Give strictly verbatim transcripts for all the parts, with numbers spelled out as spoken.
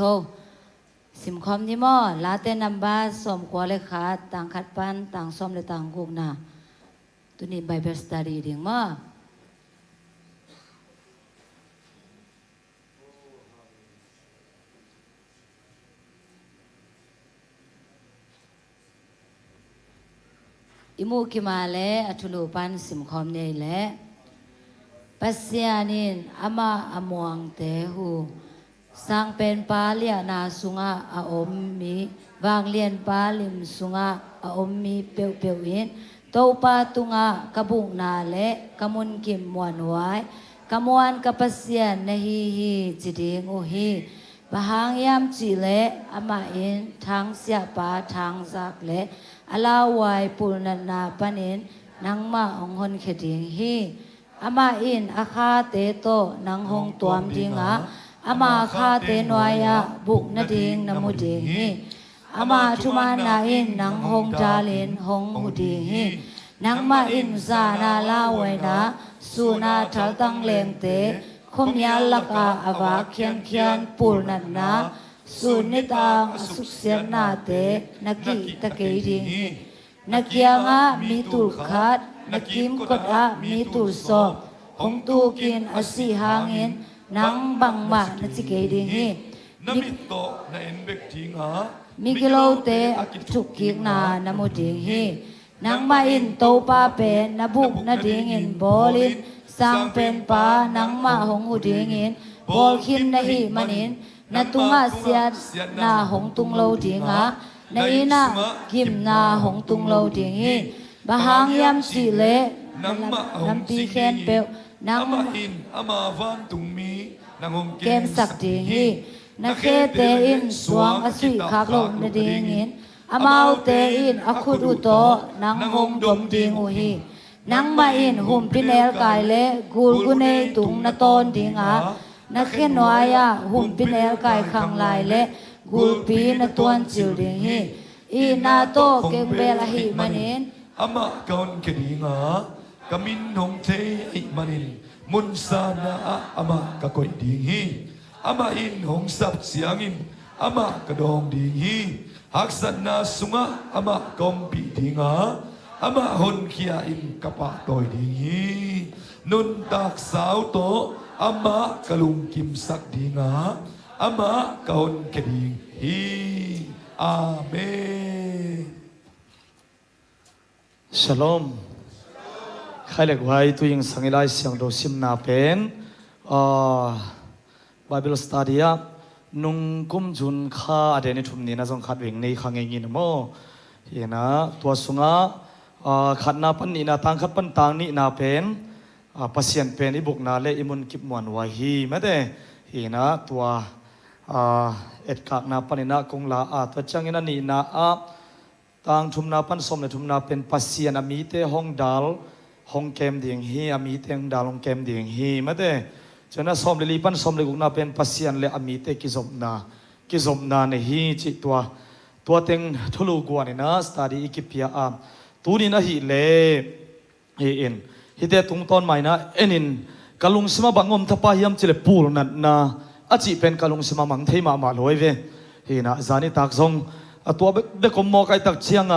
Ko simkhawm ni maw? Late namba sawmkua le khat, tang khat pan tang sawm le tang gukna. Tuni Bible study ding maw? I muh kima le a thulu pan simkhawm nei le. Pasian in amah a muangte hu, Sangpenpa liahna sungah a om mi, Vanglianpa lim sungah a om mi peuhpeuh in Topa tungah ka bukna le ka munkip muanhuai, ka muan ka Pasian na hi hi ci ding uh hi. Bang hang hiam cihleh amah in thangsiahpa thangzak le a lauhuai pulnatna panin nangmah hong honkhia ding hi. Amah in a khate tawh nang hong tuam dingah, ama khate nuai-ah buk nading na mu ding hi. Ama thumaanna in nang hong dalin hong hu ding hi. Nangmah in zana lauhuaina, suna thaltang lengte, khuamial lakah a vak khiankhian pulnatna, sun nitang a suksiatnate na kihta kei ding hi. Na kiangah mi tul khat, na kimkotah mi tul sawm hong tukin a sih hangin nang bangmah na ci kei ding hi. Na mit tawh na en bek dingah, migilote a kithukkikna na mu ding hi. Nangmah in Topa pen na buk nadingin bawlin, Sangpenpa nangmah hong hu dingin bawl khin na hih manin, na tungah siatna hong tung lo dingah, na innah gimna hong tung lo ding hi. Bang hang hiam cihleh na lampi khempeuh nang, amah in ama vantungmi nang hong kemsak ding hi. Na khete in suang a suih khak loh nadingin, amaute in a khut uh tawh nang hong dom ding uh hi. Nangmah in humpinelkai le gulgunei tung na tawn dingah, na khe nuai-ah humpinelkai khanglai le gulpi na tuancil ding hi. Itna tawh kengbel ahih manin, amah ka honkhia dingah, ka min hong thei ahih manin, mun sana ah amah ka koih ding hi. Amah in hong sap ciangin amah ka dawng ding hi. Haksatna sungah amah ka ompih dingah, amah honkhia in ka pahtawi ding hi. Nuntak sau tawh amah ka lungkimsak dingah, amah ka honkhia ding hi. Amen. Shalom. Khai le guai, tu-in sang i Lai Siangtho simna pen, ah, Bible study ah nung kum June kha a den i thum nina zong khat veng nei kha ngei ngin maw? Hi na, tua sungah, ah, khatna pan nihna, tang khat pan tang nihna pen, ah, Pasian pen i bukna le i munkip muanhuai hi mate. Hi na, tua, ah, etkakna panin ah kong la a, tua ciangin a nihna ah, tang thumna pan sawm le thumna pen Pasian a mite hong dal hong kem ding hi, a mite hong dal hong kem ding hi mate. Ciangin a sawm le li pan sawm le gukna pen Pasian le a mite kizopna, kizopna nei hi cih tua, tua teng thulu guanin ah study i kipia a. Tunin ahih leh, hi in, hihte tungtawn mah in ah enin, ka lungsim ah bang om thapa hiam cih leh pulnatna a cih pen ka lungsim ah mang thei mahmah lo hi ve. Hi na, zan nitak zong a tua bek, bek om mawk ahih tak ciangin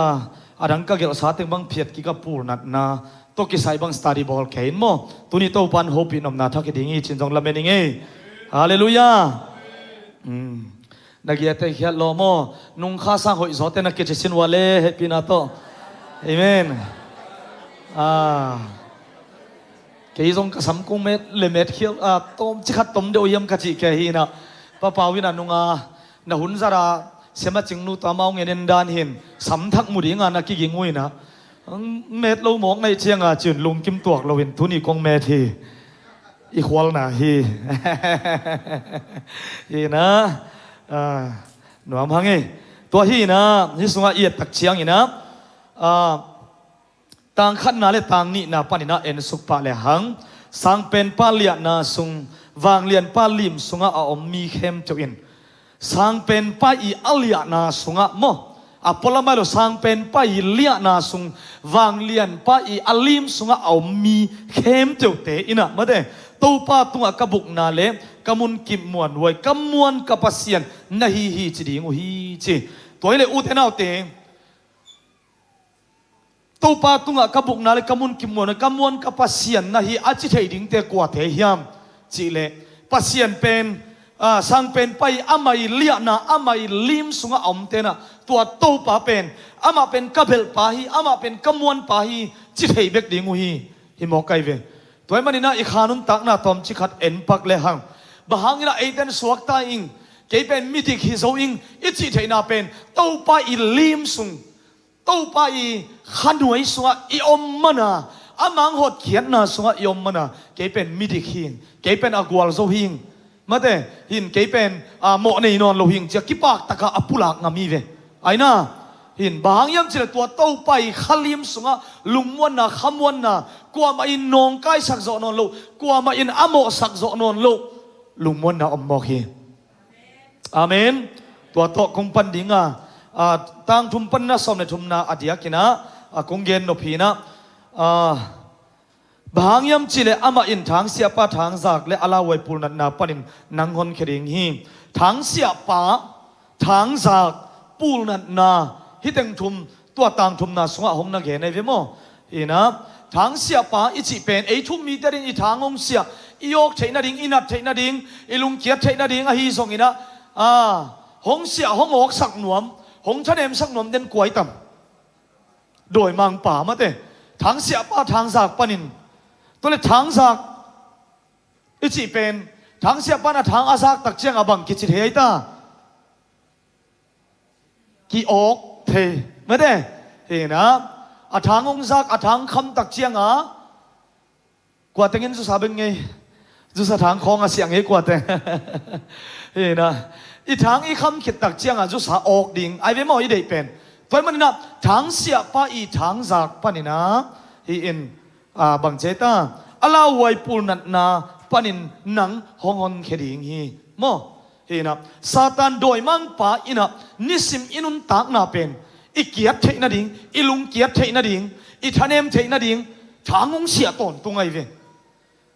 a dang ka gelhsa teng bang phiat kik a, pulnatna tawh kisai bang study bawl kei in maw? Tuni Topa'n hopih nopna thak hi ding hi ci-in zong lamen ing ei. Halleluiah. Um. Na giate khiat lo maw? Nung kha sang hoih zawte na kici sin uh a le, hehpihna tawh. Amen. Ah. Kei zong ka sam kong met le met khial, ah, tawm ci khat tom deuh hiam ka cih kei hi na. Pa Pau in a nunga na hun zara Sia Macing nu tawh amau ngen en dan hin sam thak mu dinga na kiging uh hi na. Met lo mawk na hih cianga cin lungkim tuak loin tuni kong met hi. I khualna hi. Hi na, ah, nuam hang ei. Tua hi na, hih sungah i et tak ciangin ah, ah, tang khatna le tang nihna panin ah en suk pah le hang, Sangpenpa liahna sung, Vanglianpa lim sungah a om mi khempeuh in Sangpenpa i a liahna sungah maw, a pualam ai lo, Sangpenpa i liahna sung, Vanglianpa i a lim sungah a om mi khempeuhte in ah mate, Topa tungah ka bukna le ka munkip muanhuai, ka muan ka Pasian na hi hi ci ding uh hi ci. Tua hi le ute naute, Topa tungah ka bukna le ka munkip muanhuai, ka muan ka Pasian na hi a ci thei dingte kuate hiam? Cih leh Pasian pen, ah, Sang Penpa i amah i liahna, amah i lim sungah a om tenah tua Topa pen, amah pen ka belhpa hi, amah pen ka muanpa hi ci thei bek ding uh hi. Hi mawk ai ve. Tua ahih maninah i kha nuntakna tawmcik khat en pak le hang. Bang hanginah eiten suakta ing, kei pen midik hi zo ing i cih theihna pen Topa i lim sung, Topa i khanuai sungah i om mana, a mang hotkhiatna sungah i om mana, kei pen midik hi ing, kei pen a gualzo hi ing, mate, hin kei pen, a, mawh nei nawn lo hi ing ci-a kipaktakah a pulak ngam hi ve. Aina, hin bang hang hiam cih leh tua Topa i khalim sungah lungmuanna, khamuanna, kuamah in nawngkaisak zawh nawn loh, kuamah in a mawhsak zawh nawn loh lungmuanna om mawk hi. Amen. Tua tawh kong pan dinga, a, tangthum panna sawm le thumna a diakinah, a, kong gen nop hinah, a, bang hang hiam cih leh amah in thangsiahpa thangzak le a lauhuai pulnatna panin nang honkhia ding hi. Thangsiahpa thangzak pulnatna, hih teng thum tua tangthumna sungah hong na gen ahi ve maw? Hinah, thangsiahpa i cih pen ei thu-um mite ding i thang hong siah, i awk theih nading, i nat theih nading, i lungkiat theih nading ahi zonginah, a, hong siah, hong awksak nuam, hong thanemsak nuam den kua hi tam? Dawimangpa, mate. Thangsiahpa thangzak panin. Tua le thangzak i cih pen, thangsiahpa in a thang a zak tak ciangah bang kici thei ai ta? Ki-awk thei, mate. Hinah, a thang hong zak, a thang kham tak ciangah, kua tengin zusa beng ngei, zusa thang khawng a siah ngei kua teng. Hinah, i thang i kham khit tak ciangah zusa awk ding ahi ve maw i deih pen? Tua ahih maninah thangsiahpa i thangzak paninah hi in, a, bang ci ai ta, a lauhuai pulnatna panin nang hong honkhia ding hi maw? Hinah, Satan dawimangpa innah nisim i nuntakna pen i kiat theih nading, i lungkiat theih nading, i thanem theih nading thang hong siah tawntung ahi ve.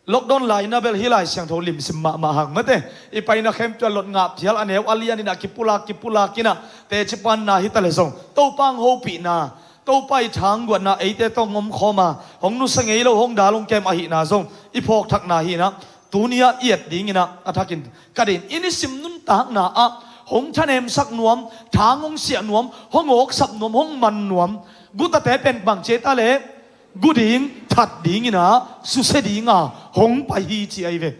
Lockdown lai-inah bel hih Lai Siangtho limsim mahmah hang, mate. I paina khempeuh a lot ngah phial, a neu a lian innah kipulak, kipulak innah tecipanna hi ta le zong, Topa hong hopihna, Topa i thangguatna eite tawh hong omkhawm a, hong nusia ngei lo, hong dal hong kem ahihna zong i phawkthakna hinah, tuni-ah i et dinginah a thakin ka deih in, i nisim nuntakna ah hong thanemsak nuam, thang hong siah nuam, hong awksak nuam, hong man nuam gutate pen bang ci ai ta leh, gu ding, that dinginah susia dinga hong pai hi ci ahi ve.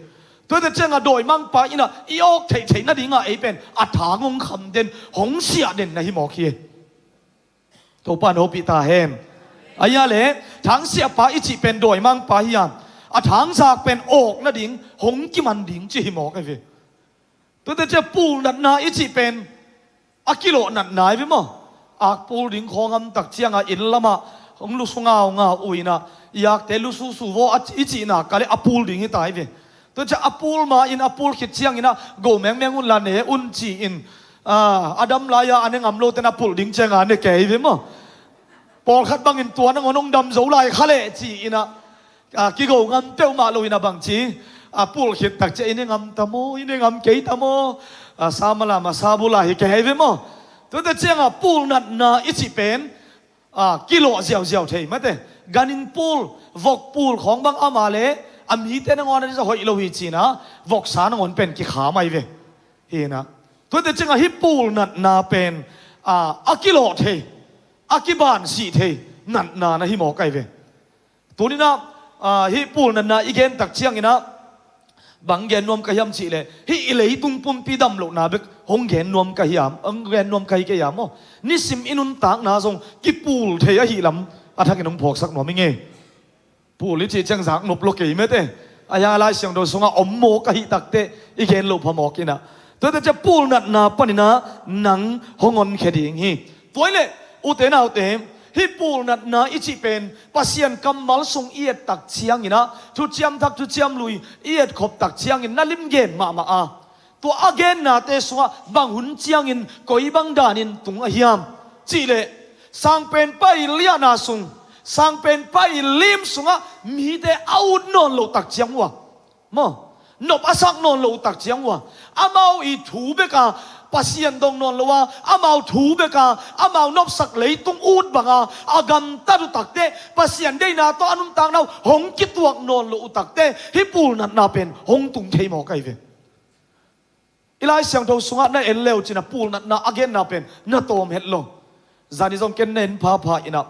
Tuate ciangah dawimangpa innah i awk theihtheih nadinga ei pen a thang hong kham den, hong siah den na hi mawk hi. Topa in hopih ta hen. Ahi a le, thangsiahpa i cih pen dawimangpa hi a, a thangzak pen awk nading hong kiman ding ci hi mawk ahi ve. Tuate ciah pulnatna i cih pen a kilawh natna ahi ve maw? Ak pul ding khawng a om tak ciangah inn lamah hong lusu ngaungau uh innah, i akte lususu vaw a, i cihna ka le a pul ding hi ta ahi ve. Tua ciah a pul ma-in a pul khit cianginah go mengmeng un la ne un ci-in, a, a dam lai-a a ne ngam lote na pulh ding cianga ne kei hi ve maw? Pawlkhat bangin tua nangawn hong dam zo lai kha leh ci-inah, a, kigo ngam peuhmah loinah bangci, a, pulh khit tak ciah i ne ngam ta maw, i ne ngam kei ta maw? A, sa mala masa bula hi kei hi ve maw? Tuate ciangah pulnatna i cih pen, a, kilawh ziauziau thei mate. Ganin pul, vok pul khawng bang ama le a mite nangawn a disa hoih lo hi cinah voksa nangawn pen kikham ahi ve. Hinah, tuate ciangah hih pulnatna pen, a, a kilawh thei, a kibansih thei natna na hi mawk ahi ve. Tuninah, a, hih pulnatna i gen tak cianginah bang gen nuam ka hiam cih leh, hih i leitung pumpi dam lohna bek hong gen nuam ka hiam, hong gen nuam ka hi kei hiam maw? Nisim i nuntakna zong kipul thei ahi lam a thakin hong phawksak nuam i ngei. Pul i cih ciang zak nop lo kei mete. Ahi a Lai Siangtho sungah om mawk ahi takteh i gen loh phamawk inah, tuate ciah pulnatna paninah nang hong honkhia ding hi. Tua hi leh ute naute, hih pulnatna i cih pen Pasian kammal sung i et tak cianginah, thuciam thak thuciam lui i et khop tak ciangin na limgen mahmah a, tua a gennate sungah bang hun ciangin koi bang danin tung a hiam cih leh, Sang Penpa i liahna sung, Sang Penpa i lim sungah mite a ut nawn loh tak ciang uh a, Maw, nop a sak nawn lo uh tak ciang uh a, amau i thu beka Pasian dong nawn lo a, amau thu beka amau nopsak leitung ut banga a gamtat uh takte, Pasian deihna tawh a nuntakna uh hong kituak nawn lo uh takte, hih pulnatna pen hong tung thei mawk ahi ve. I Lai Siangtho sungah na en leu cin a pulnatna a genna pen na tawm het lo. Zani zong ken na en phapha in a,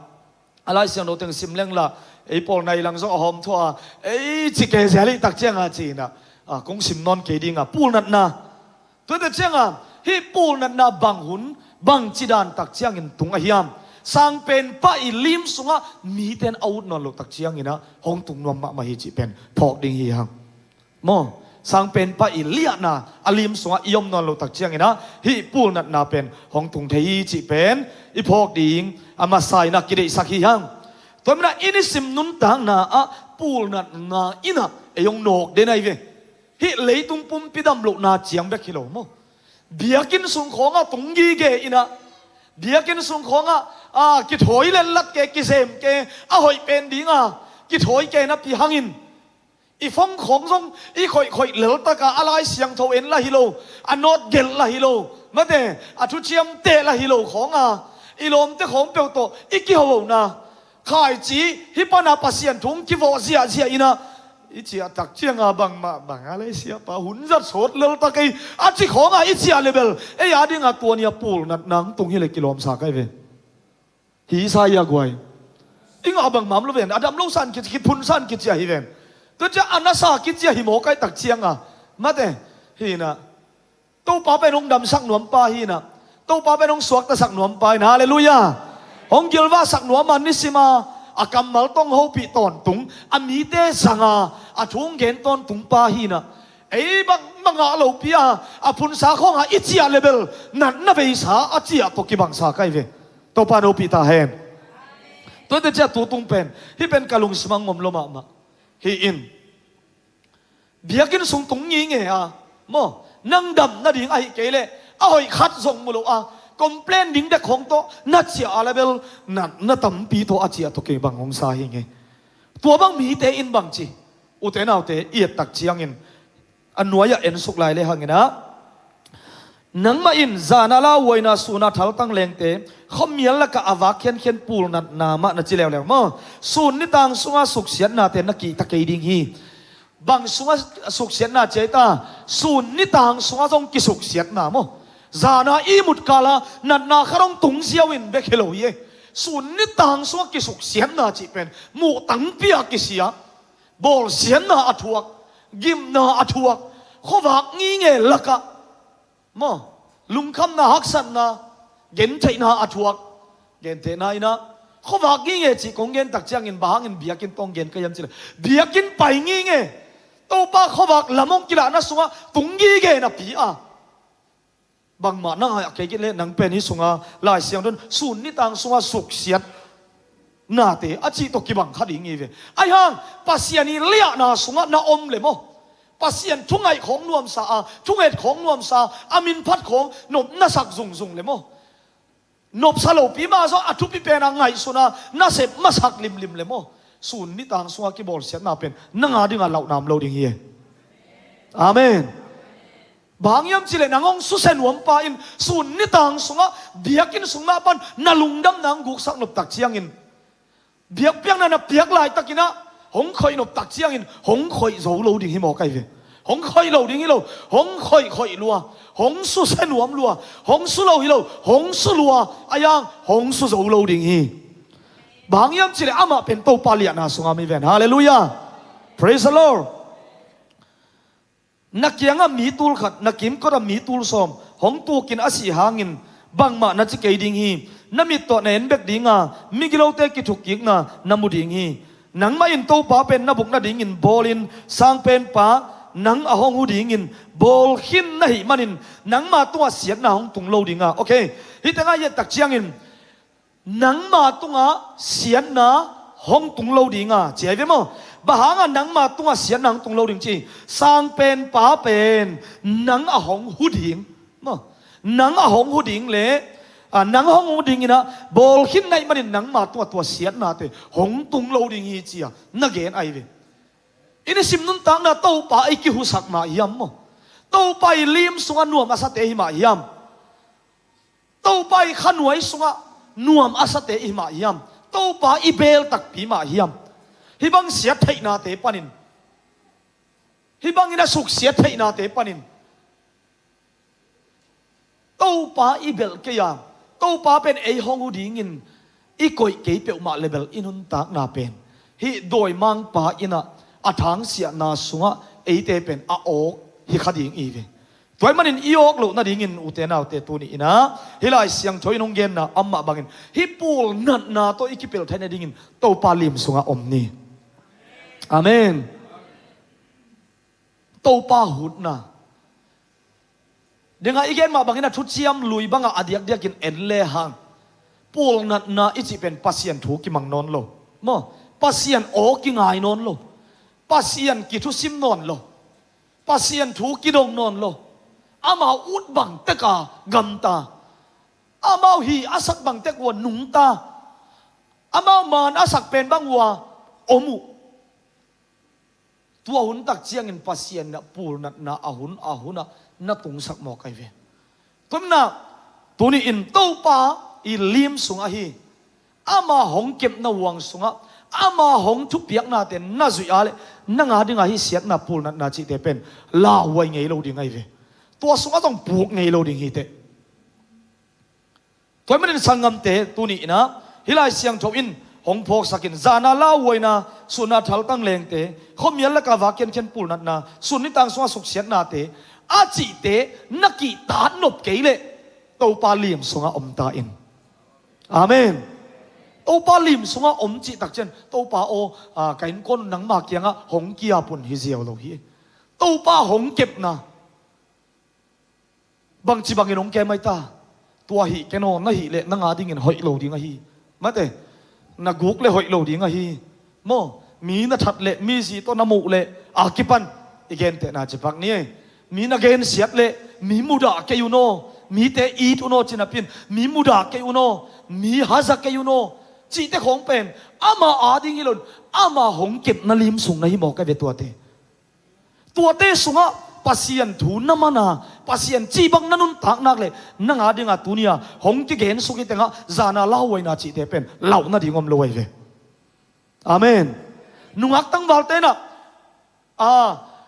a Lai Siangtho teng sim leng la, ei pawl nai lang zong a hawm thua, ei ci ke zel i tak cianga ci in a, a, kong sim nawn kei dinga pulnatna. Tuate cianga hih pulnatna bang hun, bang ci dan tak ciangin tung a hiam? Sangpen pa i lim sungah miten a ut nawn lo tak ciangin a hong tung nuam mahmah hi cih pen phawk ding hi hang. Maw, sangpen pa i liahna a lim sungah i om nawn lo tak ciangin a hih pulnatna pen hong tung thei hi cih pen i phawk ding a masa in a kideihsak hi hang. Tua manin a i nisim nuntakna ah pulnatna in a ei hong nawk den ahi ve. Hih leitung pumpi dam lohna ciang bek hi lo maw. Biakinn sung khawngah tung gige in a, biakinn sung khawngah, a, kithawi lellat ke, kizem ke, a hoih pen dinga kithawi ke napi hangin i phone khawng zong i khoihkhoih leltaka a Lai Siangtho en la hi lo, a nawt gelh la hi lo, mate, a thuciam teh la hi lo khawnga i lawmte khawng peuh tawh i kihona, khaici hih pana Pasian thu hong kivawh ziahziah in a, i ciah tak cianga bangmah banga le siapa hun zat sawt lelta kei a ci khawnga i ciah le bel ei a dinga tua ni a pulnatna hong tung hi le kilawmsa kai ve. Hi sa hi a guai. I ngah bangmah om lo ven, a dam lo san kici, kiphun san kici ahi ven. Tua ciah a nasa kici ahi mawk ahi tak cianga, mate, hi in a, Topa pen hong damsak nuampa hi in a, Topa pen hong suaktasak nuampa hi in a, halleluiah. Hong gilvahsak nuam a, nisima a kammal tawh hong hopih tawntung, a mite zanga a thu hong gen tawntung pa hi in a, ei bangmah ngah lopi a, a phunsa khawnga i ciah le bel natna veisa a ciah tawh kibangsa kai ve. Topa in hopih ta hen. Tuate ciah tu tung pen, hih pen ka lungsimah ngom lo mahmah. Hi in, biakinn sung tung ngingei a, maw, nang dam nading ahi kei leh a hoih khat zong mu lo a, complain ding dek khawng tawh na ciah a le bel natna tampi tawh a ciah tawh kei bang hong sa hi ngei. Tua bang mite in bang ci, ute naute i et tak ciangin a nuai-ah en suk lai le hangin a, nangmah in zana lauhuaina suna thaltang lengte khuamial lakah a vak khiankhian pulnatna mah na ci leuleu maw. Sun nitang sunga suksiatnate na kihta kei ding hi. Bang sunga suksiatna ci ahi ta? Sun nitang sunga zong kisuksiatna maw. Zana i mutkala natna khat hong tung ziau in bek hi lo hi e. Sun nitang sunga kisuksiatna cih pen muh tangpi a kisia, bawlsiatna a thuak, gimna a thuak, khuavak ngingei lakah maw, lungkhamna, haksatna, gentheihna a thuak. Gentehna in a, khuavak ngingei cih kong gen tak ciangin bang hangin biakinn tawh hong gen ka hiam cih leh, biakinn pai ngingei, Topa khuavak lam hong kilahna sungah tung ngingei napi a, bangmah na ngah kei kei leh nang pen hih sunga Lai Siangtho in sun nitang sunga suksiat nate a cih tawh kibang kha ding hi ve. Ahi hang Pasian i liahna sungah na om le maw, Pasian thungaih khawng nuamsa a, thunget khawng nuamsa a, a minphat khawng nop na sak zungzung le maw, nopsa lopi mah zong a thupi pena ngaihsuna na sep masak limlim le maw, sun nitang sunga kibawlsiatna pen nang a dinga lauhnam lo ding hi e. Amen. Bang hiam cih leh nang hong susia nuampa in sun nitang sungah biakinn sung mah pan na lungdamna hong guksak nop tak ciangin, biakpiakna na piak laitakin a hong khoih nop tak ciangin hong khoih zo lo ding hi mawk ahi ve. Hong khoih lo ding hi lo, hong khoih khoih lua, hong susia nuam lua, hong su lo hi lo, hong su lua, ahi hang hong su zo lo ding hi. Bang hiam cih leh amah pen Topa liahna sungah mi ven. Halleluiah. Praise the Lord. Na kiangah mi tul khat, na kimkotah mi tul sawm hong tukin a sih hangin bangmah na ci kei ding hi. Na mit tawh na en bek dinga migilote kithukkikna na mu ding hi. Nangmah in Topa pen na buk nadingin bawlin, Sangpenpa nang a hong hu dingin bawl khin na hih manin nangma tungah siatna hong tung lo dinga. Ok, hih tengah i et tak ciangin nangma tungah siatna hong tung lo dinga ci ahi ve maw? Bang hanga nangma tungah siatna hong tung lo ding ci? Sangpenpa pen nang a hong hu ding maw? Nang a hong hu ding le, a, nang a hong hu dingin a bawl khin na hih manin nangma tungah tua siatnate hong tung lo ding hi ci-a na gen ahi ve. I nisim nuntakna Topa i kihusak mah hiam maw? Topa i lim sungah nuam a sate hi mah hiam? Topa i khanuai sungah nuam a sate hi mah hiam? Topa i beel takpi mah hiam? Hih bang siat theihnate panin, hih bangin a suksiat theihnate panin Topa i belh kei a, Topa pen ei hong uh dingin i koih kei peuhmah le bel i nuntakna pen hih dawimangpa in ah a thangsiahna sungah eite pen a awk hi kha ding i ve. Tua ahih manin i awk loh nadingin ute naute tuni in ah hih Lai Siangtho in hong genna amah bangin hih pulnatna tawh i kipelh theih nadingin Topa lim sungah om ni. Amen. Topa hutna. Dengah i gen mah bangin a thuciam lui bangah a diakdiakin en lehang pulnatna i cih pen Pasian thu kimang nawn lo. Maw, Pasian aw kingai nawn lo. Pasian kithusim nawn lo. Pasian thu kidong nawn lo. Amau ut bang teka gamta. Amau hi a sak bang tek ua nungta. Amau maan a sak pen bang ua om uh. Tua hun tak ciangin Pasian in ah pulnatna a hun a hunah na tungsak mawk ahi ve. Tua manin ah tuni in Topa i lim sungah hi. Ama hong kepna huang sungah ama hong thupiaknate na zuih a leh nang a dingah hih siatna pulnatna cihte pen lauhuai ngei lo ding ahi ve. Tua sungah zong puk ngei lo ding hi teh. Tua ahih manin sanggamte tuni in ah hih Lai Siangtho in hong phawksakin zana lauhuaina, sunna thaltang lengte, khuamial laka va khiankhian pulnatna, sun nitang sungah suksiatnate a cihte na kihtak nop kei leh Topa lim sungah om ta in. Amen. Topa lim sungah om cih tak ciang Topa aw, a, ka innkuan nangma kiangah hong kiap un hi ziau lo hi. Topa hong kepna bangci bangin hong kem ahi ta. Tua hih ken aw, na hih leh nang a dingin hoih lo ding ahi. Mate, na guk leh hoih lo ding ahi. Maw, mi na that leh, mi zi tawh na muh leh a kipan i gentehna cipak ni. Mi na gensiat leh mi mudah kei un aw, mite it un aw, ci napi-in mi mudah kei un aw, mi haza kei un aw, cihte khawng pen ama a ding hi lo in ama hong kepna lim sung na hi mawk ahi ve tuate. Tuate sungah Pasian thu na man a, Pasian cih bang na nuntak nak leh nang a dingah tuni-a hong kigen suk hi tengah zana lauhuaina cihte pen lauh nading om lo ahi ve. Amen. Nungak tangvalte in ah, a,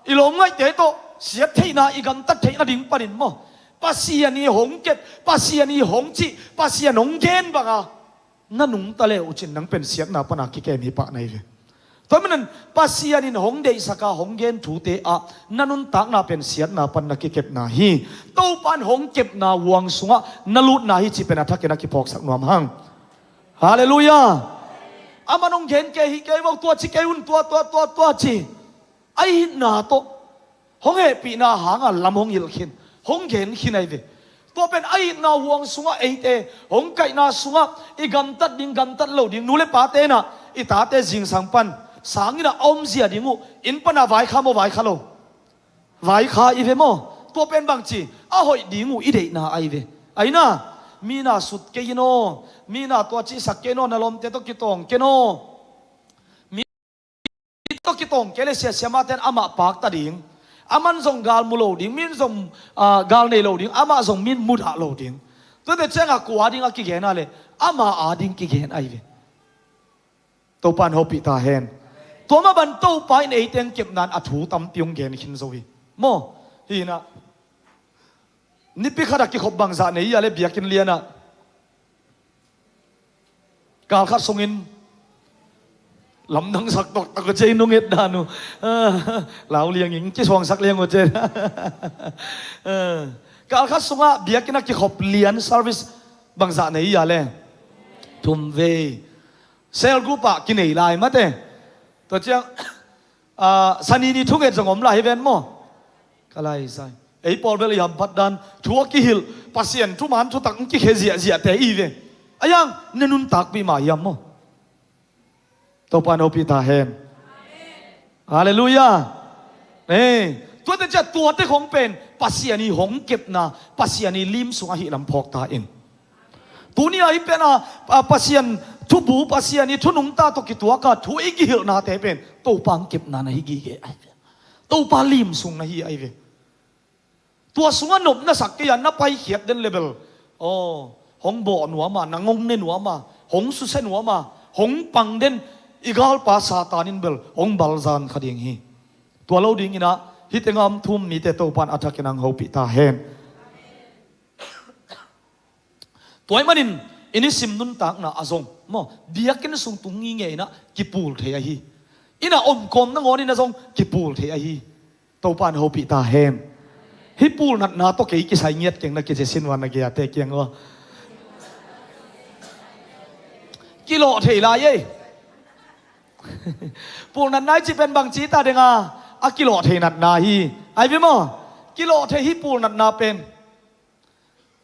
i lawmngaihte tawh siat theihna, i gamtat theih nading panin maw, Pasian i hong kep, Pasian i hong cih, Pasian hong gen banga na nungta le uh cin nang pen siatna pana kikem hi pah na hi ve. Tua manin Pasian in hong deihsak a hong gen thute ah na nuntakna pen siatna pan na kikepna hi. Topa in hong kepna huang sungah na lutna hi cih pen a thakin a kiphawksak nuam hang. Halleluiah. Aman hong gen kei hi kei vo, tua ci kei un, tua, tua, tua, tua ci. A itna tawh hong hehpihna hanga lam hong hilh khin, hong gen khin ahi ve. Tua pen a itna huang sungah eite hong kaihna sungah i gamtat ding, gamtat lo ding, nu le pate in ah i tate zingsang pan sanginn ah a omzia ding uh, inn pana vaikha maw, vaikha lo? Vaikha i ve maw? Tua pen bangci a hoih ding uh i deihna ahi ve. Ahi na, mi na sut kei in aw, mi na tua cihsak kei in aw, na lawmte tawh kitawng kei in aw. Mi tawh kitawng kei leh siasia maten amah pakta ding, aman zong gal mu lo ding, min zong, ah, gal nei lo ding, amah zong min mudah lo ding. Tuate ciangah kua ding a kigen a leh ama a ding kigen ahi ve. Topa in hopih ta hen. Tua mah ban Topa in eite hong kepna in a thu tampi hong gen khin zo hi. Maw, hi in ah nipi khat a kikhop bangzah nei a leh biakinn lianah kal khat sungin lamdang sak toktak uh cei, nunget dan uh. Lau liangin kisuangsak liang uh cei. Kal khat sungah biakinn a kikhop lian service bangzah nei a leh thum vei. Cell group ah kinei lai mate. Tua ciang, ah, sani ni thunget zong om lai hi ven maw? Ka lai sai. Ei pawl bel i hamphat dan, thu a kihilh, Pasian thuman thutak hong kikhia ziahziahte i ve. A yang na nuntakpih mah hiam maw? Topa in hopih ta hen. Halleluiah. Ei, tuate ciah tuate khong pen Pasian i hong kepna, Pasian i lim sung ahi lam phawk ta in. Tuni a hi pen a, a Pasian thubu, Pasian i thu nungta tawh kituaka thu i kihilhnate pen Topa ang kepna na hi gige ahi ve. Topa lim sung na hi ahi ve. Tua sungah nop na sak kei a, na paikhiat den le bel, aw, hong bawh nuam a, nang hong ne nuam a, hong susia nuam a, hong pang den i galpa Satan in bel hong balzan kha ding hi. Tua lo dingin ah hih tengah om thu-um mite Topa in a thakin ang hopih ta hen. Tua ahih manin i nisim nuntakna ah zong maw, biakinn sung tung ngingei in ah kipul thei ahi. Inn ah omkawm nangawn in ah zong kipul thei ahi. Topa in hopih ta hen. Hih pulnatna tawh kei kisai ngiat keng na kici sin ua na gei-ate kiang ua. Kilawh thei lai ei. Pulnatna i cih pen bangci ta ding a, a kilawh thei natna hi. Ai ve maw? Kilawh thei hih pulnatna pen.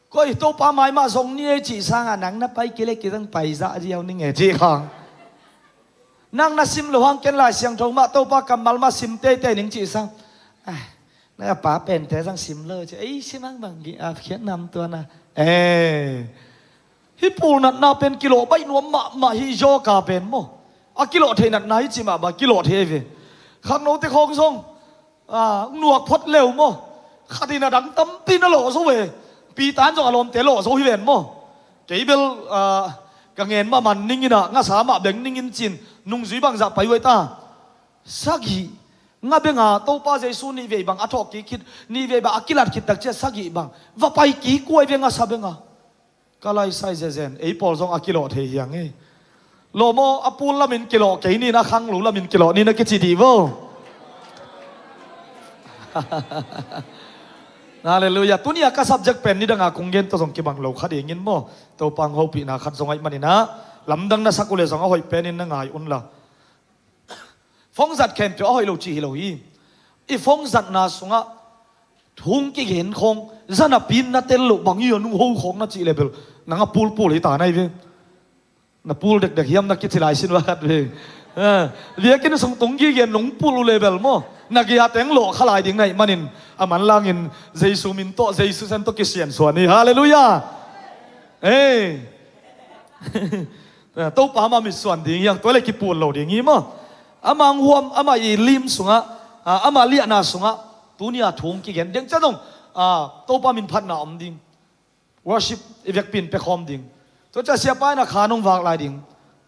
Koi Topa mai mah zong ni ei cih sangah nang na pai kei leh kei zong pai zah ziau ning e cih khang. Nang na sim loh hang ken Lai Siangtho mah Topa kammal mah sim teitei ning cih sang. Ah, na pa pente zong sim lo cih. Ei, sim hang bang gi, ah, khiat nam tua na. Eh. Hih pulnatna pen kilawh baih nuam mahmah hi, zawka pen maw. A kilawh thei natna hi cih mah bang kilawh thei ei ve. Khangnote khawng zong, ah, nuak phot leu maw. Khat in a dang tampi na lawh zo ve. Peter in zong a lawmte lawh zo hi ven maw. Kei bel, ah, ka ngen mah man ning in ah, ngasa mah beng ning in cin, nungzui bangzah pai uh ei ta. Sagih nga benga Topa Jesu nih vei bang a thawh kik khit, nih vei bang a kilat khit tak ciah sagih bang va pai kik uh ei ve ngasa benga. Ka laisai zezen, ei pawl zong a kilawh thei hi hang ei. Lawm aw, a pul lamin kilawh kei ni in a, khanglo lamin kilawh ni in a kici dih vo. Halleluiah. Tuni a ka subject pen nidanga kong gen tawh zong kibang lo kha dingin maw, Topa ang hopihna khat zong ahih manin ah, lamdang na sak uh leh zong a hoih penin na ngai un la. Phone zat khempeuh a hoih lo cih hi lo hi. I phone zatna sungah thu hong kigen khawng, zanapi in na tel loh bang hi a, nung ho khawng na cih leh bel nang a pulpul hi ta na hi ve. Na pul dekdek hiam na kici lai sin va khat ve. Ah, biakinn sung tung gige nong pul uh leh bel maw, na gei-a teng lawh kha lai ding na hih manin, a manlangin Jesu min tawh, Jesu san tawh kisiansuan hi. Halleluiah. Ei. Topa amah mitsuan ding hi hang, tua leh kipul lo ding hi maw. Amah ang huam, amah i lim sungah, ah, amah liahna sungah tuni a thu hong kigen ding ciah dong, ah, Topa min phatna om ding. Worship i vekpi in pia khawm ding. Tua ciah siapa in a khan hong vak lai ding.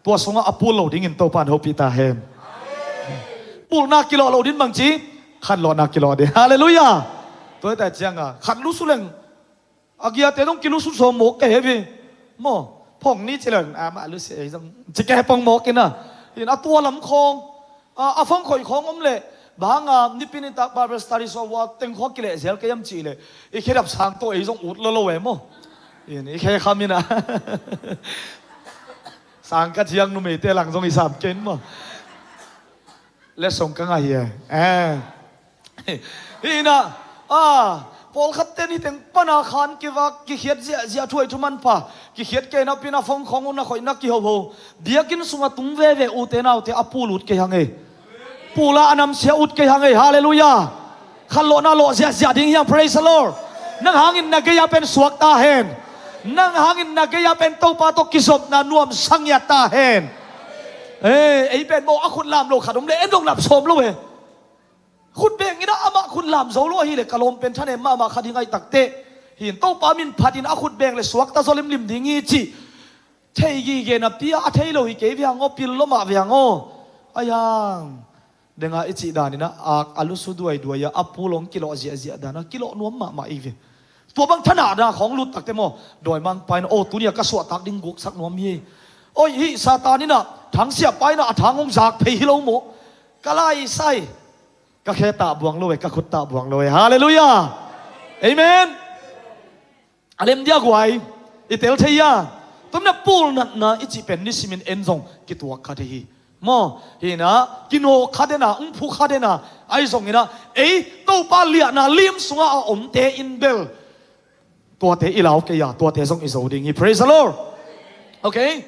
Tua sungah a pul lo dingin Topa in hopih ta hen. Pulna kilawh lo ding bangci, khanlawhna kilawh ding. Halleluiah. Tua hi ta ciangah khat lusu leng, a gei-ate dong kilusu sawm mawk ka hi ve. Maw, phone ni ci leng, ah, mah lusu ei zong ci ka hi pong mawk in ah. In a tua lam khawng, ah, a phone khoih khawng om leh, bang hang a, nipi nitak Bible study sawh uh a teng khawng kileh zel kei hiam cih leh, i khedap sang tawh ei zong ut lolo e maw. In i khe kham in ah. Sang ka ciang numeite lang zong i sam ken maw. Letsong ka ngah hi e. Eh. Hi in ah, ah, pawlkhat ten hih teng pan a khan kivak, kikhiat ziahziah, thuai thuman pha, kikhiat kei napi in a phone khawng uh na khoih na kihoho. Biakinn sungah tung veve ute naute a pul ut kei hang ei. Pul a a namsia ut kei hang ei. Halleluiah. Khanlawhna lawh ziahziah ding hi hang. Praise the Lord. Nang hangin na gei-a pen suak ta hen. Nang hangin na gei-a pen Topa tawh kizopna nuamsa ngiat ta hen. Eh, ei pen maw a khut lam lo khat om leh en dong lap sawm lo e. Khut beng in ah amah khut lam zo lo ahih leh ka lawm pen thanem mahmah kha ding ahih takteh. Hi in Topa min phat in a khut beng leh suakta zaw limlim ding hi cih thei gige napi a, a thei lo hi kei ve hang aw, pil lua mah ve hang aw. Ai hang. Denga i cih dan in ah, ak a lusu duaiduai a, a pul hong kilawh ziahziah dan a, kilawh nuam mahmah i ve. Tua bang thanahna khawng lut takteh maw, dawimangpa in, aw, tuni a ka suahtak ding guksak nuam hi. Oi, hih Satan in ah, thangsiapa in ah, a thang hong zak phei hi lo maw. Ka laisai. Ka khe tah buang lo e, ka khut tah buang lo e. Halleluiah. Amen. A lem dia guai. I tel thei a. Tua manin ah pulnatna i cih pen nisimin en zong kituak kha thei hi. Maw, hi in ah, kinawh kha den a, ung phu kha den a, ahi zongin ah, ei, Topa liahna lim sungah a omte in bel tuate i lau kei a, tuate zong i zo ding hi. Praise the Lord. Okay.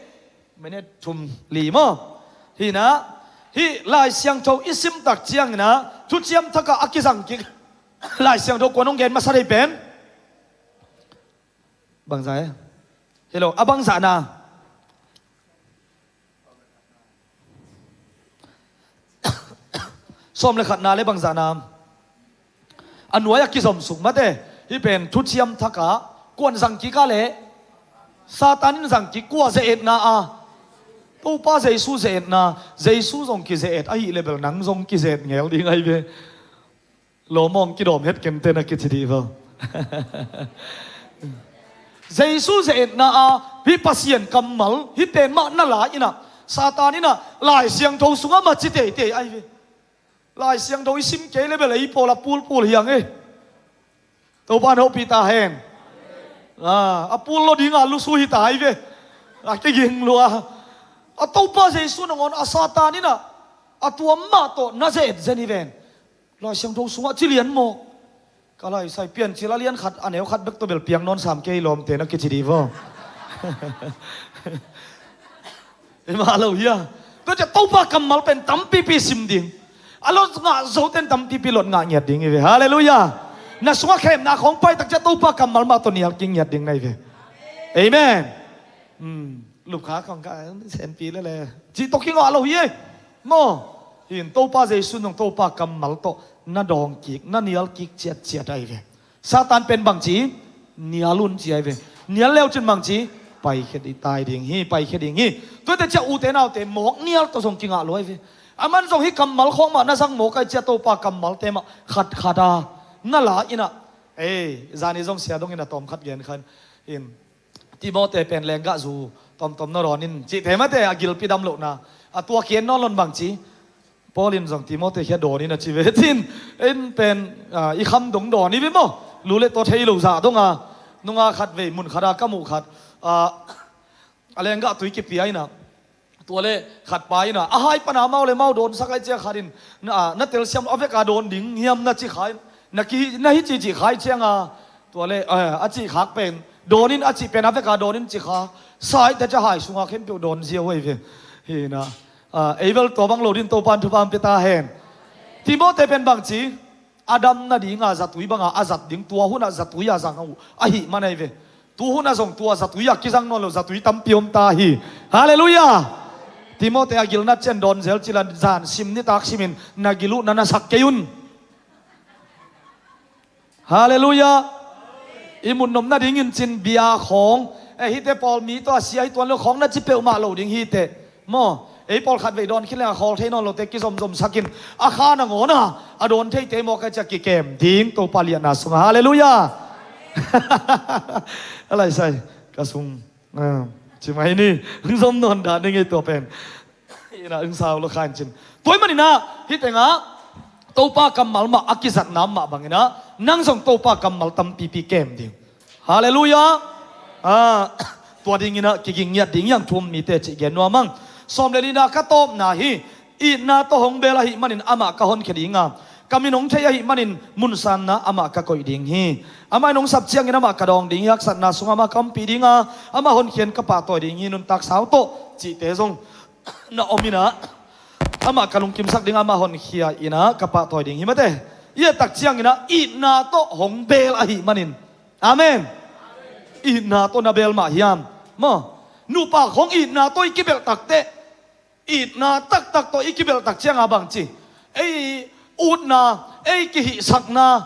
Minute thum li maw. Hi in ah, hih Lai Siangtho i sim tak ciangin ah, Thuciam Thak ah a kizang kik Lai Siangtho kuan hong gen masa thei pen. Bangzah e. Elo, a bangzahna. Sawm le khatna le bangzahna. A nuai a kizom suk mate. Hih pen thuciam thakah kuan zang kik a le. Satan in zang kik kua ze-etna a. Topa Jesu ze-etna. Jesu zong kize-et ahih le bel nang zong kize-et ngel ding ahi ve. Lawmawng kidawm het kentena kici dih vo. Jesu ze-etna a, hih Pasian kammal hih pen mah na la inah, Satan inah Lai Siangtho sungah maci teitei ahi ve. Lai Siangtho i sim kei le bel ei pawl a pulpul hiang e. Topa in hopih ta hen. A pul lo dinga lusu hi ta ahi ve. A kiging lua. A Topa Jesu nangawn a Satan inah a tua mah tawh na ze-et zen hi ven. Lai Siangtho sungah ci lian mawk. Ka lai sai Piancil a lian khat a neu khat bek tawh bel piang nawn sam kei lawmte na kici dih vo. I mah lo hia. Tua ciah Topa kammal pen tampipi sim ding. A lot ngah zoten tampipi lot ngah ngiat ding hi ve. Halleluiah. Na sungah khemna khawng pai tak ciah Topa kammal mah tawh nial kik ngiat ding na hi ve. Amen. Lupkha khawng ka senpi lele cih tawh kingah lo hi e. Maw. Hin Topa Jesu nung Topa kammal tawh na dawng kik na nial kik ciatciat ahi ve. Satan pen bangci nial un ci ahi ve. Nial leu cin bangci paikhia ding tai ding hi, paikhia ding hi. Tuate ciah ute naute mawk nial tawh zong kingah lo ahi ve. Aman zong hi kammal khawng mah na zang mawk ahi ciah Topa kammalte mah khatkhat a na la inah. Ei zani zong sia dongin a tawm khat gen khan in Timote pen lenggah zu tomtom na dawn in cihte mate a gilpi dam lohna a tua kian nawn lon bangci. Paul in zong Timote khia dawn in a ci ve cin. In pen i kham dong dawn i ve maw? Lu le taw thei lo zah donga nunga khat vei mun khat a ka muh khat a lenggah tui kipia inah. Tua le khat pa inah a hai pana mau le mau dawnsak ai cia khat in na telsiam a veka dawn ding hiam na ci kha in na ki na hi ci ci khai cianga. Tua le a ci khak pen dawn in a ci pen a veka dawn in ci kha. Sai ta ca hai sunga khempeuh dawn zia huai ve. Hina ei bel tua bang lo din Topan thupam pe ta hen. Timote pen bangci a dam nadinga zatui banga a zat ding tua hunah zatui a zang uh ahih man ahi ve. Tu hunah zong tua zatui a kizang nawn lo zatui tampi om ta hi. Halleluiah. Timote a gilnat cian dawn zel cila zan sim nitak simin na gil uh na nasak kei un. Halleluiah. I mutnom nadingin cin bia khawng e hite pawl mi tawh a sia hi tuan lo khawng na ci peuhmah lo ding hite. Maw ei pawlkhat vei dawn khin leng a khawl thei nawn lote kizomzom sakin a kha nangawn a a dawn theite mawk a cia kikem ding Topa liahna sungah. Halleluiah. A laisai ka sung cimai ni hong zom nawn dah ning ei tua pen. Ina hong sau lo khan cin tua i maninah hih tengah Topa kammal mah a kizatna mah banginah nang zong Topa kammal tampipi kem ding. Halleluiah. Tua dinginah kiging ngiat ding hiang thu om mite cih gen nuam ang. Sawm le lina ka tawpna hi. Itna tawh hong bel ahih manin amah ka honkhia dinga ka min hong thei ahih manin munsanna amah ka koih ding hi. Amah in hong sap ciangin amah ka dawng ding hi. Haksatna sungah amah ka ompih dinga amah honkhian ka pahtawi ding hi. Nuntak sau tawh cihte zong na om inah amah ka lungkimsak ding amah honkhia inah ka pahtawi ding hi mate. I et tak cianginah itna tawh hong bel ahih manin. Amen. Itna tawh na bel mah hiam? Maw nupa khong itna tawh i kibelh takteh itna taktak tawh i kibelh tak cianga bangci ei utna ei kihihsakna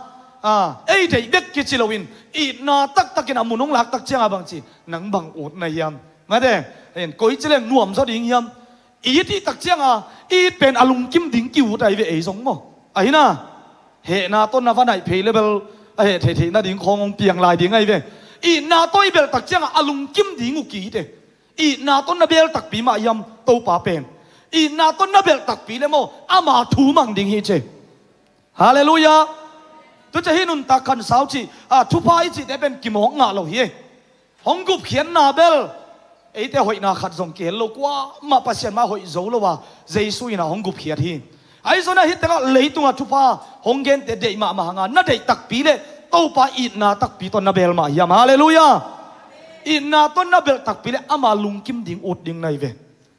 ei deih bek kici loin itna taktakin a mun hong lak tak cianga bangci nang bang utna hiam? Mate. Koi ci leng nuam zaw ding hiam? It i tak cianga it pen a lungkim ding ki-ut ahi ve ei zong maw? Ahina hehna tawh na va naih phei le bel a heh theihtheih nading khawng hong piang lai ding ahi ve. Itna tawh i belh tak cianga a lungkim ding uh ki-ite. Itna tawh na bel takpi mah hiam Topa pen? Itna tawh na belh takpi le maw ama thu mang ding hi ce. Halleluiah. Tuce hi nuntak khansau cih thupha i cihte pen kimawk ngah lo hi. Hong gupkhiatna bel eite hoihna khat zong kihel lo kuamah Pasian mah hoih zo lo a Jesu inah hong gupkhiat hi. Ahi zongah hih tengah leitungah thupha hong gente deih mahmah hanga na deih takpi le Topa itna takpi tawh na bel mah hiam? Halleluiah. Itna tawh na belh takpi le ama lungkim ding ut ding na hi ve.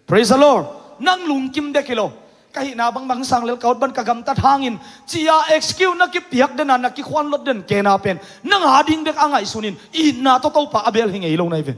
Praise the Lord. Nang lungkim bek hi lo. Ka hihna bangbang sang lel ka ut ban ka gamtat hangin cia excuse na kipiak dena na kikhuan lot den kena pen nang a ding bek a ngaihsunin itna tawh Topa a bel hi ngei lo na hi ve.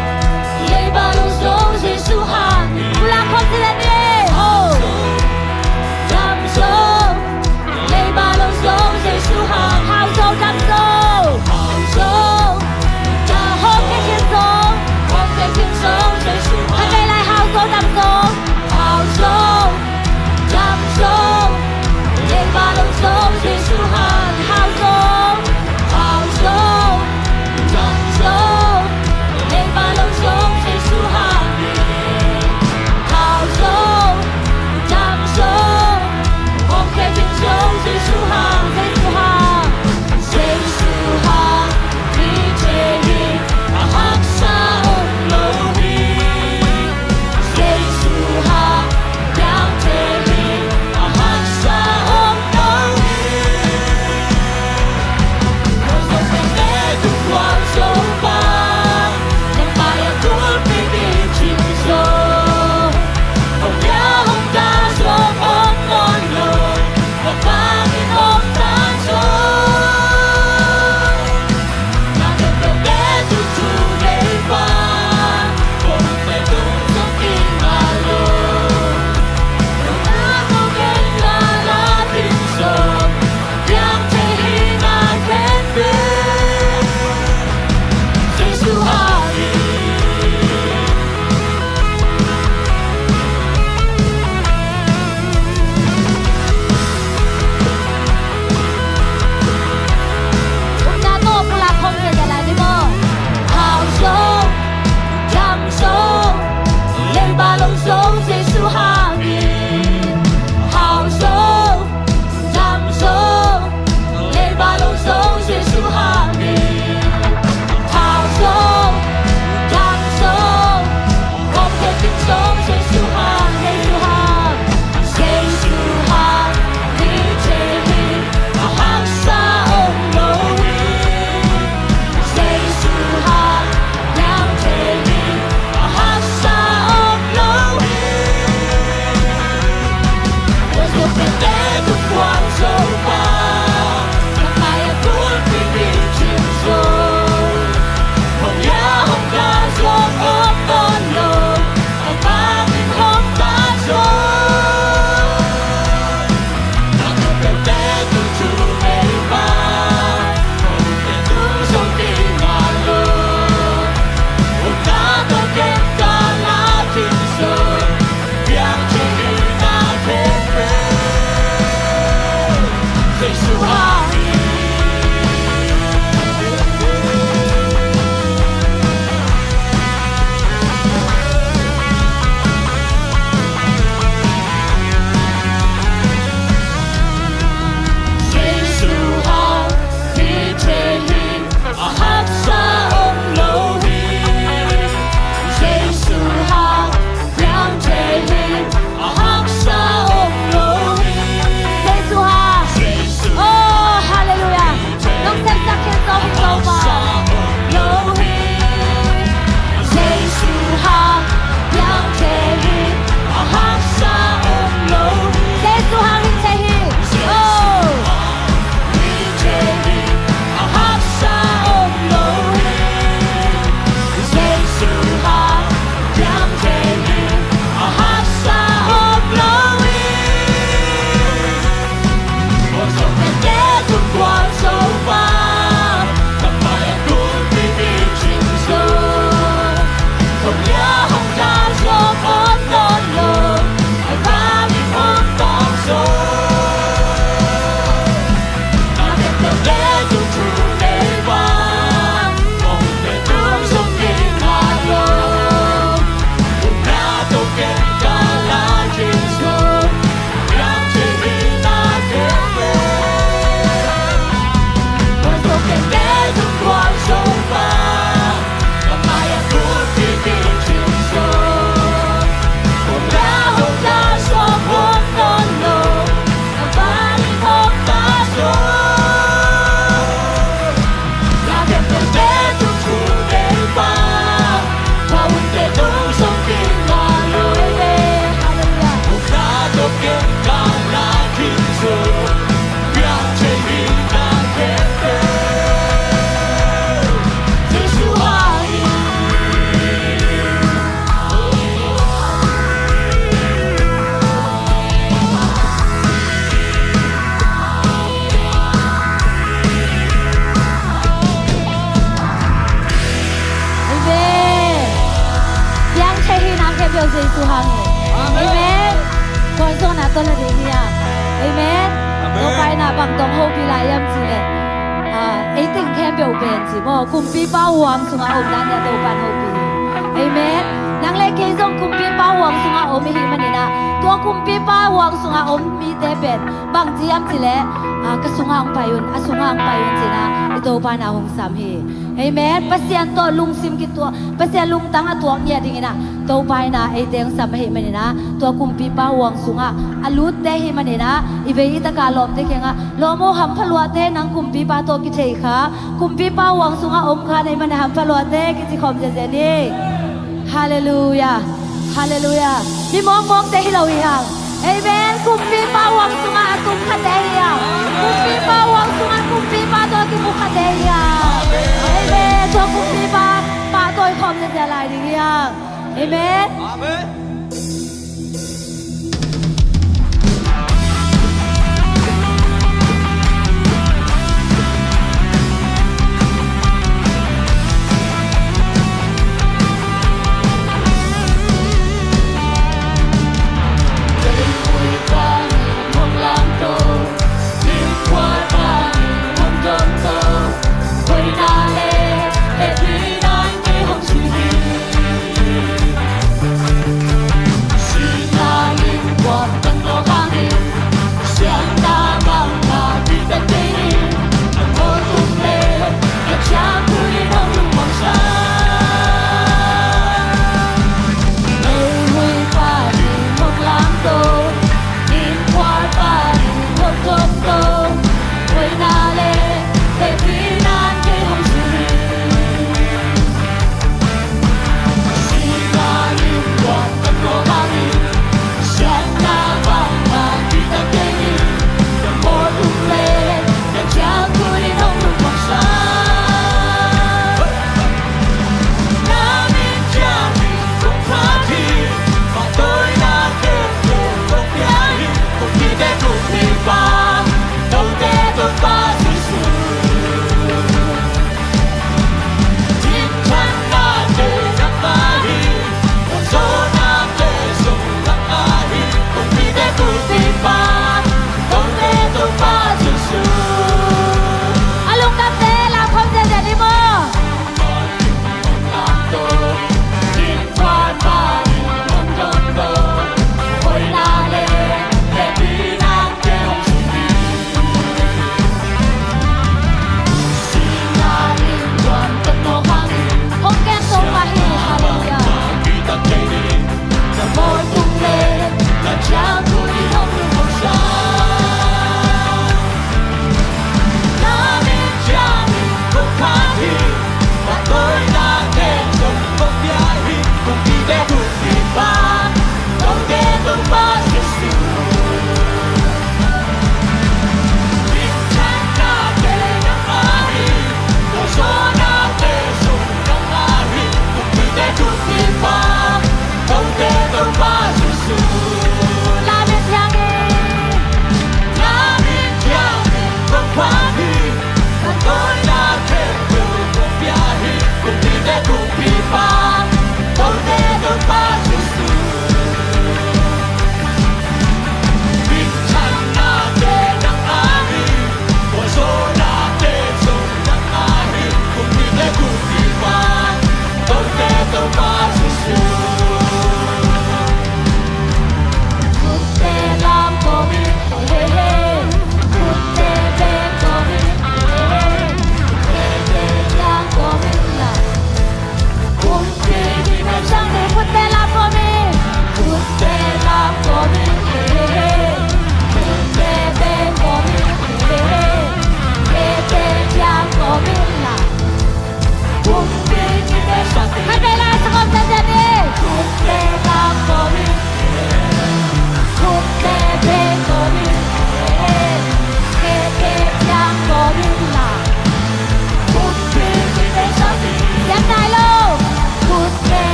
Amen. Piang thei hi nang khempeuh Jesu hang hi. Amen. Amen. Khuaisuahna tawh la ding hi a. Amen. Amen. Topa in ah bang tawh hong hopih lai hiam cih leh, ah, ei teng khempeuh pen ci maw, kumpipa huang sungah om dan in ah Topa in hong hopih hi. Amen. Nang le kei zong kumpipa huang sungah om i hih manin ah, tua kumpipa huang sungah om mite pen bang ci hiam cih leh, ah, ka sungah hong pai un, a sungah hong pai un ci-in ah i Topa in ah hong sam hi. Amen. Pasian tawh lungsim kituak, Pasian lungtang a tuak ngiat dingin ah Topa in ah eite hong sam ahih manin ah, tua kumpipa huang sungah a lutte ahih manin ah, i vei i taka lawmte kiangah, lawm aw, hampha luahte, nang kumpipa tawh kithei kha, kumpipa huang sungah om kha na hih manin ah hampha luahte kici khawm zenzen ni. Halleluiah. Halleluiah. Mi mawkmawkte hi lo hi hang. Amen. Kumpipa huang sungah a tung khate hi hang. Kumpipa huang sungah kumpipa tawh kimu khate hi hang. Amen. Tua kumpipa pahtawi khawm zenzen lai ding hi hang. Amen. Amen.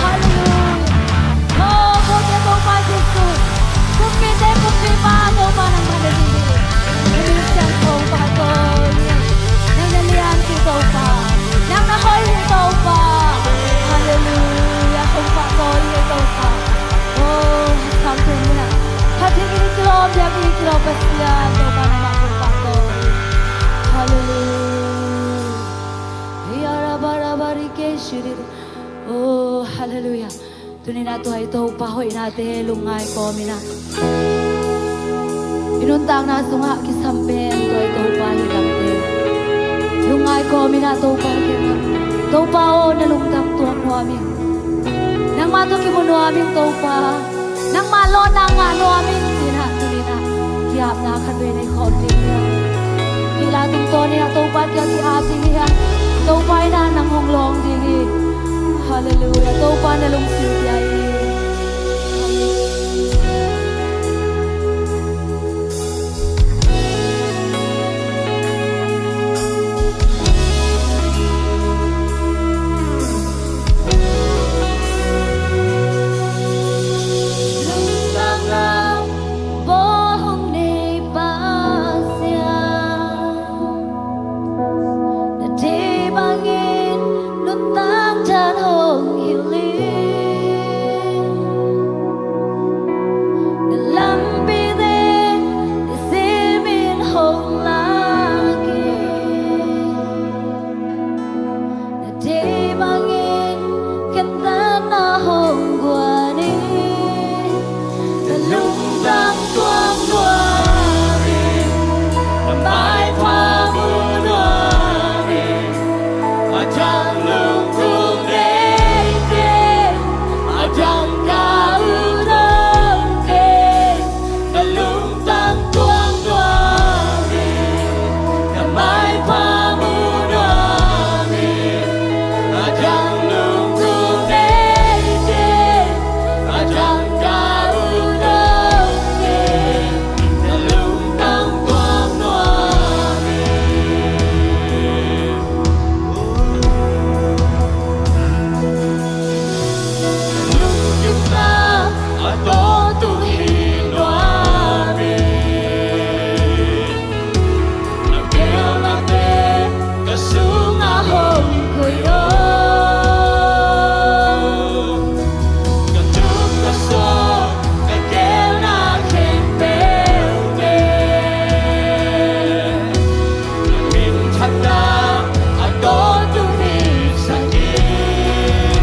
Halleluia. Aw, Topa Jesu. Kumpite kumpipa Topa nangmah na hi hi. Na min siangtho pahtawi. Nang na lian hi Topa. Nang na hoih hi Topa. Halleluia. Hong pahtawi hi Topa. Aw, sang tung na. Khat ding in kilawm, biakinn in kilawm Pasian Topa nangmah hong pahtawi. Halleluia. Yarabarabarikeshiri. Oh, halleluia. Tuni-in ah tua i Topa hoihnate lungngai kawm in ah, i nuntakna sungah kisam pen tua i Topa hi dangte lungngai kawm in ah Topa kiangah, Topa aw, na lungtang tuak nuam ing. Nangmah tawh kimu nuam ing Topa. Nangmah lawnna ngah nuam ing ci-in ah tuni-in ah ki-apna khatvei nei khawm ding hi hang. Hih la tungtawn in ah Topa kiang ki-ap ding hi hang. Topa in ah nang hong lawng ding hi. Halleluia. Topa na lungsim pia hi. Lungtang lam bawl hong nei Pasian, na deih bangin nuntak dan hong hilh in, na lampite nisimin hong lak in. Na deih bangin ken tan na hong guan in, na lungtang tuak nuam in, na maipha mu nuam in, a dang lungkung nei kei, a dang ka ut om kei. Na lungtang tuak nuam in, na maipha mu nuam in, a dang lungkung nei kei, a dang ka ut om kei. Na lungtang tuak nuam in. Lungkimna a tawt uh hi nuam in, na gelnate ka sungah hong koih aw. Ka tup ka sawm ka gelna khempeuh teh, na minthanna a tawt uh hi sak in,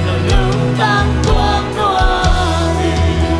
na lungtang tuak nuam in.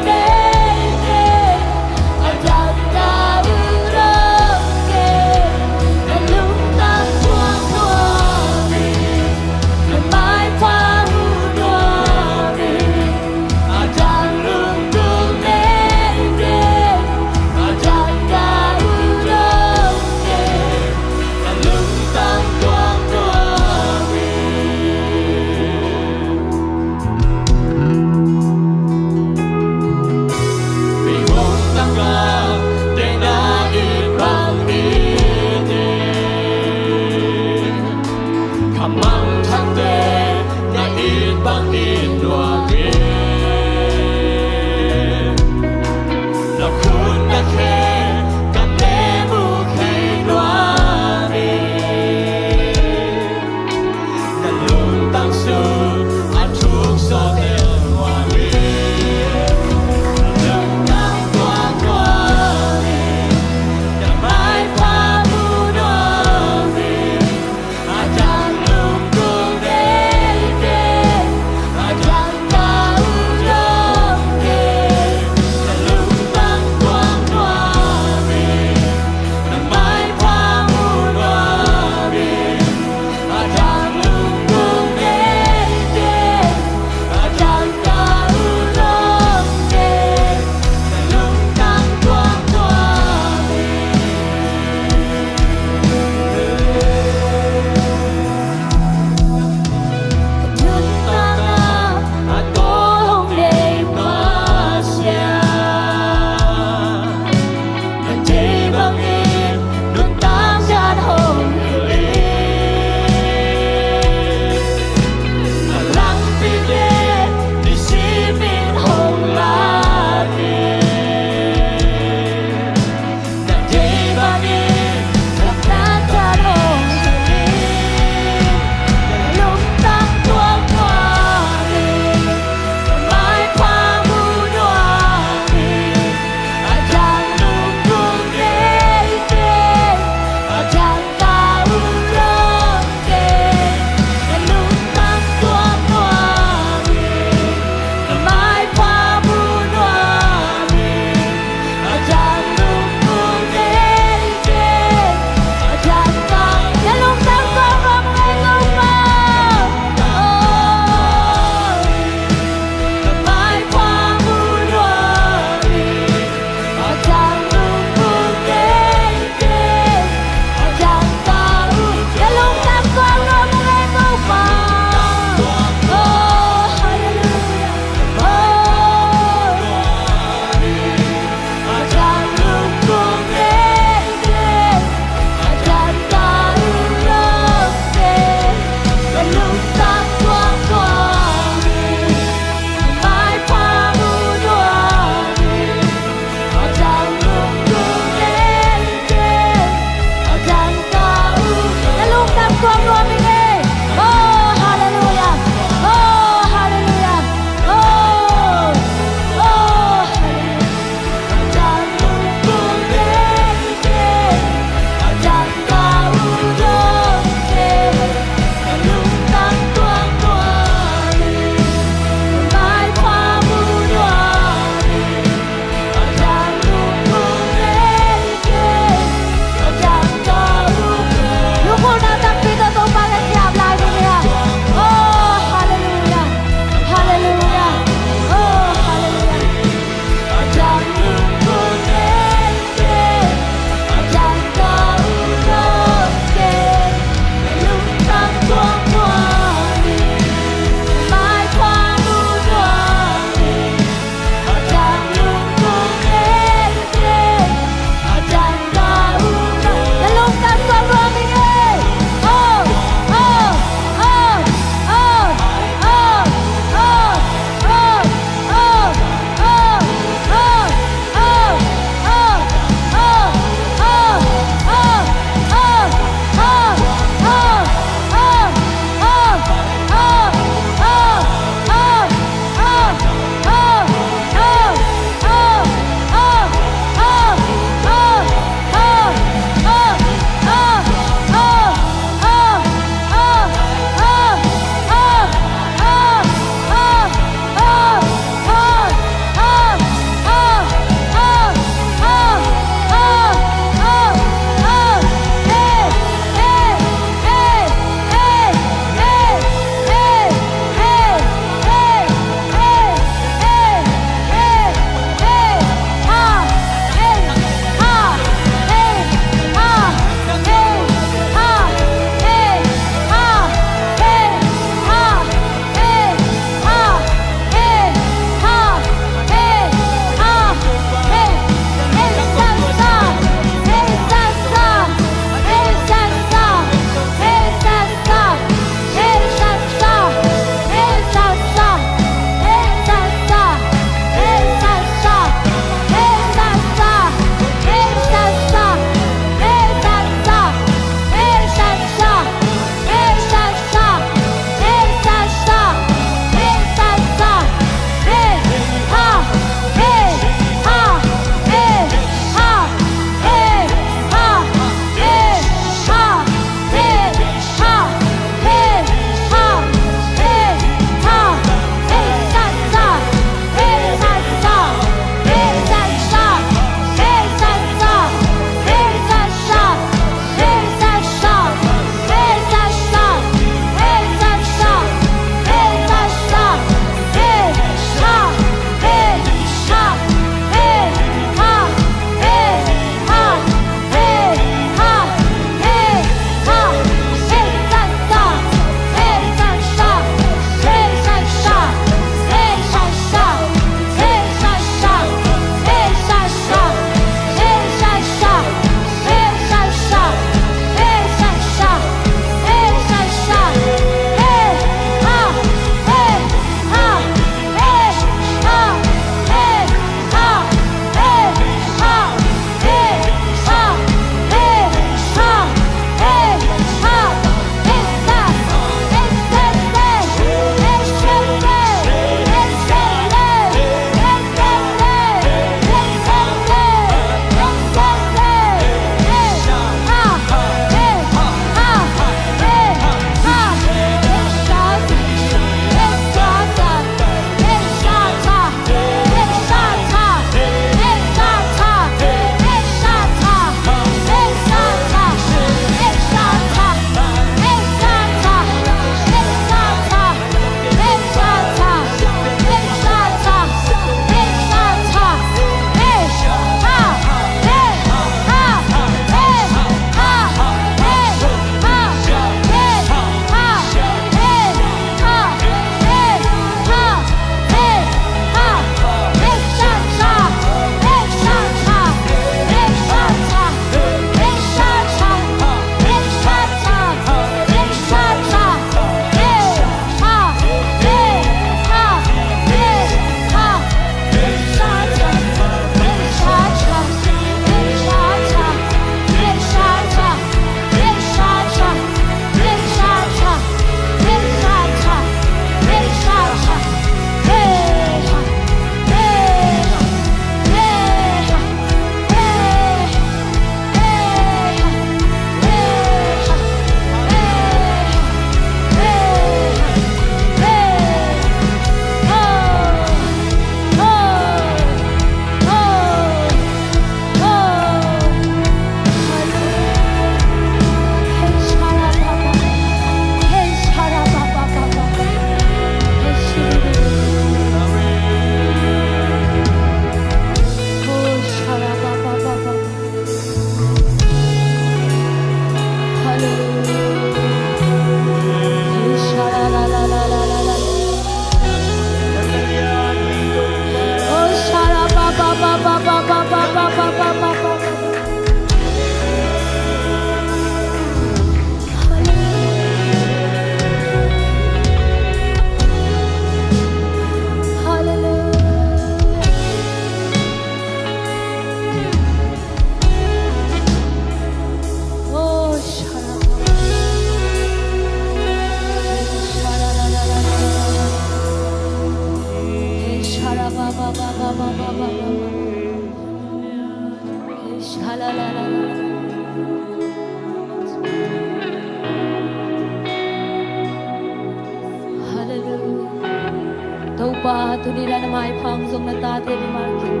Topa, tuni-in ah na maipha hong zong na tate mimal khin.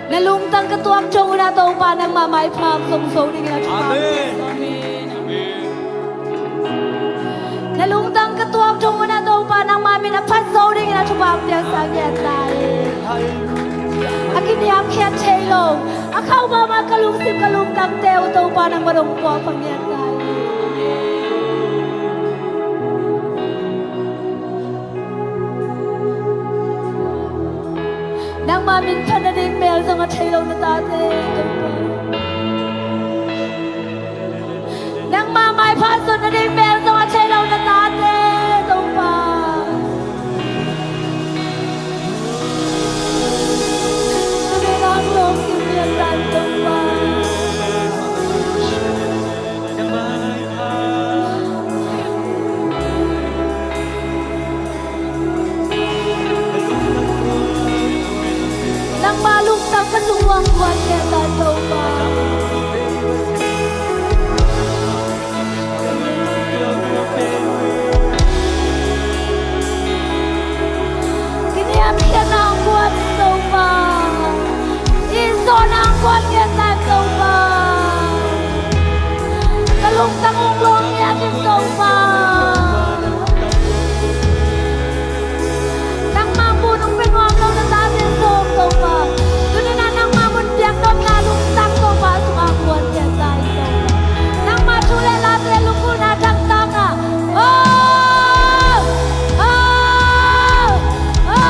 Na lungtang ka tuak thong un ah Topa, nangmah maipha hong zong zo dingin ah thupha hong pia. Amen. Na lungtang ka tuak thong un ah Topa, nangmah min a phat zo dingin ah thupha hong pia, sang ngiat lai. A kiniamkhiat thei lo, a khauh mahmah ka lungsim ka lungtangte uh Topa, nangmah dong puak pha ngiat lai. Nangmah min phat nading mel zong a thei lo na tate Topa. Nangmah maipha zon nading mel zong a thei lo na tate Topa. Tuni nang lawng kim lian dan Topa. Nangmah lungtang ka zong uang kuat lian dan Topa. Kiniamkhiatna hong guan in Topa. Itna hong guan ngiat lai Topa. Ka lungtang hong luang ngiat in Topa. Nangmah mun hong pia nuam lo na tate zong Topa. Tuni-in ah nangmah mun piak nopna lungtang Topa sungah hong guan ngiat lai Topa. Nangmah thu le late lungkimna thangtak ah. Oh! Oh! Oh!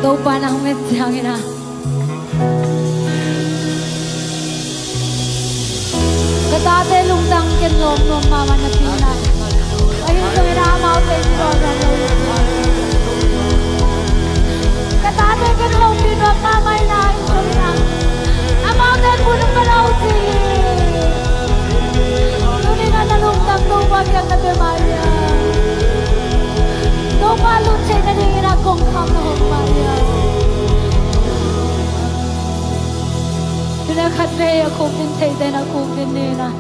Topa nang met ciangin ah, ka tate lungtang ken lawng nuam mahmah napi in ah, ahi zongin ah amaute in lawng nuam lo hi. Ka tate ken hopih nuam mahmah in ah, ahi zongin ah amaute in mun ka lo ci hi. Tuni in ah na lungtang Topa kiang na pia mah hiam? Topa lut theih nadingin ah kongkhak na hong mah hiam? Tuni a khatvei a khukdin theite in ah khukdin ni in ah,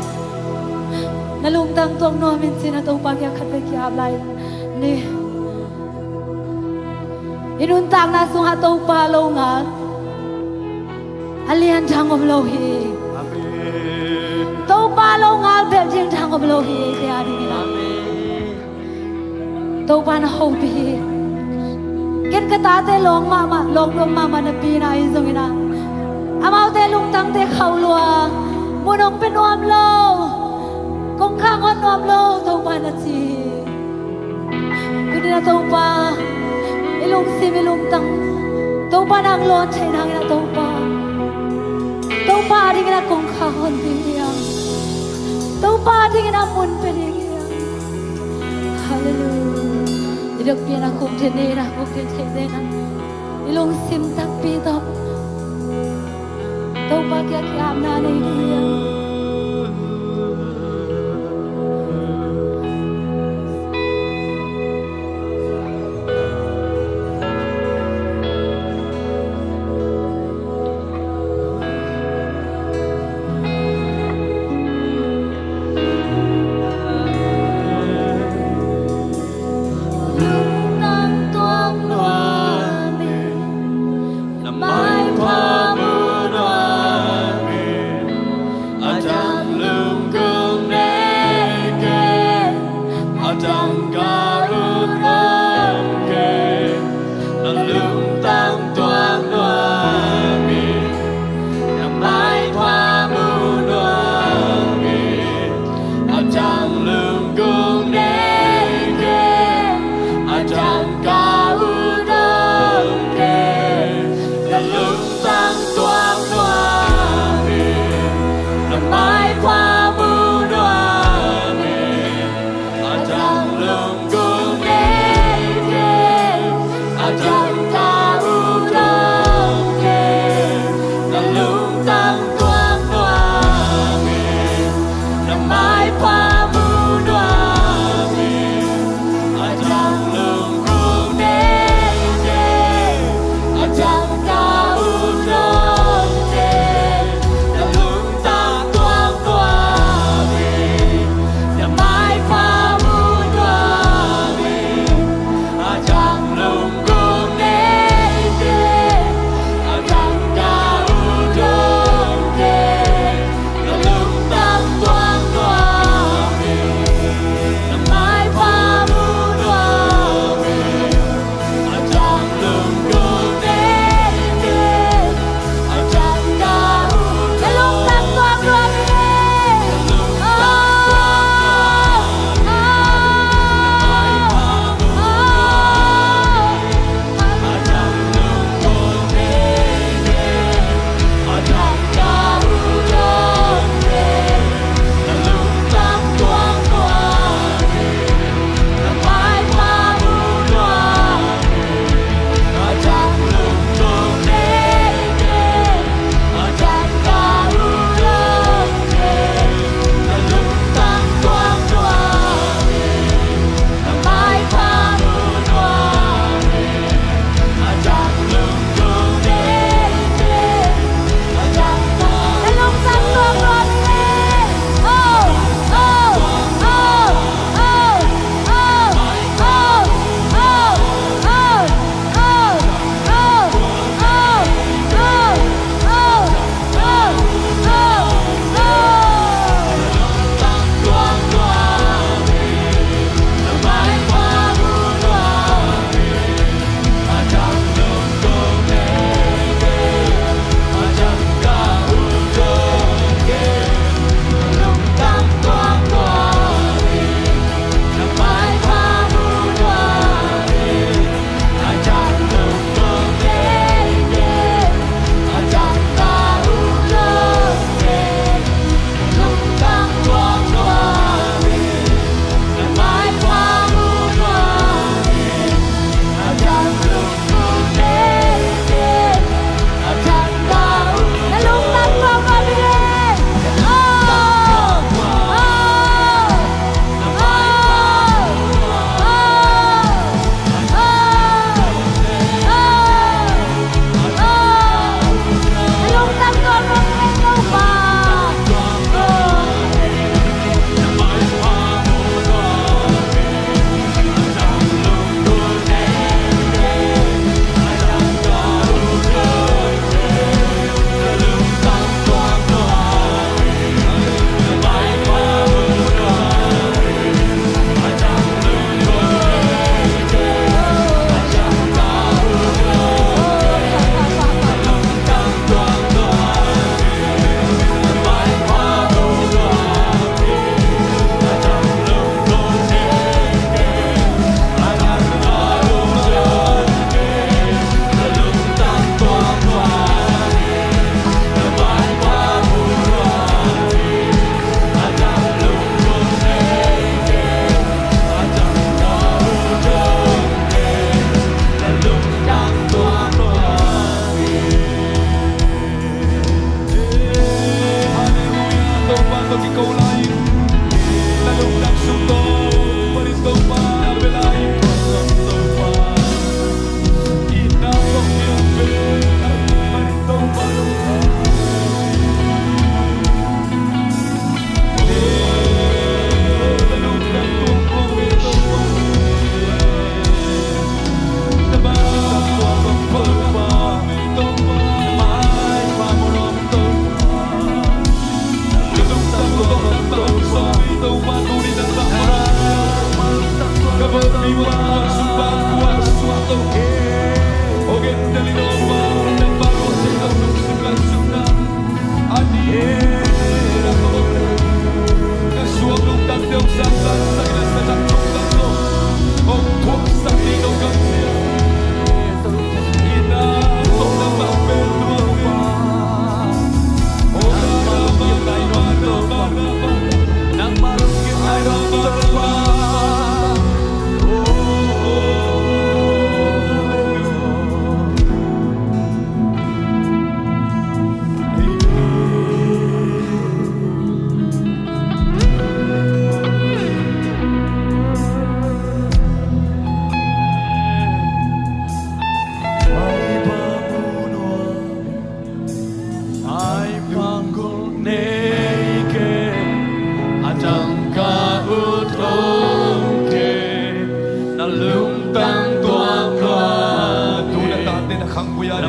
na lungtang tuak nuam in ci in ah Topa kiang khatvei ki-ap lai ni. I nuntakna sungah Topa lo ngal a lian dang om lo hi. Topa lo ngal belh ding dang om lo hi, eite a dingin ah. Topa na hopih hi. Ken ka tate lawng mahmah, lawng nuam mahmah napi in ah, ahi zongin ah amaute lungtangte khauh lua, mun hong pia nuam lo, kongkhak hon nuam lo Topa na ci hi. Tuni in ah Topa, i lungsim i lungtang Topa nang lawn theih nangin ah Topa, Topa a dingin ah kongkhak hon ding hiam? Topa a dingin ah mun pia ding hiam? Halleluiah. I biakpiakna khukdin ni in ah, khukdin theite in ah, i lungsim takpi tawh Topa kiang ki-apna nei ding hiam? Lungtang tuak nuam in, na maipha mu nuam in, a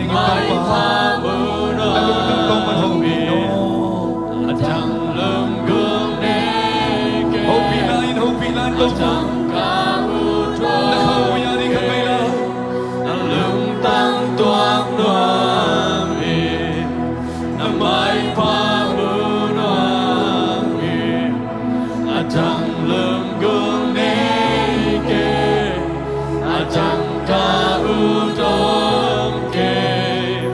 Maipha mu nuam in, a dang lum gum nei kei. Hopihna in, hopihna in Topa, na khang uh a ding khat vei la, na lungtang tuak nuam in, na maipha mu nuam in, a dang lum gum nei kei. A dang ka ut om kei,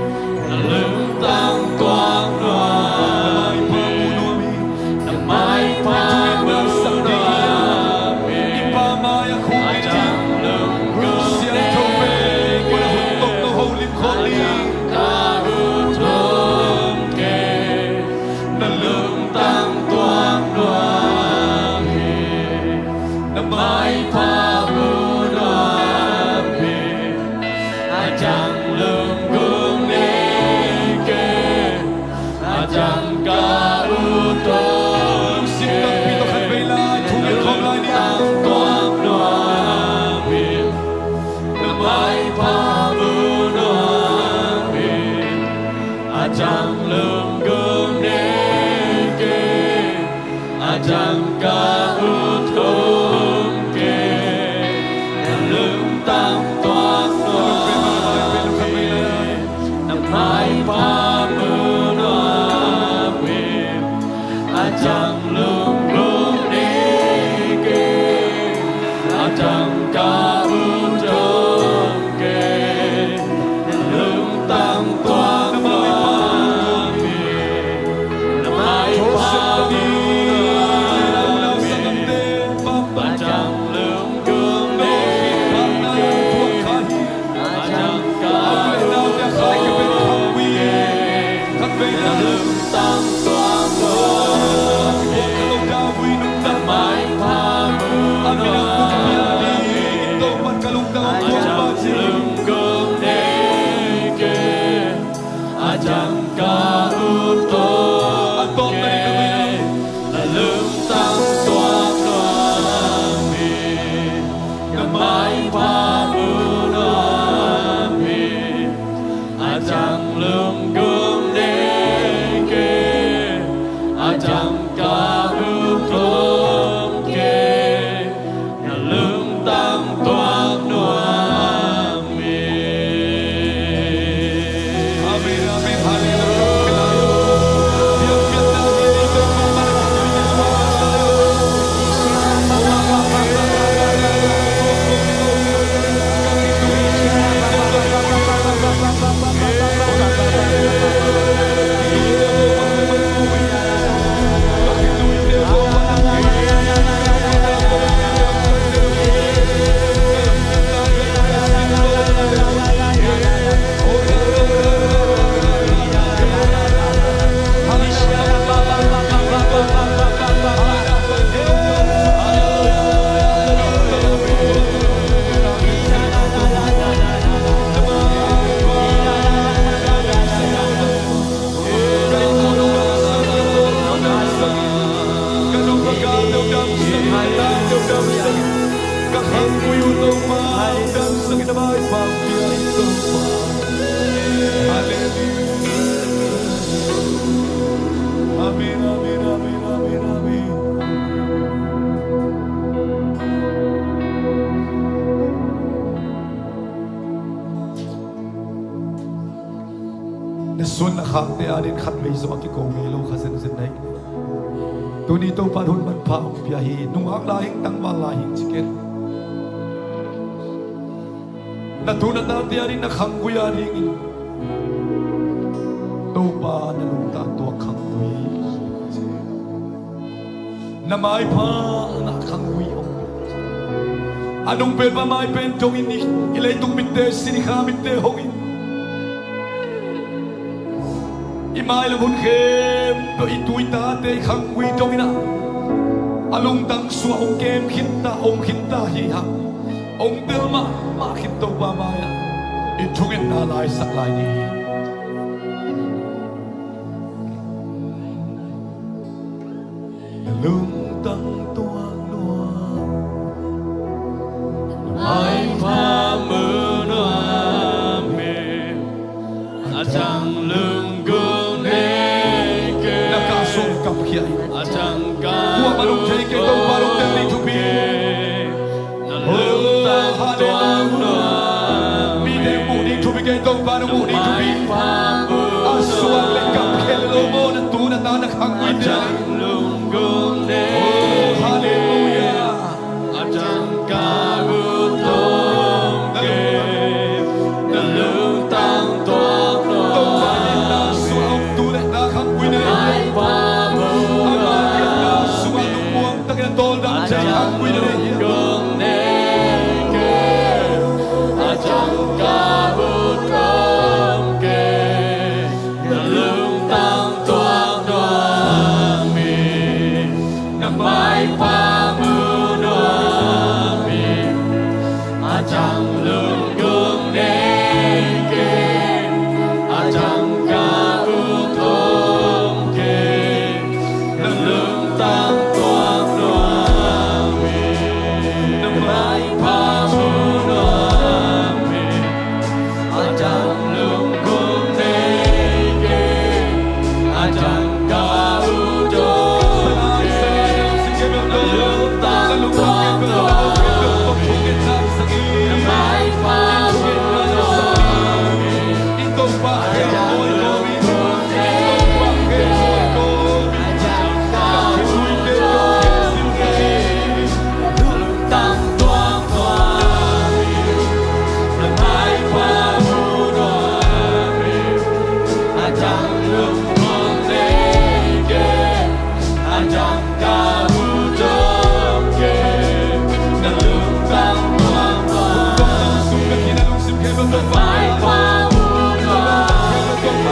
na lungtang tuak nuam in, na maipha mu nuam in, a dang lum gum nei kei, a dang ka ut om kei. Na lungtang tuak nuam in, na maipha mu nuam in, a dang lum gum nei kei, a dang ka ut om kei. Lungsim tampi tawh khat vei lai thu ngen khawm lai ni. Na lungtang tuak nuam in, na maipha mu nuam in, a dang lum gum nei kei, a dang ka ut om kei. Na lungtang tuak nuam in, na maipha mu nuam in, a dang lum gum nei kei, a dang ka ut om kei. Na lungtang tuak nuam in, na maipha mu nuam in, a dang lum gum nei kei. A dang ka ut om kei, na lungtang tuak nuam in, na maipha mu nuam in, a dang lum gum nei kei, a dang ka ut om kei. Na lungtang tuak nuam in, na maipha mu nuam in, a dang lum gum nei kei, a dang ka ut om kei. Na lungtang tuak nuam in. Amen, amen, halleluiah. Amen, amen, amen, amen, amen. Na suan na khakte ading khatvei zong a kiko ngei lo kha zenzen na hi. Tuni Topa in hun manpha hong pia hi. Nungak lai hing, tangval lai hing ci ken. Na tu na tate ading, na khanggui adingin Topa na lungtang tuak khanggui, na maipha a ngah khanggui om. A nung pen pa mai pen dongin i, i leitung mitte, sinikha mitte hongin, i mailam hun khempeuh i tu i tate i khanggui dongin ah, a lungtang sungah hong kem khinta, om khinta hi hang. Hong tel mahmah khin Topa mai-ah i thungetna laisak lai ni hi. Na lungtang tuak nuam, na maipha mu nuam in, Tang lungkung nei kei. Na kah sung kapkhia in. Kuamah lungthei kei Topa lungdam ding thupi. Oh, halleluia. Mite muh ding thupi kei Topa na muh ding thupi. A suak le kapkhia le lo maw na tu na ta na khanggui te. Oh, halleluia. A tangka ut om kei, na lungtang tuak nuam. Topa liatna sungah om tu le ta khanggui na nei. Ama liatna sungah lungmuang takin a tawldam thei khanggui na nei. A tangka ut om kei. Na lungtang tuak nuam in, na maipha mu nuam in, a tang lungkung nei kei, a tangka ut om kei. Na lungtang tuak nuam in, na maipha mu nuam in. A tang lungkung nei kei, a tangka ut om kei. Na lungtang tuak nuam in, na maipha mu nuam in. A tang lungkung nei kei, a tangka ut om kei. Na lungtang tuak nuam in, na maipha mu nuam in. A tang lungkung nei kei, a tangka ut om kei. Na lungtang tuak nuam in, na maipha mu nuam in.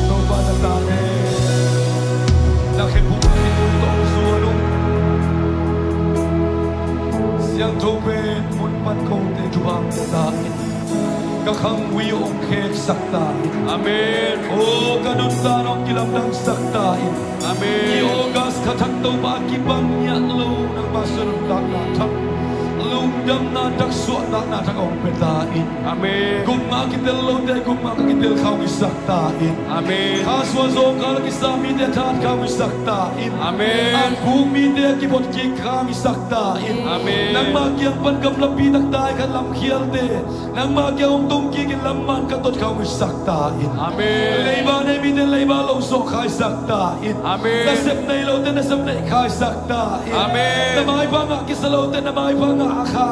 Topa na tate, na khephung na khephung tawh hong suan ung. Siangtho pen mun pan kote thupha hong pia ta in, ka khangui hong kheksak ta in. Amen. O ka nuntak hong kilamdangsak ta in. Amen. I August kha thak Topa kibang ngiat lo nangma suah nuntakna thak, lungdamna thak, suahtakna thak hong pia ta in. Amen. Gupna kitel lote gupna ka kitel kha hong hisak ta in. Amen. Kha suah zawngkhal a kisa mite thahat kha hong hisak ta in. Amen. An puk mite a kiphot kik kha hong hisak ta in. Amen. Nangma kiang pan gamlapi taktak khat lamkhialte nangma kiang hong tung kik in lam man ka tot kha hong hisak ta in. Amen. Leiba nei mite leiba lo zawh kha hisak ta in. Amen. Nasep nei lote nasep neih kha hisak ta in. Amen. Na maipha ngah kisa lote na maipha ngah kha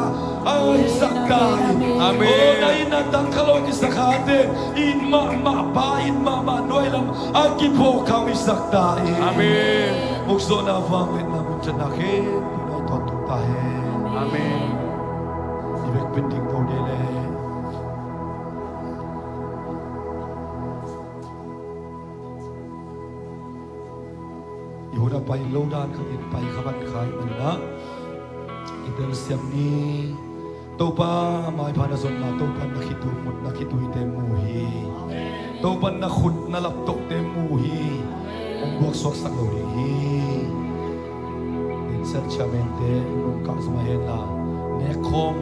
hong hisak ta in. Amen. O na itna tang kha lo kisa khate it mahmah pa it mahmah nuai lam a kiphawk kha hong hisak ta in. Amen. Ukzawhna vangliatna minthanna khempeuh na i tawntung ta hen. Amen. I vekpi in ding to ni le. I hun a pai lo dan khat in pai kha van kha i manin ah i telsiam ni. Topa maipha na zonna Topa na khitui mut na khituite mu hi. Topa na khut na laptohte mu hi. Hong buaksuaksak lo ding hi. Inn sial chairman te nungkah zuma hen la nekkhawm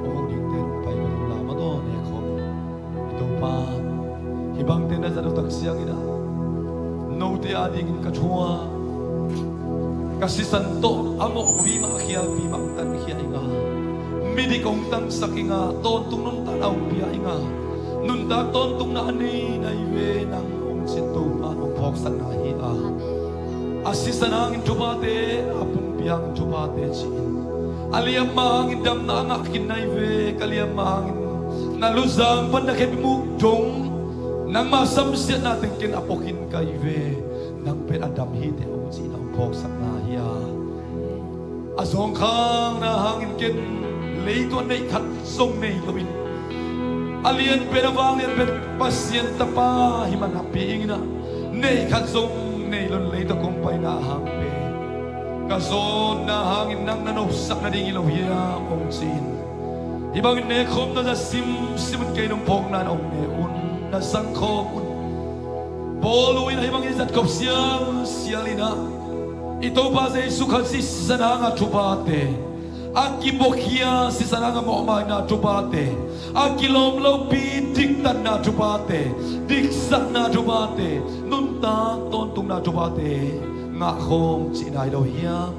hong uh dingte nung pai ka lo la ma daw nekkhawm. I Topa hih bangte na zat uh tak ciangin ah note adingin ka thu a ka sisan tawh a mawhpi mah khialpi mah hong tankhia ing a, midik hong tangsak ing a, tawntung nuntakna hong pia ing a, nuntak tawntungna a nei na hi ve nang hong cin Topa nong phawksakna hi a. A sisan hangin thuphate a pumpi hangin thuphate ci-in a liamma hangin damna a ngah khin na hi ve. Ka liamma hangin na luzang pan na khepimuk dong Nangmah samsiatna teng ken a pua khin ka hi ve. Nang pen a dam hi teh, hong cihna hong phawksakna hi a. A zawngkhangna hangin ken leitungah neih khat zong nei loin, a lian pen, a vanglian pen Pasian Tapa hi man a pi ing in ah, neih khat zong nei loin leitungah kong paina hang pen ka zawnna hangin nang na nopsak nading hi lo hiam, hong ci-in. Hih bangin nekkhawm na za simsim un, kei nong phawkna na hong ne un, na zangkhawm un. Paul in hih bangin zatkhop sialsial in ah, i Topa Jesu Khazih sisan hanga thuphate, a kibuakhia sisan hanga mawhmaina thuphate, a kilawm lopi diktatna thuphate, diksakna thuphate, nuntak tawntungna thuphate ngahkhawm cihna hi lo hiam?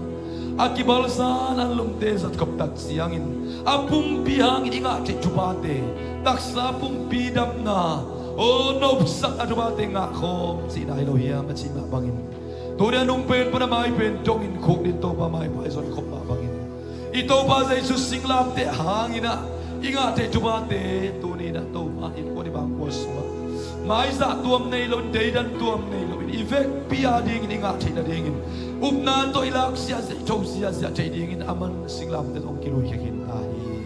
A kibalzan an lungte zatkhop tak ciangin a pumpi hangin i ngah theih thuphate, taksa pumpi damna, aw, nopsakna thuphate ngahkhawm cihna hi lo hiam, a cih mah bangin, tuni a nung pen pan a mai pen dongin khukdin Topa maipha i zonkhop mah bangin, i Topa Jesu singlamteh hangin ah i ngah theih thuphate tuni in ah Topa in kuan i bangkua sungah maizah tuam nei loin, deidan tuam nei loin, i vekpi a dingin i ngah theih nadingin, upna tawh i lak ziahziah, i tho ziahziah theih dingin a man singlamteh tawh hong kilui khia khin ta hi.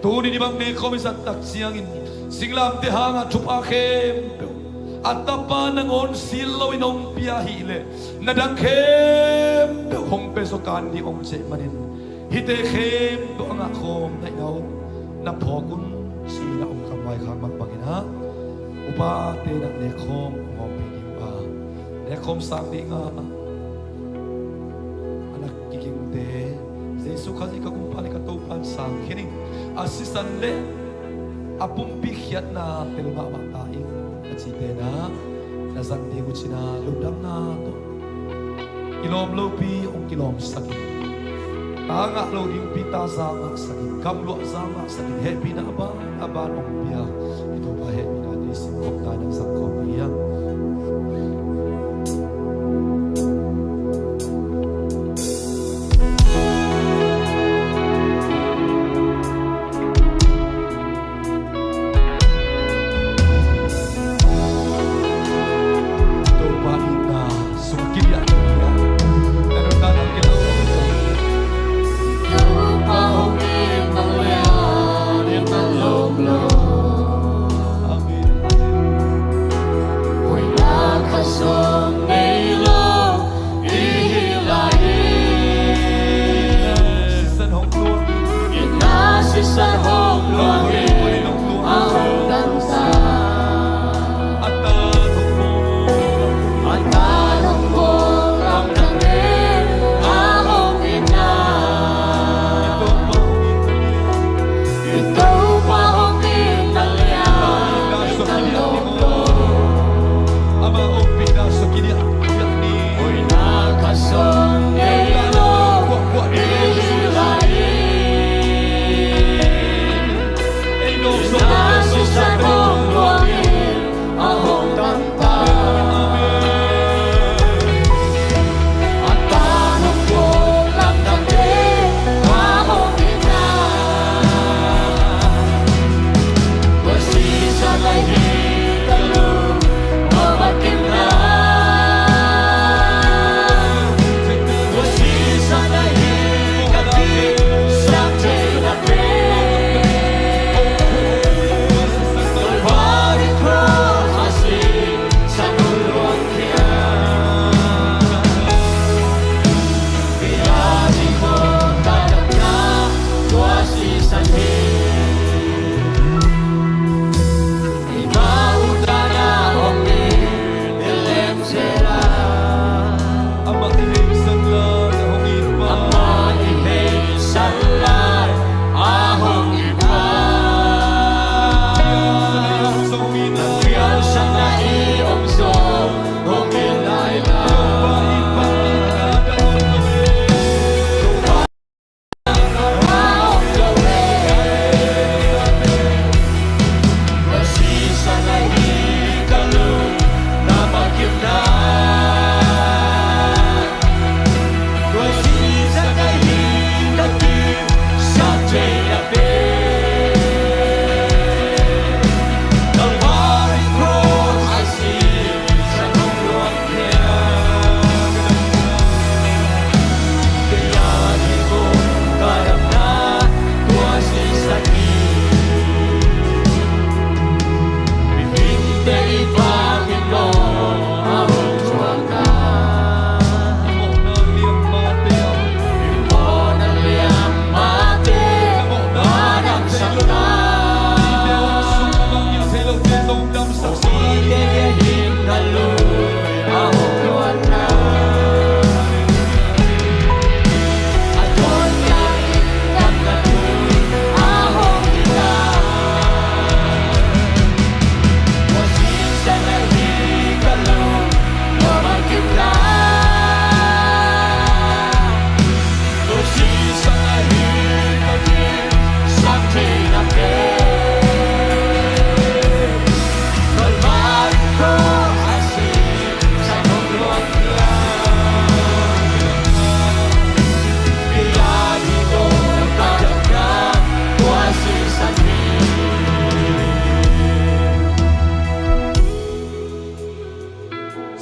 Tuni ni bang nekkhawm i zat tak ciangin singlamteh hanga thupha khempeuh a Tapa nangawn sil loin hong pia ahih leh, na dang khempeuh hong pia zaw kan ding hong cih manin, hihte khempeuh a ngahkhawm na hihna uh na phawk un, ci-in a hong kamvai khak mah bangin ah, upate in ah nekkhawm hong hawm phei ding uh a, nekkhawm sang ding a, a na kigingte, Jesu Khazih ka Kumpa le ka Topa in sang khin ing, a sisan le a pumpi khiatna tel mahmah ta ing, a cite in ah na zang ding uh ci-in ah lungdamna tawh, kilawm lopi hong kilawmsak in, ta ngah lo dingpi ta za ngahsak in, gamluah za ngahsak in, hehpihna a ban a ban hong pia i Topa hehpihna tawh i simkhop ta, na zangkhawm hi hiam? Topa itna sung kibiak, na nuntakna kilang. Topa hong it mang le a, it mang lawm lo. Amen. Halleluiah.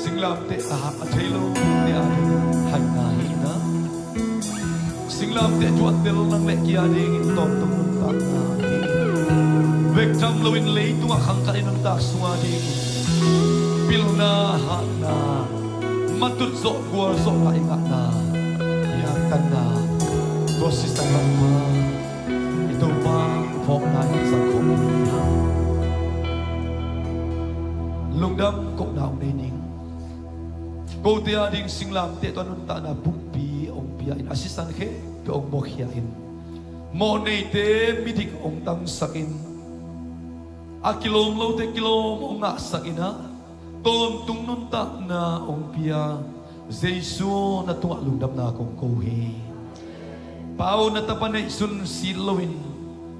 Singlamteh a hak a thei lo te a ding haina hi na. Singlamteh tuahtel nang le kei a dingin tawntung nuntakna hi. Vektham loin leitungah khangkhat i nuntak sung a dingin pilna, hatna, matut zawh, gualzawhna i ngahna, i angtanna, tua sisan lam kha i Topa phawkna in zangkhawm ding hi. Lungdam kohna hong nei ning. Kote a ding singlamteh tawh nuntakna pumpi hong pia in, a sisan khempeuh hong muakkhia in, mawhneite midik hong tangsak in, a kilawm lote kilawm hong ngahsak in ah, tawntung nuntakna hong pia Jesu, na tungah lungdamna kong ko hi. Pa aw, na tapa neihsun sit loin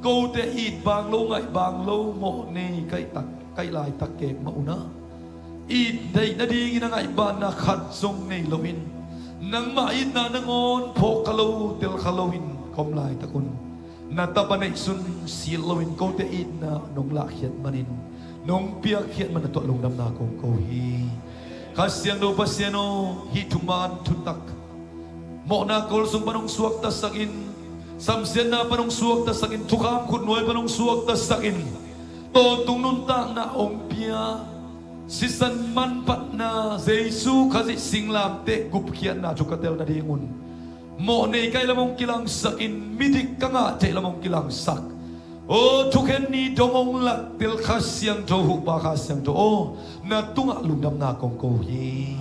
kote it bang lo, ngaih bang lo, mawhnei kaih tak, kaih laitak kek mah un ah, it theih nadingin a ngaihbanna khat zong nei loin, nangmah itna nangawn phawk kha lo, tel kha loin ka om laitak un, na tapa neihsun sit loin kote itna nong lahkhiat manin, nong piakkhiat man na tungah lungdamna kong ko hi. Kha Siangtho Pasian aw, hih thuman thutak mawhna kol sung pan hong suaktasak in, samsiatna pan hong suaktasak in, thukham khutnuai pan hong suaktasak in, tawntung nuntakna hong pia, sisan manphatna Jesu Khazih singlamteh gupkhiatna thu ka tel nadingun, mawhnei kaih lam hong kilangsak in, midik ka ngah theih lam hong kilangsak, aw, thukhen ni dong hong laktel Kha Siangtho, huhpa Kha Siangtho aw, na tungah lungdamna kong ko hi.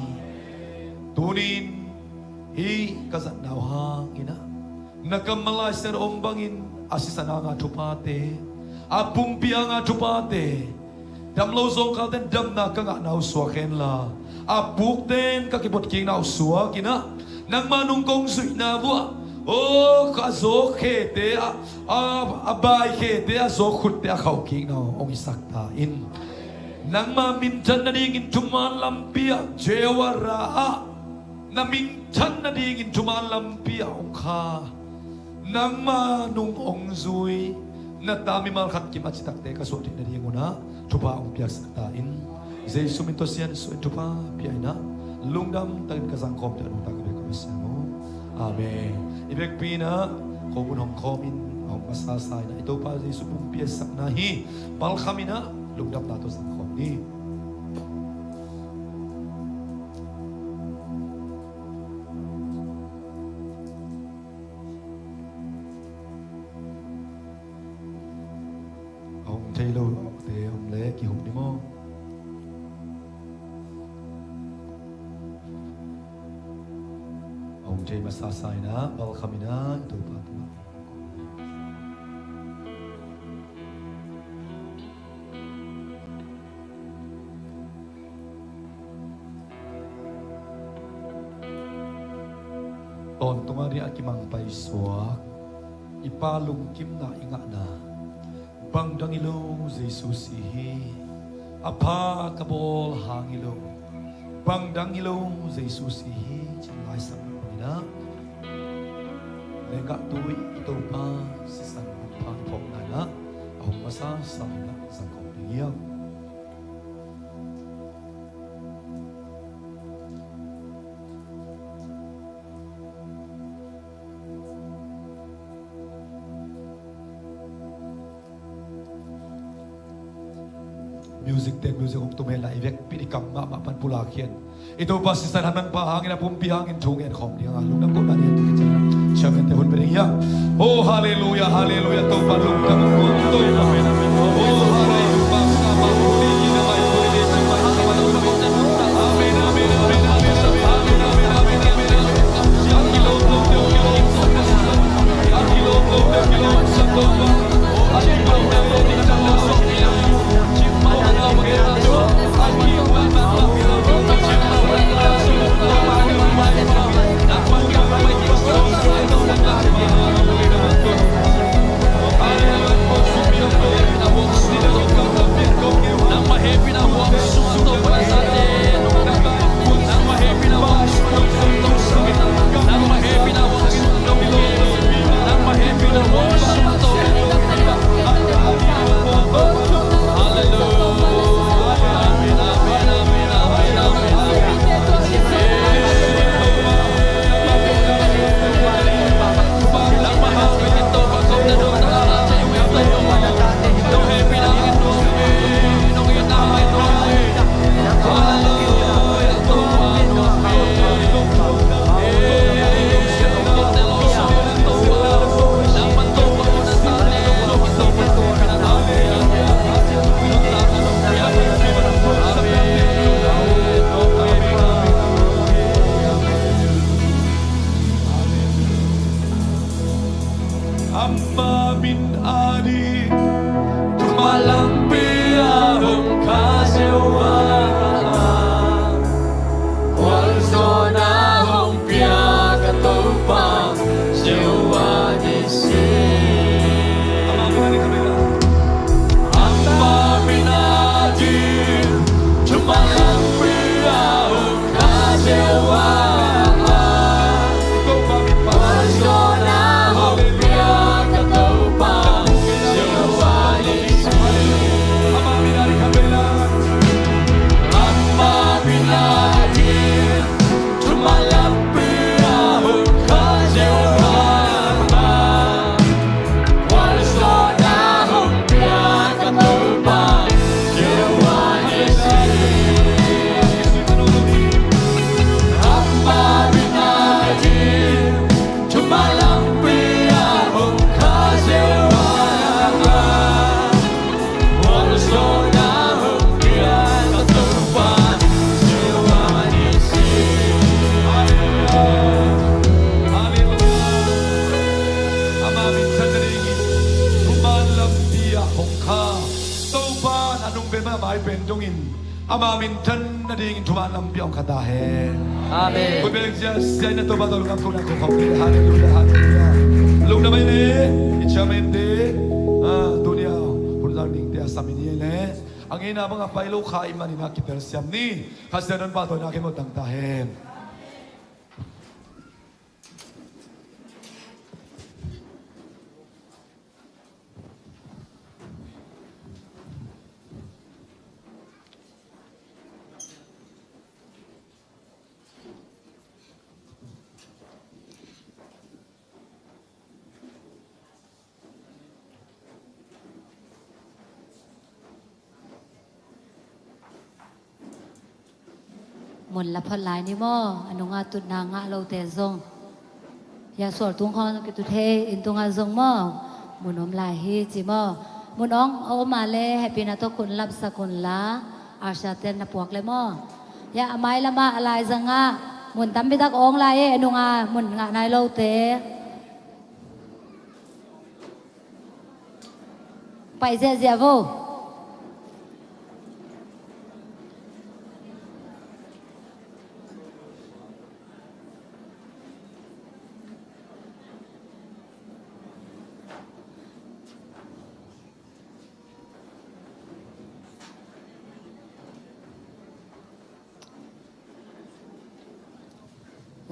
Tunin hih ka zatna uh hangin ah, na kammal Lai Siangtho om bangin a sisan hanga thuphate, a pumpi hanga thuphate, dam lo zawngkalte in damna ka ngahna uh suak hen la, a pukte in ka kiphot kikna uh suak in ah, nangma nung kong zuihna uh ah, aw, a zawk khete, a, a, a bai khete, a zawk khutte a khauh kikna uh hong hisak ta in. Nangma minthan nadingin thuman lampi ah Jehovah Ra ah, na minthan nadingin thuman lampi ah hong kha, nangma nung hong zui, na ta mimal khat kim a citakte ka suah theih nadingun ah thupha hong piaksak ta in. Jesu min tawh siansuah in thupha pia in ah, lungdam takin ka zangkhawm teh a nungta ka bia ka Pasian aw. Amen. I vekpi in ah khuamun hong khawm in, a hong masasa in ah, i Topa Jesu pumpi a sakna hi. Palkham in ah lungdamna tawh zangkhawm ni. A hong thei lote om leh kihuk ni maw? A hong thei masasa in ah palkham in ah i Topa tungah tawntung a ding a kimang paisuak i Pa lungkimna i ngahna, bangdang hi lo Jesu si hi. A pha ka bawl hang hi lo, bangdang hi lo Jesu si hi, ci-in Lai Siangtho in ah, lenggah tui i Topa sisan manpha i phawkna in ah, a hong masasa in ah zangkhawm ding hi hang. Music ten music hong tum hen la, i vekpi in i kam mahmah pan pulak hi in. I Topa sisan manpha hangin, a pumpi hangin thu ngen khawm ding a, lungdam kohna ni. Tu khit ciang chairman te hun pe ding hi hang. Oh, halleluiah, halleluiah. Topa lungdam, Topa. Oh, halleluiah. Amen. Than nadingin thuman lampi hong kha ta hen. Amen. Kut beng ziahziah in Topa tawh lungdam kohna ko khawm ni. Halleluiah, halleluiah. Lungdam ei le, i chairman te, ah, tuni a hun zang dingte a sam i ni ei le. A ngeina bang a pai lo kha i hih manin a kitel siam ni. Kha Siangtho in pahtawina khempeuh tang ta hen. Mun la phot lai ni maw, a nungah tutna ngah lote zong. Hiah sual tung khawng zong kitut hi, inn tungah zong maw, mun om lai hi ci maw. Mun hong a om a le hehpihna tawh khut lapsak unla, usher ten na puak le maw. Hiah a mailamah a laizangah mun tampi tak awng lai e, a nungah mun ngah nai lote. Pai ziahziah vo.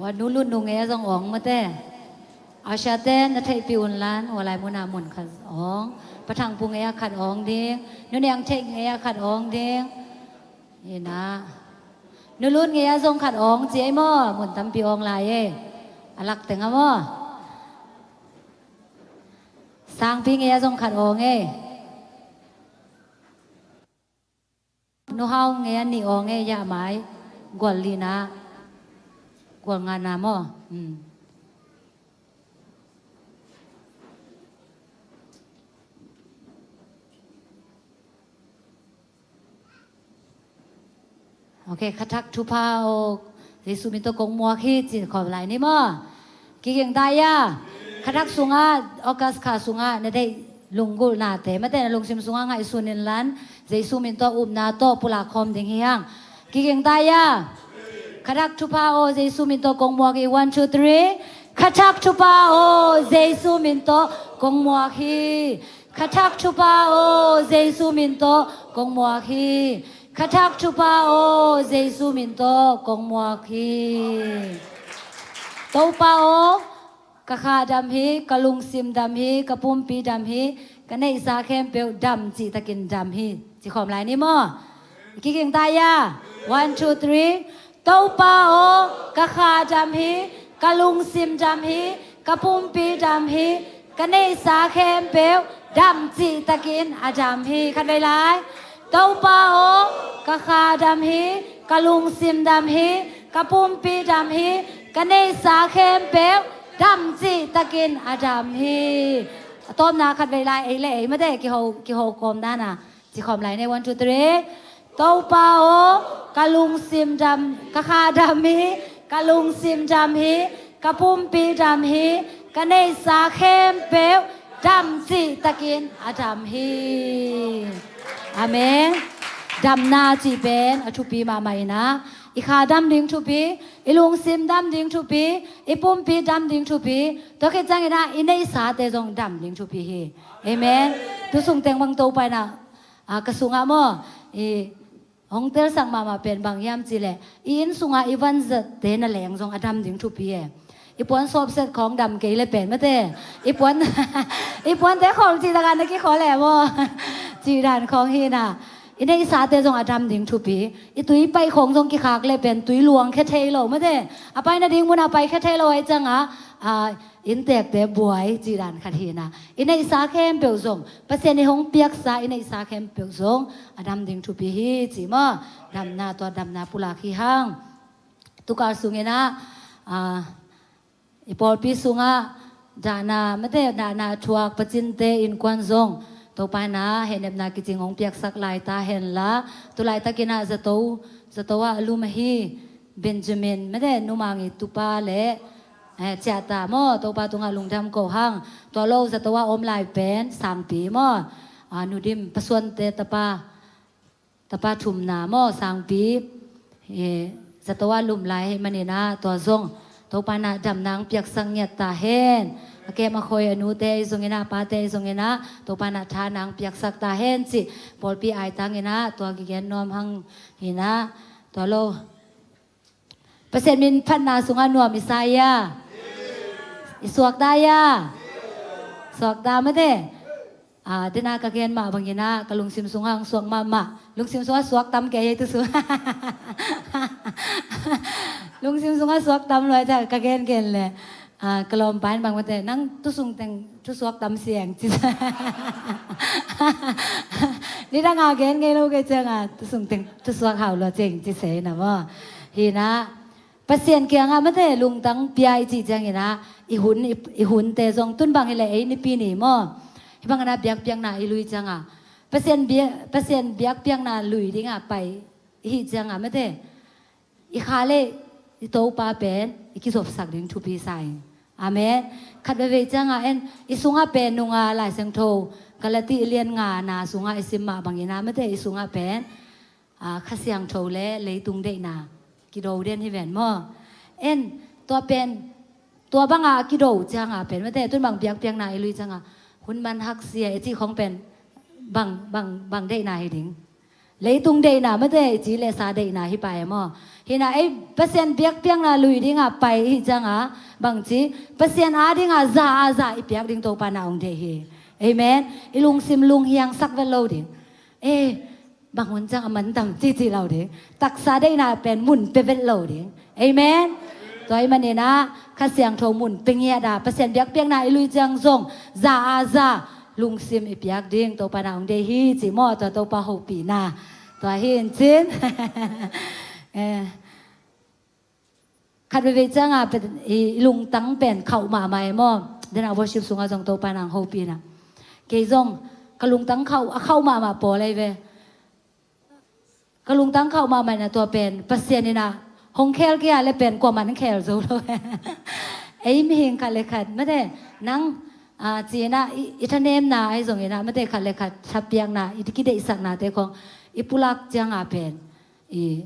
Ua nu lut nu ngei a zong awng mate. Usher te na theihpih unla, ua lai munah mun khat awng. Pa Thang Pu ngei a khat awng ding. Nu Niang Theih ngei a khat awng ding. Hi na. Nu Lut ngei a zong khat awng ci ei maw. Mun tampi awng lai ei. A lak teng a maw. Sangpi ngei a zong khat awng ei. Nu Hau ngei a nih awng ei, hiah mai. Gual lina. Gual ngana maw. Hmm. Ok, khathak thupha aw, Jesu min tawh kong muak hi ci khawm lai ni maw. Kiging ta ia, khathak sungah, August kha sungah na deih lunggulhnate mate na lungsim sungah ngaihsun inla, Jesu min tawh upna tawh pulak khawm ding hi hang. Kiging ta ia, khathak thupha aw, Jesu min tawh kong muak hi. One, two, three. Khathak thupha aw, Jesu min tawh kong muak hi. Khathak thupha aw, Jesu min tawh kong muak hi. Khathak thupha aw, Jesu min tawh kong muak hi. Topa aw, ka kha dam hi, ka lungsim dam hi, ka pumpi dam hi, ka neihsa khempeuh dam cihtakin dam hi. Ci khawm lai ni maw. Kiging ta ia. One, two, three. Topa aw, ka kha dam hi, ka lungsim dam hi, ka pumpi dam hi, ka neihsa khempeuh dam cihtakin a dam hi. Khatvei lai. Topa aw, ka kha dam hi, ka lungsim dam hi, ka pumpi dam hi, ka neihsa khempeuh dam cihtakin a dam hi. A tawpna khatvei lai ei le ei mate kiho, kiho kawm dana. Ci khawm lai ni, one, two, three. Topa aw, ka lungsim dam, ka kha dam hi, ka lungsim dam hi, ka pumpi dam hi, ka neihsa khempeuh dam cihtakin a dam hi. Amen. Damna cih pen a thupi mahmah inah, i kha dam ding thupi, i lungsim dam ding thupi, i pumpi dam ding thupi, tua khit cianginah i neihsate zong dam ding thupi hi. Amen. Tu sung teng bang Topa inah, a, ka sungah maw, i hong telsak mahmah pen bang hiam cihleh, i inn sungah i vanzatte na leng zong a dam ding thupi e. I puan sawpset khawng dam kei le pen mate, i puan, i puante khawl cih takah na kikhawl e maw. Cih dan khawng hi na. I neihsate zong a dam ding thupi. I tui paih khawng zong kikhak le pen tui luang khia thei lo mate. A pai nading munah pai khia thei lo ahih ciangah, a, inntekte buai cih dan khat hi na. I neihsa khempeuh zong, Pasian i hong piaksa i neihsa khempeuh zong a dam ding thupi hi ci maw. Damna, tua damna pulak hi hang. Tukal sunginah, a, i pawlpi sungah dahna, mate dahna thuak pacinte innkuan zong Topa inah hehnepna kicing hong piaksak lai ta henla, tulaitakinah zato, zato ah a lum ahi Benjamin, mate numang i tupa le, eh, ciahta maw, Topa tungah lungdam ko hang. Tua lo zato ah om lai pen Sangpi maw, a, Nudim Pasuante tapa, tapa thumna maw, sangpi, eh, zato ah lum lai ahih manin ah, tua zong Topa in ah damna hong piaksak ngiat ta hen. A kem a khoi a nute ahi zongin ah, pate ahi zongin ah, Topa in ah thana hong piaksak ta hen cih pawlpi aitang in ah tua kigen nuam hang hi in ah, tua lo. Pasian min phatna sungah nuam i sa hia? I suakta hia? Suakta mate. Ah, dena ka gen mah bangin ah ka lungsim sungah hong suak mahmah. Lungsim sungah suak tam kei hei tu sung. Lungsim sungah suak tam lua ciang ka gengen leh, ah, ka lawmpa in bang mate, nang tu sung teng tu suak tam siang ci. Nidang a gen ngei lo kei ciang ah, tu sung teng tu suak hau lua ciang ci se na maw. Hi in ah, Pasian kiangah mate lungtang pia i cih ciangin ah, i hun, i, i hunte zong tun bang hi leh ei Nipi ni maw, hih bangin ah biakpiakna i lui ciangah, Pasian bia-, Pasian biakpiakna lui dingah pai i hih ciangah mate, i kha le i Topa pen i kizopsak ding thupi sa ing. Amen. Khat veivei ciangah en, i sungah pen nunga Lai Siangtho, Galati lian ngana sungah i sim mah bangin ah mate, i sungah pen, ah, Kha Siangtho le leitung deihna kido den hi ven maw. En, tua pen, tua banga a kido cianga pen mate, tun bang biakpiakna i lui cianga, hun man haksia i cih khong pen bang, bang, bang deihna hi ding? Leitung deihna mate, i ci le sa deihna hi pai maw. Hi in ah ei Pasian biakpiakna lui dinga pai i hih cianga, bangci, Pasian a dinga za a za i piak ding Topa in ah hong deih hi. Amen. I lungsim lunghiang sak vet lo ding. Eh, bang hun ciang a man tam cici lo ding. Taksa deihna pen mun pia vet lo ding. Amen. Tua ahih manin ah Kha Siangtho mun pia ngiat a, Pasian biakpiakna i lui ciang zong za a za lungsim i piak ding Topa in ah hong deih hi ci maw, tua Topa hopihna. Tua hi in cin. Eh, khat veivei cianga pen, i, i lungtang pen khauh mahmah e maw. Dena worship sungah zong Topa in ah hong hopihna. Kei zong ka lungtang khauh, a khauh mahmah pawl ahi ve. Ka lungtang khauh mahmah in ah tua pen Pasian in ah hong khel kei a le pen kuaman khel zo lo. Ei mihing khat le khat mate, nang, ah, ci in ah i, i thanemna ahi zongin ah mate, khat le khat thapiakna, i kideihsaknate khong i pulak cianga pen i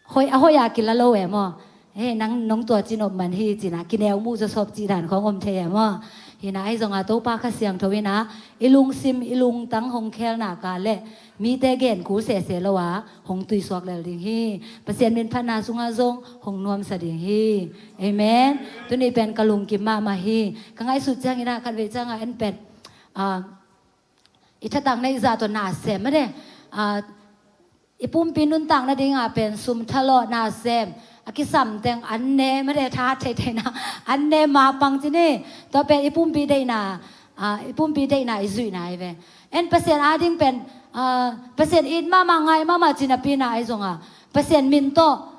hoih, a hoih a kila lo e maw. He, nang nong tua ci nop man hi ci in ah kineu muh zawsop cih dan khong om thei e maw. Hi in ah ahi zonga Topa Kha Siangtho in ah i lungsim i lungtang hong khelna ka le mite gen kul sese lo a hong tuisuak lel ding hi. Pasian min phatna sungah zong hong nuamsa ding hi. Amen. Tuni pen ka lungkim mahmah hi. Ka ngaihsut ciangin ah khat vei cianga en pen, ah, i thatang neih zah tawh na sem mate. Ah, i pumpi nuntak nadinga pen sum thalawh na sem, a kisam teng an ne mate, thahat theithei na an ne mapang ci ni. Tua pen i pumpi deihna, ah, i pumpi deihna i zuihna hi ve. En Pasian ading pen, ah, Pasian it mahmah ngai mahmah ci napi in ah ahi zonga Pasian min tawh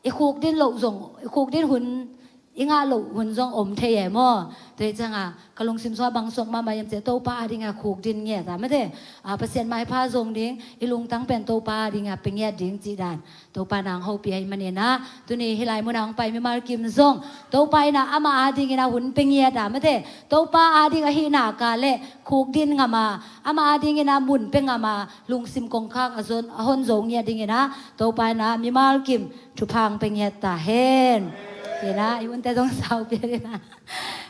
i khukdin loh zong, i khukdin hun i ngah loh hun zong om thei e maw. Tua hi cianga ka lungsim sungah bang suak mahmah hiam cih leh Topa adinga khukdin ngiat a mate, ah, Pasian maipha zong ding, i lungtang pen Topa adinga pia ngiat ding cih dan Topa in ah hong hopih ahih manin ah, tuni hih lai munah hong pai mimal kim zong Topa in ah amah adingin ah hun pia ngiat a mate, Topa ading ahihna ka le khukdin ngam a, amah adingin ah mun pia ngam a, lungsim kongkhak a zon, a hon zo ngiat dingin ah Topa in ah mimal kim thupha hong pia ngiat ta hen. Hi in ah i hunte zong sau pia ding ah.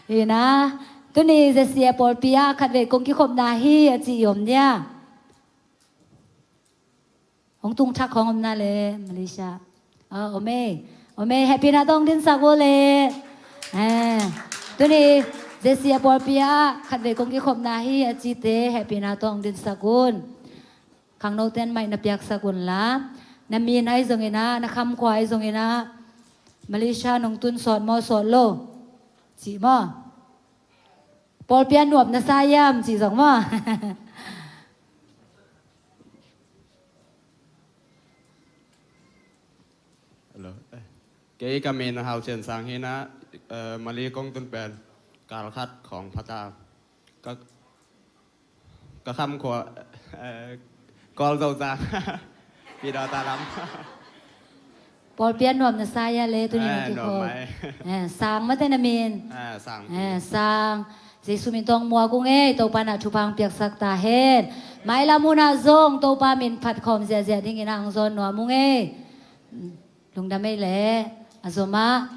Hi in ah, tuni Z C A pawlpi ah khat vei kong kikhopna hi a ci i om dia. Hong tung thak hong om na le Malaysia. Ah, om e. Om e, hehpihna tawh hong dinsak un le. Eh, tuni Z C A pawlpi ah khat vei kong kikhopna hi a cite hehpihna tawh hong dinsak un. Khangnote in mic na piaksak un la. Na min ahi zongin ah, na khamkhua ahi zongin ah, Malaysia nong tun sawt maw sawt lo cih maw. Pawlpi ah nuam na sa hiam cih zong maw. Hello. Eh, kei ka min Hau Sian Sang hi in ah, eh, Mali kong tun pen kal khat khawng pha ta. Ka, ka khamkhua, eh, Kawl Zo Zang. Pi Daw Ta Lam. Pawlpi ah nuam na sa hia le tuni na kikhop. Eh, nuam mai. Eh, Sang mate na min. Eh, Sang. Eh, Sang. Jesu min tawh muak ung ei, Topa in ah thupha hong piaksak ta hen. Mailam hun ah zong Topa min phat khawm ziahziah dingin ah hong zawn nuam ung ei. Lungdam ei leh, a zom ah.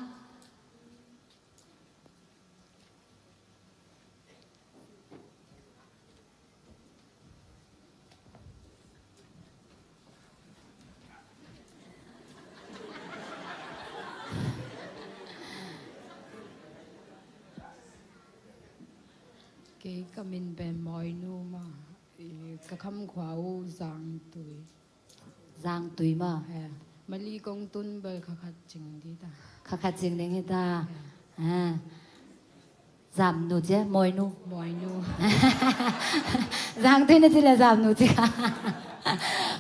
Kei ka min pen Mawinu mah, i, ka khamkhua uh Zangtui. Zangtui maw? Eh, Mali kong tun bel kha khat cing ding ta. Kha khat cing ding hi ta. Eh. Ah. Zamnu ci a, Mawinu. Mawinu. Zangtui na ci leh Zamnu ci kha.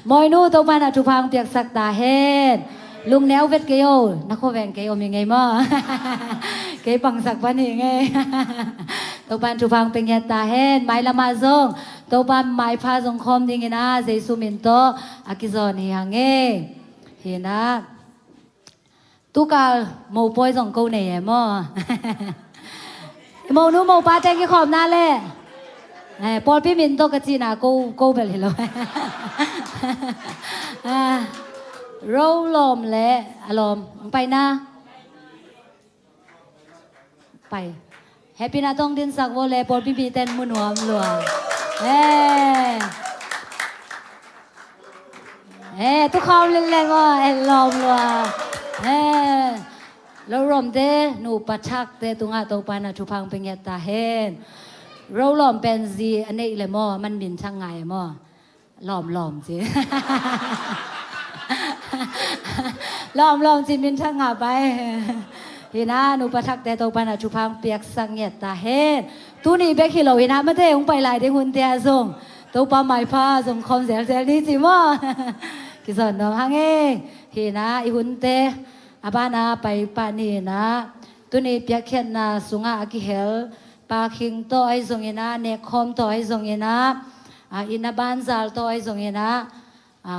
Mawinu, Topa in ah thupha hong piaksak ta hen. Lungneu vet kei o, na khua veng kei om hi ngei maw. Kei pangsak pan hi ngei. Topa in thupha hong pia ngiat ta hen. Mailam ah zong Topa maipha zong khawm dingin ah Jesu min tawh a kizawn hi hang ei. Hi in ah. Tukal mopawi zong ko nei e maw? Monu mopa teng i khawmna leh. Eh, pawlpi min tawh ka cihna ko, ko bel hi lo. Ah, Ro lawm leh a lawm hong paina. Pai. Happy na tong din sak vo le, pawlpi mi ten mu nuam lua. Eh. Eh, tu khawm lel leng aw, eh, lawm lua. Eh. Lo lawm te, nupa thak te tungah Topa in ah thupha hong pia ngiat ta hen. Ro lawm pen zi a neih le maw, man min thang ngai maw. Lawm lawm ci. Lawm lawm ci min thak ngah pai. Hi in ah nupa thakte Topa in ah thupha hong piaksak ngiat ta hen. Tuni bek hi lo hi in ah, mate hong pai lai ding hunte ah zong Topa maipha zong khawm zelzel ni ci maw. Kizawn nuam hang ei. Hi in ah i hunte a ban ah pai pah ni in ah, tuni piakkhiatna sungah a kihel Pa Khing tawh ahi zongin ah, Nek Khawm tawh ahi zongin ah, a, inn a banzal tawh ahi zongin ah, a,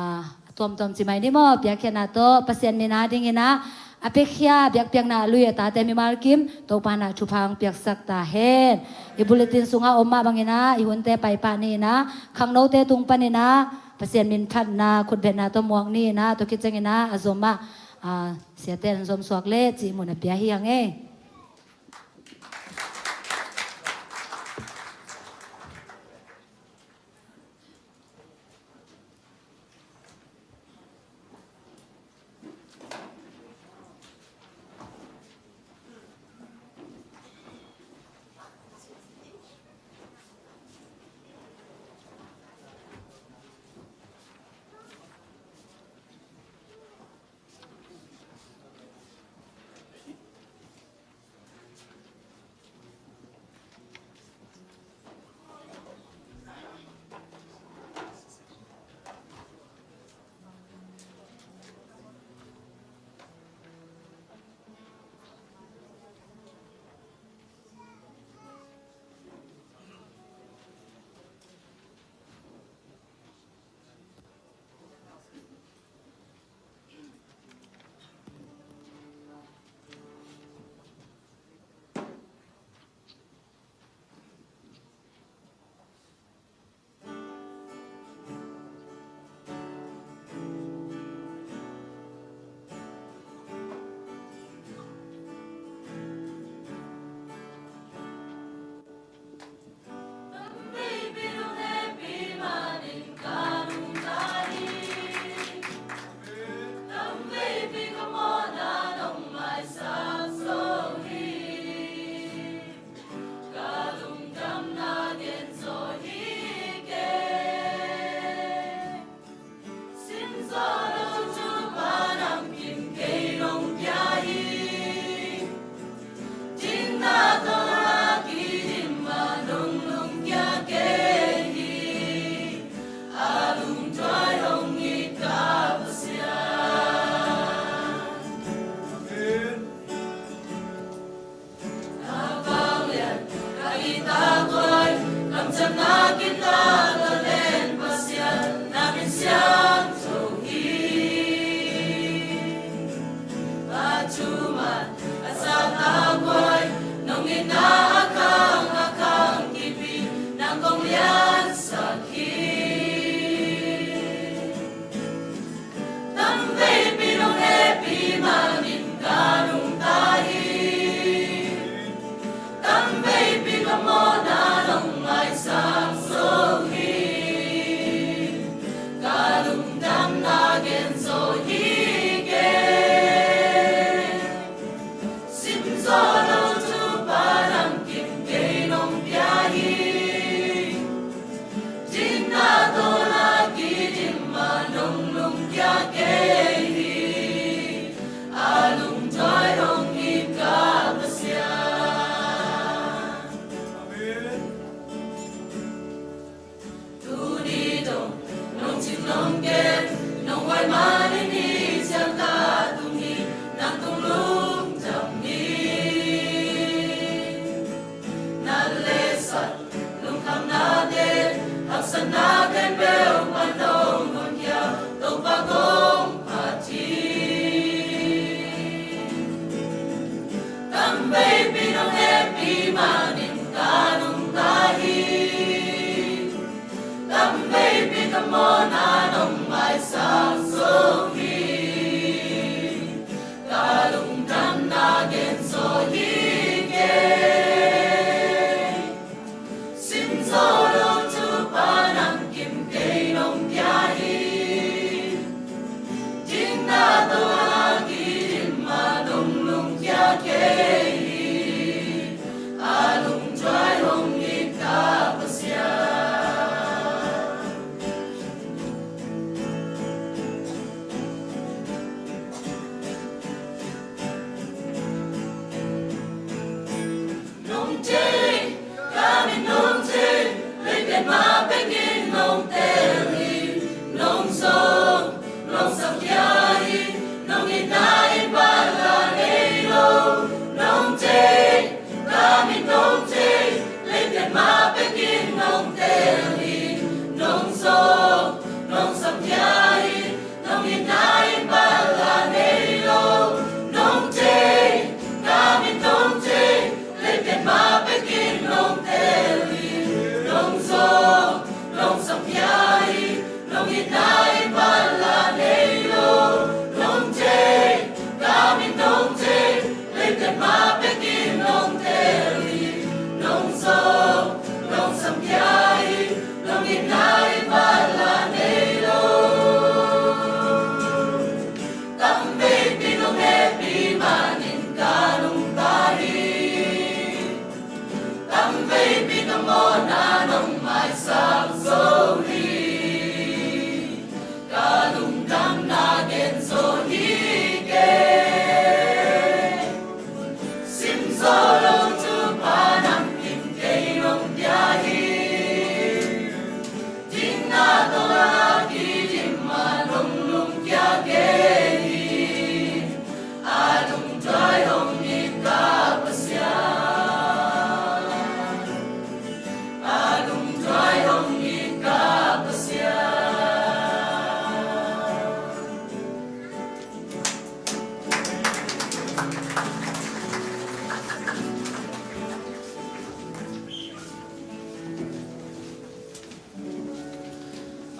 tuamtuam ci mai ni maw, piakkhiatna tawh Pasian min a dingin ah a piakhia biakpiakna a lui a tate mimal kim Topa in ah thupha hong piaksak ta hen. I bulletin sungah om mah bangin ah i hunte pai pah ni in ah, khangnote tung panin ah Pasian min phatna khutbetna tawh muak ni in ah, tua khit ciangin ah a zom ah, a, siate an zom suak leh cih mun a pia hi hang ei.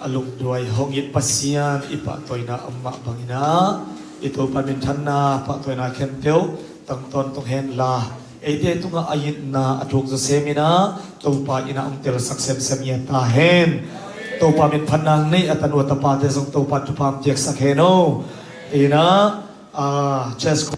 A lungduai hong it Pasian i pahtawina a om mah bangin ah, i Topa minthanna pahtawina khempeuh tang tawntung hen la, eite tungah a itna a thuk zawsem in ah Topa in ah hong telsak semsem ngiat ta hen. Topa minphatna nei a tanu a tapate zong Topa thupha hong piaksak hen aw. In ah, ah, church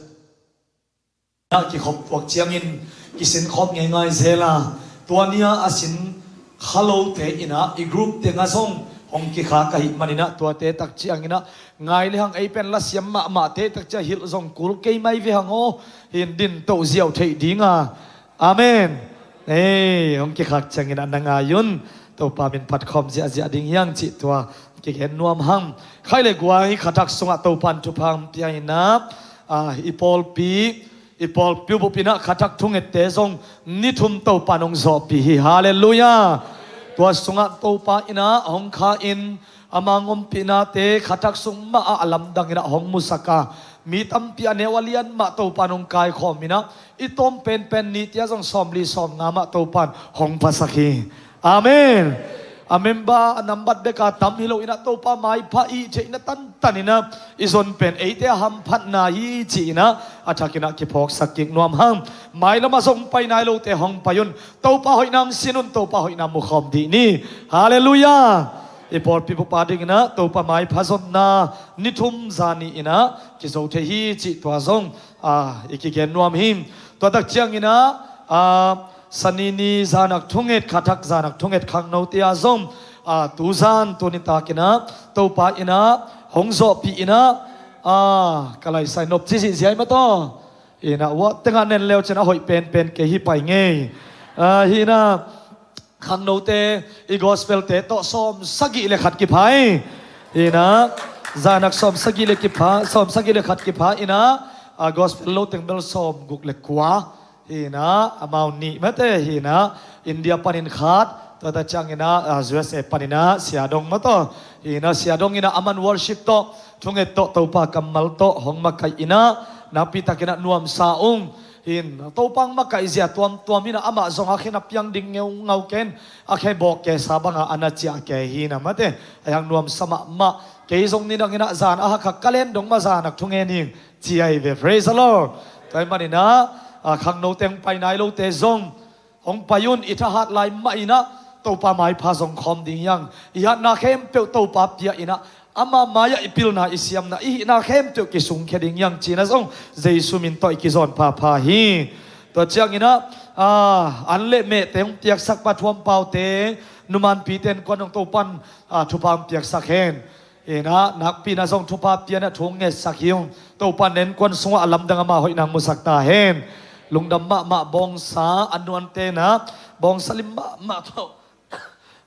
ah kikhop tuak ciangin kisin khawm ngeingai zel a, tua ni-a a sin kha lote in ah i group tengah zong hong kikhak ahih manin ah tuate tak ciangin ah ngai le hang, ei pen lasiam mahmahte tak ciang hilh zong kul kei mai ve hang aw, hin din toh ziau theih ding a. Amen. Ei, hong kikhak ciangin ah na ngai un, Topa minphat khawm ziahziah ding hi hang cih tua kigen nuam hang. Khai le guai khathak sungah Topa in thupha hong pia in ah, ah, i pawlpi, i pawlpi bup in ah khathak thungette zong ni thum Topa in hong zawhpih hi. Halleluiah. Tua sungah Topa in ah hong kha in, ama hong ompihnate khathak sung mah ah a lamdang in ah hong musak a, mi tampi a neu a lian mah Topa in hong kaikhawm in ah, i tawm penpen ni tia zong sawmli sawmnga mah Topa in hong phasak hi. Amen. A member a nambat bek a tam hi lo in ah Topa maipha i theihna tantan in ah i zon pen eite a hamphatna hi ci in ah a thak in ah kiphawksak kik nuam hang. Mailam ah zong pai nai lote hong pai un. Topa hoihna hong sin un, Topa hoihna mukhawm dih ni. Halleluiah. I pawlpi bup a ding in ah Topa maipha zonna ni thum zani in ah kizo thei hi cih tua zong, ah, i kigen nuam hi. Tua tak ciangin ah, ah, Sani ni zanak thunget, khathak zanak thunget khangnote ah zong, ah, tuzan tuni takin ah Topa in ah hong zawhpih in ah, ah, ka laisai nop ci zihziai mah tawh. In ah uah tengah nen leu cin a hoih penpen kei hi pai ngei. Ah, hi in ah khangnote i gospel-te tawh sawmsagih le khat kipha hi. Hi in ah zanak sawmsagih le kipha, sawmsagih le khat kipha in ah, ah, gospel lo teng bel sawmguk le kua. Hi in ah amau nih mate, hi in ah India panin khat, tua ta ciangin ah, ah, U S A panin ah Sia Dong mah tawh. Hi in ah Sia Dong in ah aman worship tawh, thunget tawh, Topa kammal tawh hong makaih in ah nakpi takin ah nuamsa ung. Hi in Topa hong makaih zia tuamtuam in ah amah zong a khe na piang ding ngeungau ken, a khe bawk kesa bangah a na ciah kei hi in ah mate. A hiang nuamsa mahmah. Kei zong nidang in ah zan a hakhak ka len dong mah zanak thungen ing ci ahi ve. Praise the Lord. Tua ahih manin ah, ah, khangnote hong pai nai lote zong hong pai un, i thahat lai mah in ah Topa maipha zong khawm ding hi hang. I hatna khempeuh Topa pia in ah ama mai-ah i pilna, i siamna, i hihna khempeuh kisungkhia ding hi hang ci in ah zong Jesu min tawh i kizawn phapha hi. Tua ciangin ah, ah, an le mehte hong piaksak pa thuampaute, numanpite innkuan zong Topa in, ah, thupha hong piaksak hen. Hi in ah nakpi in ah zong thupha pia in ah thu hong ngetsak hi ung. Topa in innkuan sungah a lamdang ama hoihna hong musak ta hen. Lungdam mahmah. Bawngsa a nuante in ah bawngsa lim mahmah tawh,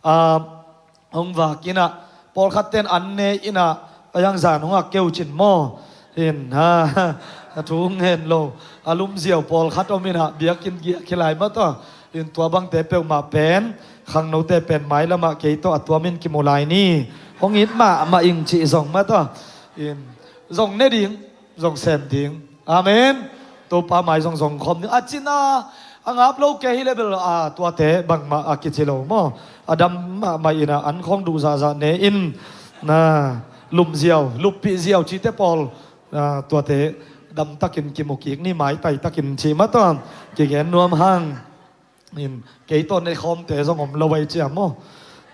ah, hong vak in ah, pawlkhatte in an ne in ah, a hiang zan hong a keu cin maw. Hi in ah a thu hong ngen lo, a lumziau pawlkhat om in ah biakinn giak hi lai mah tawh. Hi in tua bangte peuhmah pen khangnote pen mailam ah kei tawh a tuam in kimu lai ni. Hong it mahmah ing cih zong mah tawh. Hi in zong ne ding, zong sem ding. Amen. Topa mai zong zong khawm ding. A cina a ngap lo kei hi le bel, ah, tuate bangmah a kici lo maw. A dam mahmah in ah an khawng duh zahzah ne in, na, lumziau, luppih ziau cite pawl, ah, tuate damtakin kimu kik ni, maitai takin ci mah tawh kigen nuam hang. In, kei tawh ne khawmte zong om lo ahi cia maw.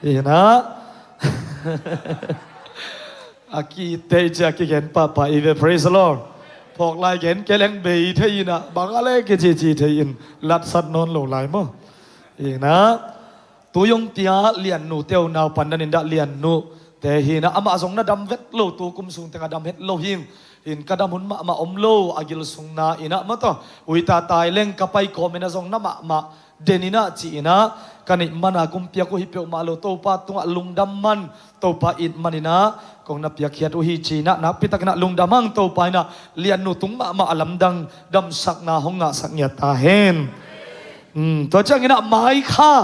In ah a ki-itte cia kigen pahpah i ve. Praise the Lord. Phawk lai gen kei leng bei thei in ah, bang a le kicici thei in, latsat nawn lo lai maw. In ah tu zong tia Liannu te uh, naupan dan in dah Liannu te hi in ah, amah zong na dam vet lo, tu kum sung teng a dam het lo hi. In ka dam hun mahmah om lo, a gil sung na in ah mah tawh, ui tatai leng ka pai kawm in ah zong na mahmah den in ah ci in ah, ka neih man a kumpiak uh hi peuhmah lo, Topa tungah lungdam man, Topa it man in ah kong na piakkhiat uh hi ci in ah, nakpi takin ah lungdam hang. Topa in ah Liannu tung mahmah a lamdang damsakna hong ngahsak ngiat ta hen. Hmm, tua ciangin ah maikha,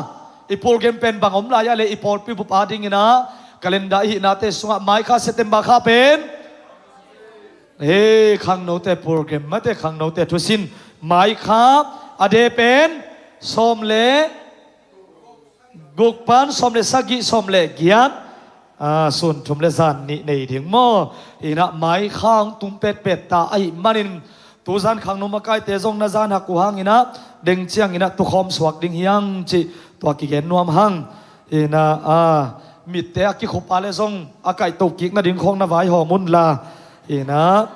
i program pen bang om lai a le, i pawlpi bup a dingin ah calendar i hihnate sungah maikha September kha pen, he, khangnote program mate, khangnote thusin, maikha a de pen sawm le guk pan sawm le sagih, sawm le giat, a, sun thum le zan nih nei ding maw? Inah mai khang tum petpet ta ahih manin, tuzan khang num a kaite zong na zan hak uh hanginah deng cianginah tukhawm suak ding hiang cih tua kigen nuam hang. Inah, a, mitte a kikhupa le zong a kaihto kik nading khawng na vaihawm unla. Inah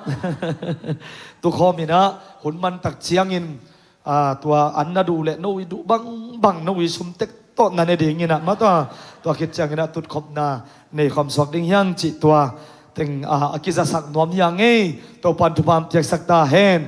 tukhawm inah hun mantak ciangin, a, tua an na duh le no i duh bangbang no i sum tek tawh na ne dinginah mah tua, tua khit cianginah tutkhopna nei khawm suak ding hiang cih tua teng, a, a kizasak nuam hiang ei. Topan thupha piaksak ta hen.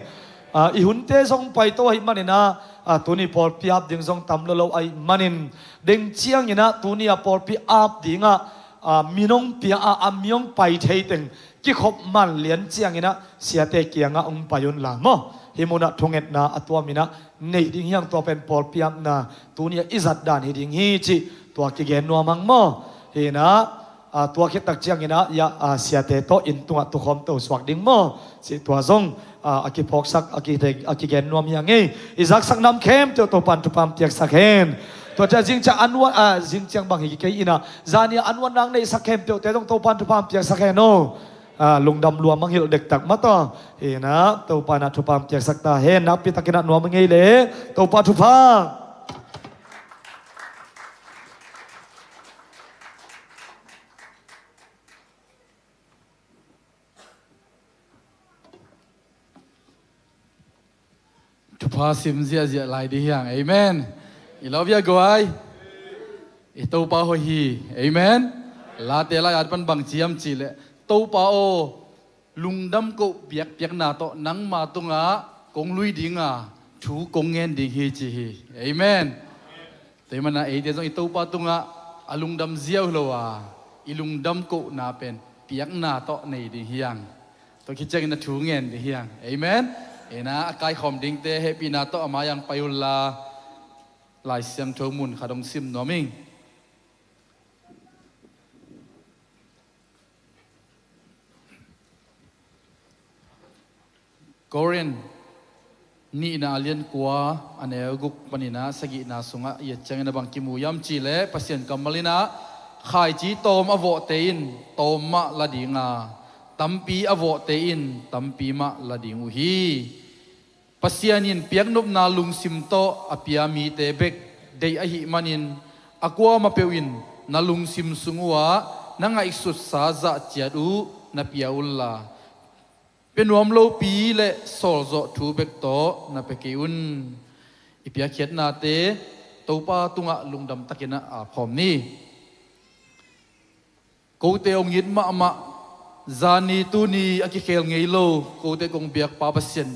A, i hunte zong paito ahih maninah, a, tuni pawlpi ap ding zong tam lo lo ahih manin, deng cianginah tuni a pawlpi ap dingah, a, mi nong pia a, a mi hong pai thei teng kikhop man lian cianginah siate kiangah hong pai unla maw? Hih munah thungetna a tuaminah nei ding hiang, tua pen pawlpi apna tuni a i zat dan hi ding hi cih tua kigen nuam hang maw? Hinah, a, tua khittak cianginah, ya, a, siate tawh inn tungah tukhawm to suak ding maw? Cih tua zong, a, a kiphawksak, a ki, a kigen nuam hiang ei. I zaksak nam khempeuh Topan thupha piaksak hen. Tua ciang zingciang an uan, a, zingciang bang hi kei inah, zani an uan nang neihsak khempeuhte zong Topan thupha piaksak hen aw. A, lungdam lua mangngilh dektak mah tawh. Hinah, Topa inah thupha piaksak ta hen. Nakpi takinah nuam ngei le Topa thupha. Thupha sim ziahziah lai dih hiang. Amen. I love ya guai. I Topa hoih hi. Amen. Late lai at pan bang ciam cih leh, Topa aw, lungdam koh piakpiakna tawh nangma tungah kong lui dinga thu kong ngen ding hi ci hi. Amen. Tua hi mana eite zong i Topa tungah a lungdam ziau lo a, i lungdam kohna pen piakna tawh nei ding hiang. Tua khit ciangin a thu ngen ding hiang. Amen. Ena a kaikhawm dingte hehpihna tawh a mai-ang pai unla, Lai Siangtho mun khat hong sim nuam ing. Korin nihna a lian kua, a neu guk paninah sagihna sungah i et ciangin a bang kimu hiam cih leh, Pasian kammal inah khaici tawm a vawhte in tawm mah la dinga, tampi a vawhte in tampi mah la ding uh hi. Pasian in piaknopna lungsim tawh a pia mite bek deih ahih manin, a kuamah peuh in na lungsim sung uhah na ngaihsutsa zah ciat uh na pia unla, pia nuam lopi le sawlzawh thu bek tawh na pia kei un. I piakkhiatnate Topa tungah lungdam takinah a phawm ni. Kote hong it mahmah, zani tuni a kikhel ngei lo kote kong biakpa Pasian,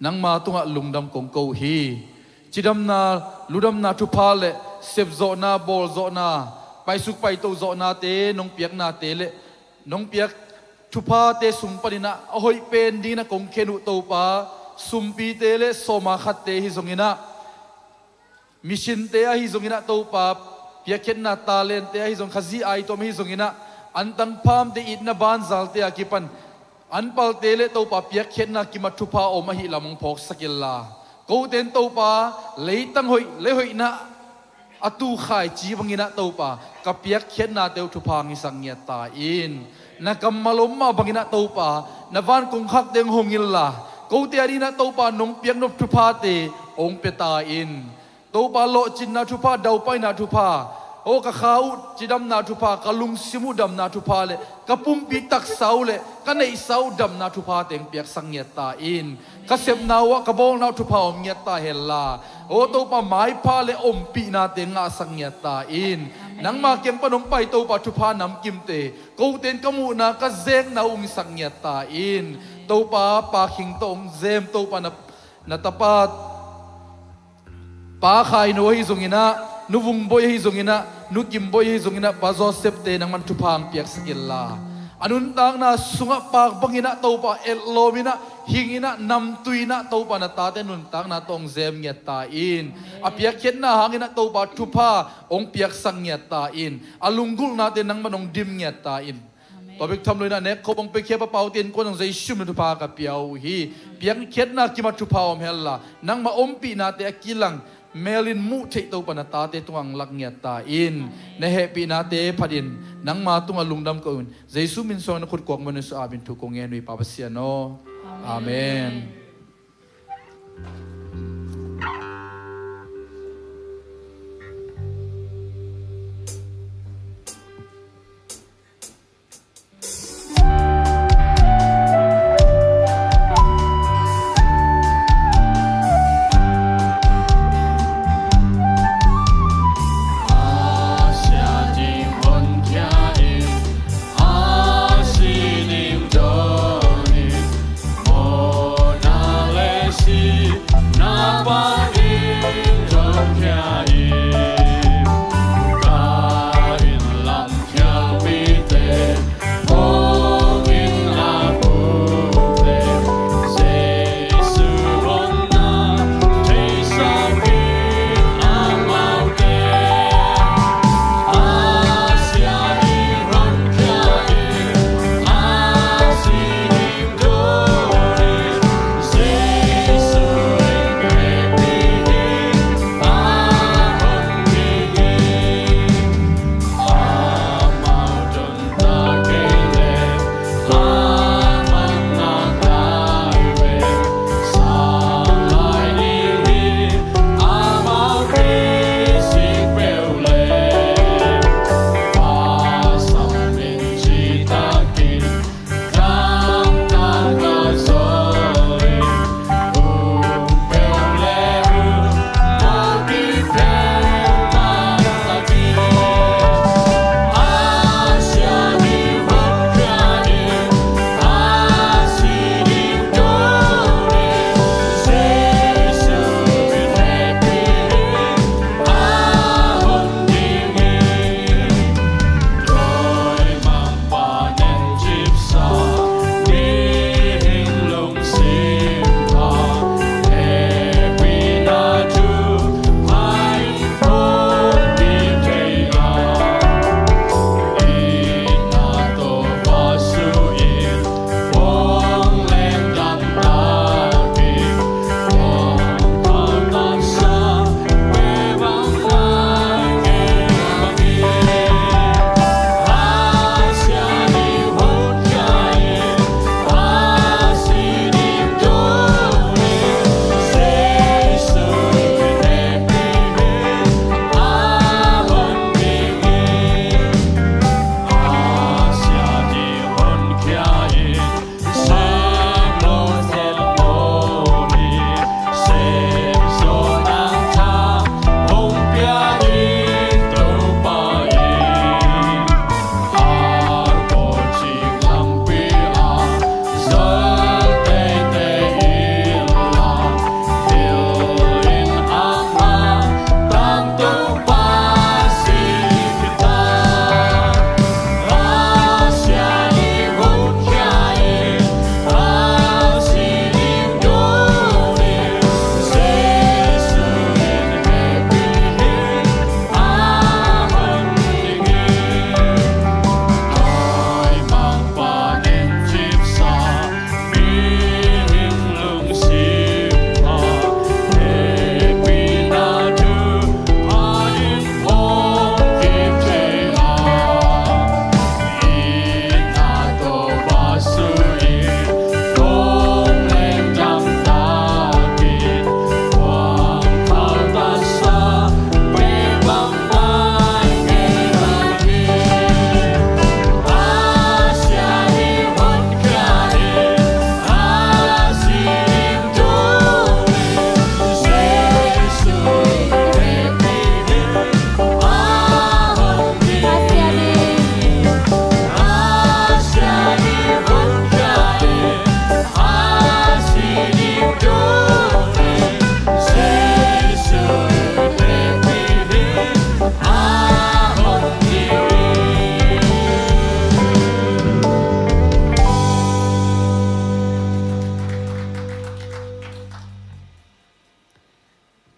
nangma tungah lungdam kong ko uh hi. Cidamna, ludamna thupha le sepzawhna, bawlzawhna, paisuk paito zawhnate nong piaknate le nong piak thuphate sung paninah a hoih pen dinginah kong khen uh Topa, sumpite le sawma khatte ahi zonginah, missionte ahi zonginah Topa, piakkhiatna talente ahi zong, Khazih aitawm ahi zonginah, antang phamte, itna banzalte a kipan anpalte le Topa piakkhiatna kimah thupha a om ahih lam hong phawksak inla, kote in Topa leitang hoih, leihoihna a tu khaici banginah Topa, ka piakkhiatnate uh thupha hong hisak ngiat ta in. Na kammal om mah banginah Topa, na van kongkhakte hong hong inla, kote a dinginah Topa nong piaknop thuphate hong pia ta in. Topa lawhcinna thupha, daupaina thupha, aw ka kha uh cidamna thupha, ka lungsim uh damna thupha le ka pumpi taksa uh le ka neihsa uh damna thupha teng piaksak ngiat ta in. Ka sepna uhah ka bawlna uh thupha om ngiat ta henla, aw Topa maipha le ompihna teng ngahsak ngiat ta in. Nangma kiang pan hong pai Topa thupha namkimte kote in ka muhna ka zekna uh ungsak ngiat ta in. Topa Pa Khing tawh hong zem Topa na, na tapa Pa Khaino ahi zonginah, Nu Vung Boi ahi zonginah, Nu Kim Boi ahi zonginah, Pa Joseph-te nangman thupha hong piaksak inla, a nuntakna sungah pak banginah Topa etlawminah, hinginah, namtuinah Topa na tate nuntakna tawh hong zem ngiat ta in. A piakkhiatna hanginah Topa thupha hong piaksak ngiat ta in. A lunggulhnate nangman hong dim ngiat ta in. Tua bek tham loinah nek khop hong piakhia Pa Pau Tin Kuan zong Jesu min thupha ka pia uh hi. Piakkhiatna kimah thupha om henla, nangmah ompihnate a kilang Mel in muh theih Topa na tate tungah hong lak ngiat ta in. Na hehpihnate phat in nangma tungah lungdam ko-in, Jesu min suangin na khut kuakmuan na suah ap in thu kong ngen uh hi, Pa Pasian aw. Amen.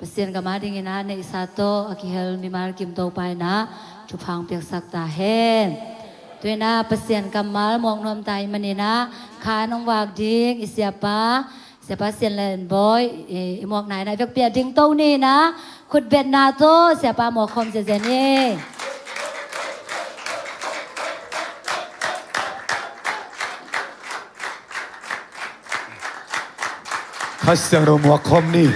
Pasian gam a dingin a neihsa tawh a kihel mimal kim Topa in a thupha hong piaksak ta hen. Tu-in a Pasian kammal muak nuam ta ahih manin a khan hong vak ding i siapa Siapa Sian Lian Bawi, i, i muak nai nai vekpi a ding to ni na, khutbetna tawh siapa muak khawm ziazia ni. Kha Siangtho muak khawm ni.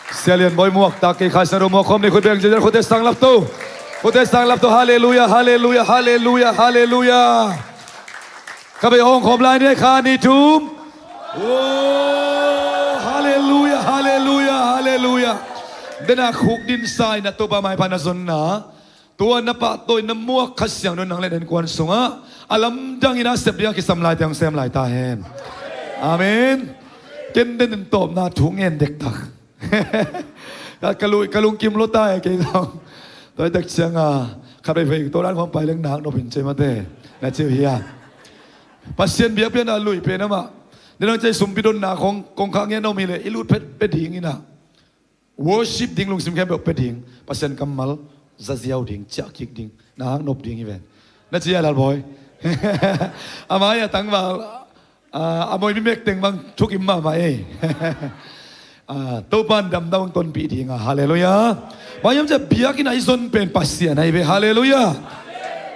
Sia Lian Bawi muak tak kei, Kha Siangtho muak khawm ni, khut beng ziazia, khutte sang lap to. Khutte sang lap to, halleluia, halleluia, halleluia, halleluia. Kha bei hong khawm lai ni, khat, nih, thum. Oh, halleluia, halleluia, halleluia. Dena khuk din sa in a Topa maipha na zonna. Tua na pahtawi na muak Kha Siangtho nang le na innkuan sungah a lamdang in a sep ding a kisam laite hong sem lai ta hen. Amen. Ken den in tawpna thu ngen dektak. Ka, ka lui, ka lungkim lo ta e kei zong. Tua i tak cianga khat vei vei to dan khong pai leng nak nopin cei mate. Na ciu hia. Pasian biakpiakna lui pen amah. Ni dang cei sumpi donna khong, kong kha ngen om hi le i lut phet phe ding ina. Worship ding lungsim khempeuh pia ding, Pasian kammal zaziau ding, ciah kik ding, na hang nop ding hi ven. Na ci a Lalbawi. Amah hi a tangval, ah, a moi mi mek teng bang thukim mahmah ei. Ah, Topan damdam hong tonpih ding a, halleluia. Bang hiam ciah biakinn a i zon pen Pasian ahi ve, halleluia.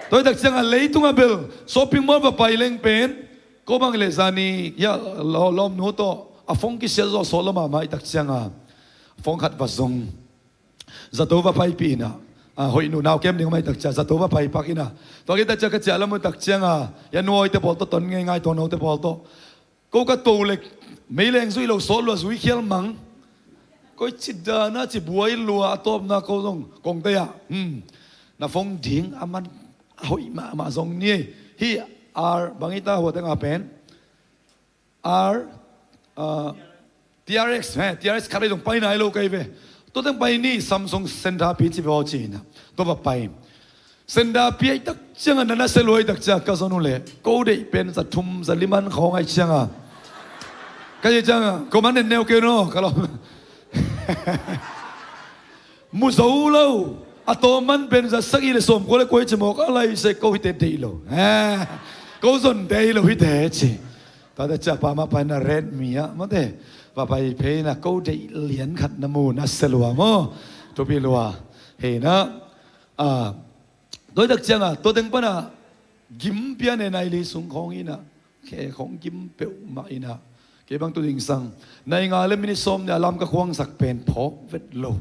Tua hi tak ciangah leitung a bel shopping mall va pai leng pen, ko bang le zani, ya, lo, lawmnu tawh a phone kisia zawh sawt lo mahmah i tak ciangah phone khat va zong. Zato va paipih ina, a, hoih nu nau kem ding mai tak cia, zato va paipak ina. Tua ki tak cia ka cia lam tak cianga, ya nuai te pawl tawh ton ngei ngai, tua no te pawl tawh. Ko ka to lek, meileng zui lo sawt lua zui khial mang. Koi ci dana ci buai lua a tawpna ko zong, kong te ya. Hmm. Na phone ding a man a hoih mahmah zong ni. Hi ar bang i ta hua te nga pen. R, uh, T R X, he, T R X khat ei zong pai nai lo kei ve. Tua teng pai ni Samsung Center pi ci ve aw ci ina. Tua va pai. Center pi ai tak cianga nana se luai tak cianga ka zon u le. Ko deih pen za thum za liman khawng ai cianga. Ka ci cianga, ko man nen neu kei no, ka lawm. Mu zo lo. A tawm man pen za sagih le sawm kua le kua hi ci mawk a lai se ko hite deih lo. Eh, ko zon deih lo hite ci. Tate ciapa mah pai na Redmi ah mate. Va pai phei na ko deih lian khat na mu na se lua maw. Thupi lua. Hei na. Ah, tua tak cianga, tua teng pana gim pia ne nai li sung khawng ina. Khe khong kim peuhmah ina. Kei bang tu ding sang. Nai nga le minit sawm nia lam ka khuangsak pen phawk vet lo.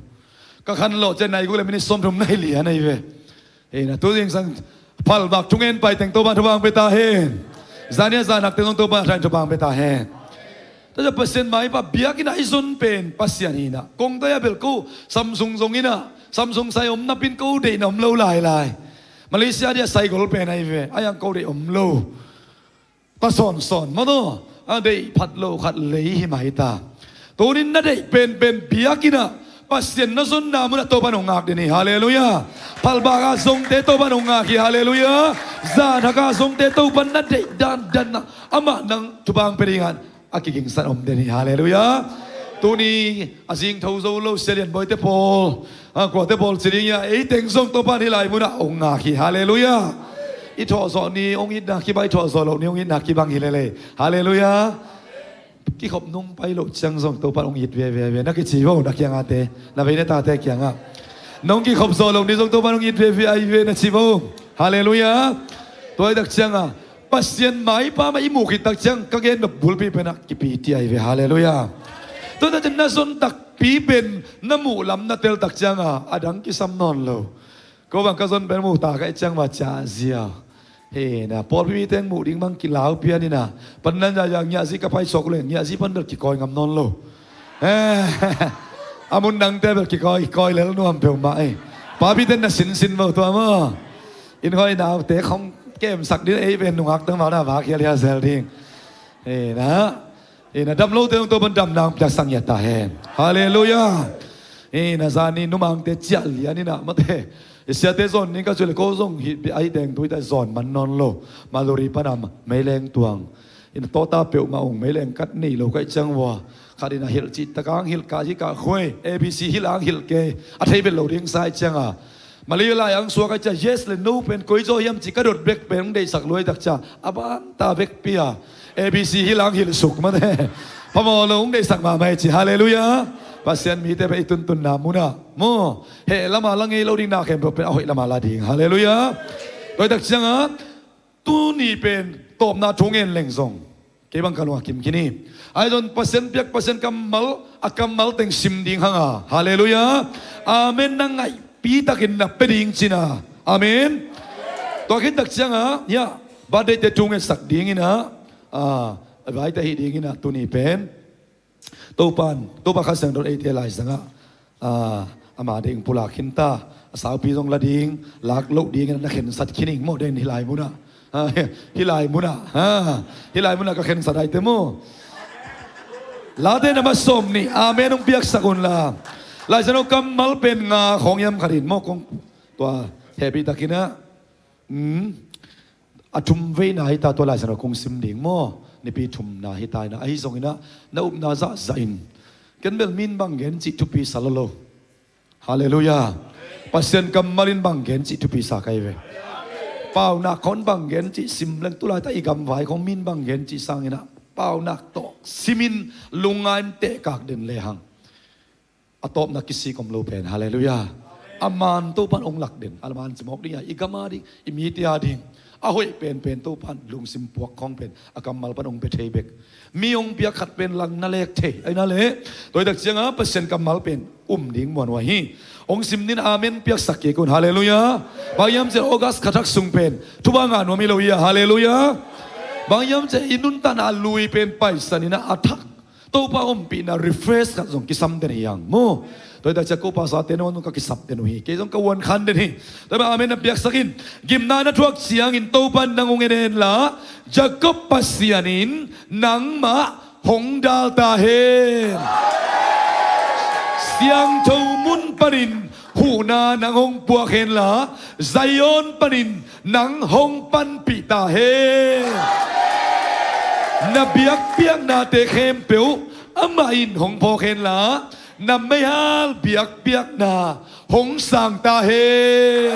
Ka khan lawh cian nai guk le minit sawm thum nai lia nai ve. Hei na tu ding sang. Phalbak thungen pai teng Topa thupang pe ta hen. Zania zanak teng Topa thain thupang pe ta hen. Tua Pasian maipa biakinn a i zon pen Pasian hina. Kong taya bel ko Samsung zong ina. Samsung sai om napin ko deih na om lo lai lai. Malaysia dia sai gol pen ai ve. Ayang ko deih om lo. Ta sawnsawn maw taw. A deih phat lo khat lei hi mai ta. Tunin na deih penpen biakinn ah Pasian na zonna munah Topan hong ngak den hi. Halleluia. Phalbak ah zongte Topan hong ngak hi. Halleluia. Zanhak ah zongte Topan na deih dandan ah amah nang thupang pe dingah a kigingsan om den hi. Halleluia. Tuni a zingtho zo lo Sia Lian Bawi te pawl, a kuate pawl ci ding ia, ei teng zong Topan hi lai munah hong ngak hi. Halleluia. I thawhzawh ni hong itna kibang, i thawhzawh loh ni hong itna kibang hi lele. Halleluia. Kikhop nung pai loh ciang zong Topan hong it veve ve na kici vo na kiangate, na vei na tate kiangah. Nong kikhop zawh loh ni zong Topan hong it veve ai ve na ci vo. Halleluia. Tua i tak ciangah Pasian maipa mah i muh khit tak ciang ka gen nop bulpi penah kipi ti ai ve. Halleluia. Tua tak ciang na zon takpi pen na muh lam na tel tak cianga a dang kisam nawn lo. Ko bang ka zon pen muh ta ka i ciang va cia zia. He na pawlpi teng muh ding bang kilau pian ina. Pan nan zia zia ngiahzi ka pai suak le ngiahzi pan bel kikawi ngam nawn lo. Eh, a mun dangte bel kikawi, kikawi lel nuam peuhmah ei. Papi ten na sinsin vo tua maw. Inn hoi naute khong kemsak ding ei ven nungak teng mau na vak hial hial zel ding. Ei na, ei na dam lote hong Topan damna hong piaksak ngiat ta hen. Halleluia. Ei na zani numangte ciah lian ina mate. I siate zawn ning ka cuile ko zong hi bia ahi teng tui ta zawn man nawn lo. Maluri panam meileng tuang. Ina tawta peuhmah ung meileng kat nei lo kaih ciang vua. Khat ina hilh cih takang hilh kah hi kah khuai A B C hilh ang hilh kei a thei vet lo ding sai cianga. Mali lai ang suak ai cia yes le no pen koi zaw hiam ci ka dot bek pen ang deihsak luai tak cia a ban ta bek pia. A B C hilh ang hilh suk mate. Phamawh lo hong deihsak mahmah hi ci. Halleluiah. Pasian mite pen i tuntunna munah maw, heh lamah la ngei lo ding, na khempeuh pen a hoih lamah la ding. Halleluiah. Tua hi tak ciangah tuni pen tawpna thu ngen leng zong kei bang ka lungah kimkhin hi. Ahi zong Pasian piak, Pasian kammal, a kammal teng sim ding hang a. Halleluiah. Amen. Na ngaihpi takin na pia ding cihna. Amen. Tua khit tak ciangah hiah birthday-te thu ngetsak dingin ah, a, a vaite hi dingin ah tuni pen Topan, Topa Kha Siangtho in eite laizangah, a, ama ding pulak khin ta, a saupi zong la ding, lak loh dingin na khensat khin ing maw, den hih lai munah. Ha, hih lai munah, ha, hih lai munah ka khensat aite maw. Late na ma sawm nih, amen hong piaksak unla. Laizangah kammal pen nga khawng hiam khat in maw, kong tua hehpih takin ah, um, a thum veina hi ta, tua laizangah kong sim ding maw. Nipi thumna hi ta inah, ahi zonginah na upna zahzah in. Ken bel min bang gen cih thupi sa lo lo. Halleluiah. Pasian kammal in bang gen cih thupi sa ka hi ve. Paunak khawng bang gen cih sim leng, tulai ta i gamvai khawng min bang gen cih sanginah paunak tawh simin lungngai in tehkak den lehang a tawpna kisik om lo pen. Halleluiah. A man Topan hong lak den, a man cimawk ding a, i gam a ding, i mite a ding a hoih penpen Topan lungsim puak khawng pen a kammal pan hong pia thei bek. Mi hong piak khat pen lang na lek thei ahi na leh, tua hi tak ciangah Pasian kammal pen um ding muanhuai hi. Hong sim nin, amen piaksak kik un. Halleluiah. Bang hiam cih leh August kha thak sung pen thupha ngah nuam hi lo hi a. Halleluiah. Bang hiam cih leh i nuntakna a lui pen paisan inah a thak Topa ompihna refresh khat zong kisam den hi hang maw. Tua hi tak ciah ko pastor-te nangawn zong ka kisap den uh hi. Kei zong ka uankhan den hi. Tua hi mah amen na piaksak in. Gimna na thuak ciangin Topa in nang hong en henla, Jacob Pasian in nangmah hong dal ta hen. Siangtho mun panin huhna nang hong puak henla, Zion panin nang hong panpih ta hen. Na biakpiaknate khempeuh amah in hong phawk henla, na meihal biakpiakna hong sang ta hen.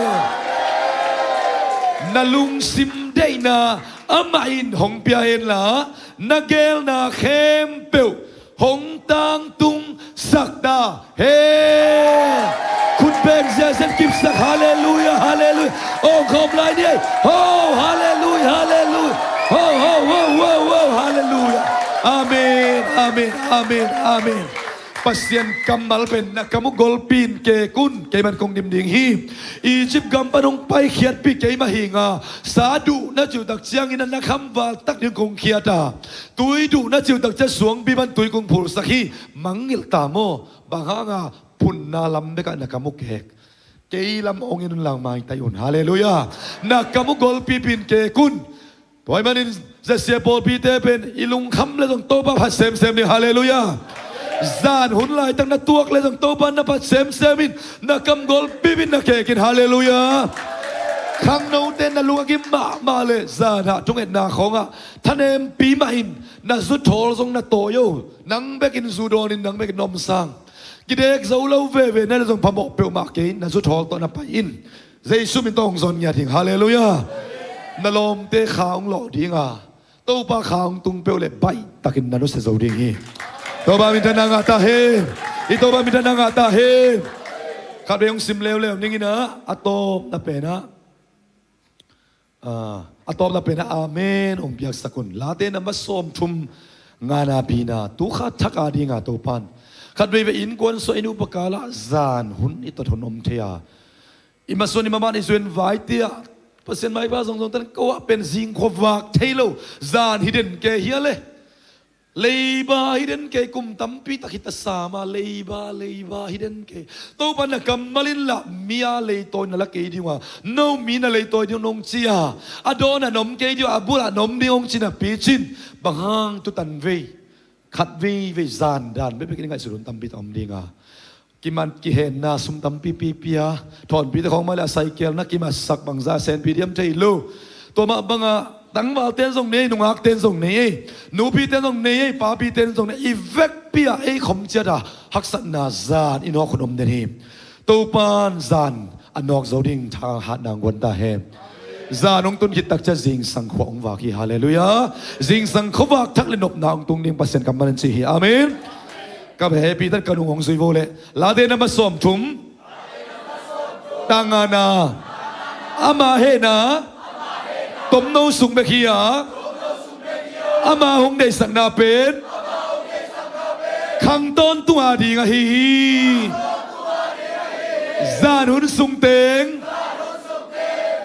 Na lungsim deihna amah in hong pia henla, na geelna khempeuh hong tangtung sak ta hen. Khut beng ziahziah kipsak. Halleluiah, halleluiah. Awngkhawm lai ni ei. Ho, halleluiah, halleluiah. Ho, ho, ho, ho, ho, halleluiah. Amen, amen, amen, amen. Pasian kammal pen na kam uh golpi in kek un, kei man kong dim ding hi. Egypt gam pan hong paikhiatpih keimah hi ing a, sa duh na cih uh tak ciangin a na khamval tak ding kong khiat a, tui duh na cih uh tak ciah suangpi pan tui kong phulsak hi. Mangngilh ta maw. Bang hanga phunna lam bekah na kam uh kek. Kei lam hong en un lang maitai un. Halleluiah. Na kam uh golpipih in kek un. Tua ahih manin ZCF pawlpite pen i lungkham leh zong Topa phat semsem ding. Halleluiah. Zan hun laitak na tuak leh zong Topa na phat semsem in, na kam golpipih in na kek in. Halleluiah. Khangnote na lung a gim mahmah leh zanah thungetna khawngah thanempi mah in, na zuthawl zong na tawi o. Nang bekin zu dawn in, nang bekin na om sang. Kidek zo lo veve na leh zong phamawh peuhmah kei in, na zuthawl tawh na pai in. Jesu min tawh hong zon ngiat hing. Halleluiah. Na lawmte kha hong lawh ding a, Topa kha hong tung peuh leh baihtakin na nusia zo ding hi. Topa minthanna ngah ta hen. I Topa minthanna ngah ta hen. Khatvei hong sim leuleu ning in ah, a tawpna pen ah, ah, a tawpna pen ah amen hong piaksak un. Late namba sawmthum, ngana bina, tu kha thak a ding a Topan khatveivei innkuan suah, i nupa kal ah zan hun, i tot hun om thei a, i masuan i maban i zuin vai tiah Pasian maipha zongzong tan ko ah pen zingkhua vak thei lo zan hi den kei hia le. Leiba hi den kei, kum tampi tak hi ta sam a, leiba, leiba hi den kei. Topa na kammal in lah mi a leitawi na la kei ding uh a, no mi na leitawi ding uh nong ci a, a dawn ah na om kei ding uh a, a bul ah na om ding hong ci napi cin, bang hang tu tanvei khatveivei zan dan bekbek in i ngaihsut hun tampi tak om ding a, kimat kihenna sum tampi pipi a, thawnpite khawng mah leh a saikel na kimatsak bangzah a senpi diam thei lo. Tua mah bangah tangvalte in zong nei, nungakte in zong nei ei, nupite in zong nei ei, papite in zong nei, i vekpi ah ei khom ciat a haksatna zan i nawk hun om den hi. Topan zan a nawk zo ding thahatna hong guan ta hen. Zan hong tun khit tak ciang zingsang khua hong vak hi. Halleluiah. Zingsang khuavak thak le nopna hong tung ding Pasian kammal in ci hi. Amen. Ka be happy tan ka nung hong zui vo le. Late number sawmthum. Tang ngana. Ama hehna tomno sung bek hi a, ama hong deihsakna pen khang tawntung a ding ahi hi. Zan hun sung teng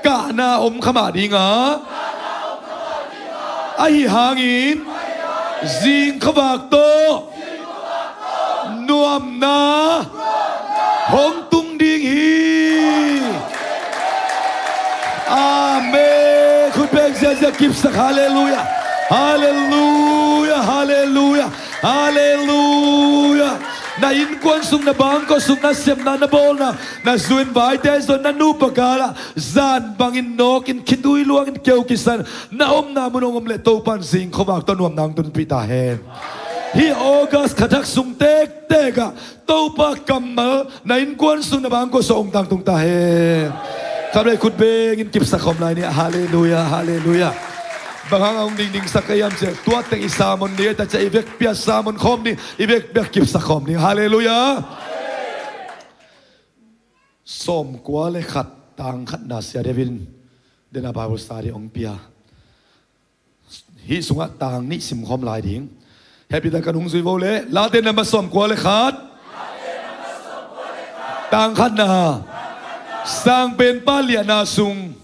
kahna om kha mah ding a, ahi hangin zing khuavak tawh nuamna hong tung ding hi. Amen. Khut beng ziahziah kipsak. Halleluiah. Halleluiah. Halleluiah. Halleluiah. Na innkuan sung, na bangkua sung, na sepna, na bawlna, na zu-in vaite zong, na nupa galah zan bangin nawkin khitui luangin keu kisan na omna mun hong om leh Topa'n zing khuavak tawh nuamna hong tunpih ta hen. Hih August kha thak sung tektek ah Topa kammal na innkuan sung, na bangkua sung hong tangtung ta hen. Khat vei khut bengin kipsak khawm lai ni. Halleluiah. Halleluiah. Bang hang a hong dingdingsak ka hiam cih leh tua teng i sermon ding, tua ciang i vekpi-a sermon khawm ding, i vekpi-a kipsak khawm ding. Halleluiah. Sawmkua le khat, tang khatna Sia David in dena Bible study hong pia. Hih sungah tang nih simkhawm lai ding. Happy tak ka nung zui vo le. Late number sawmkua le khat. Tang khatna. Sangpenpa liahna sung,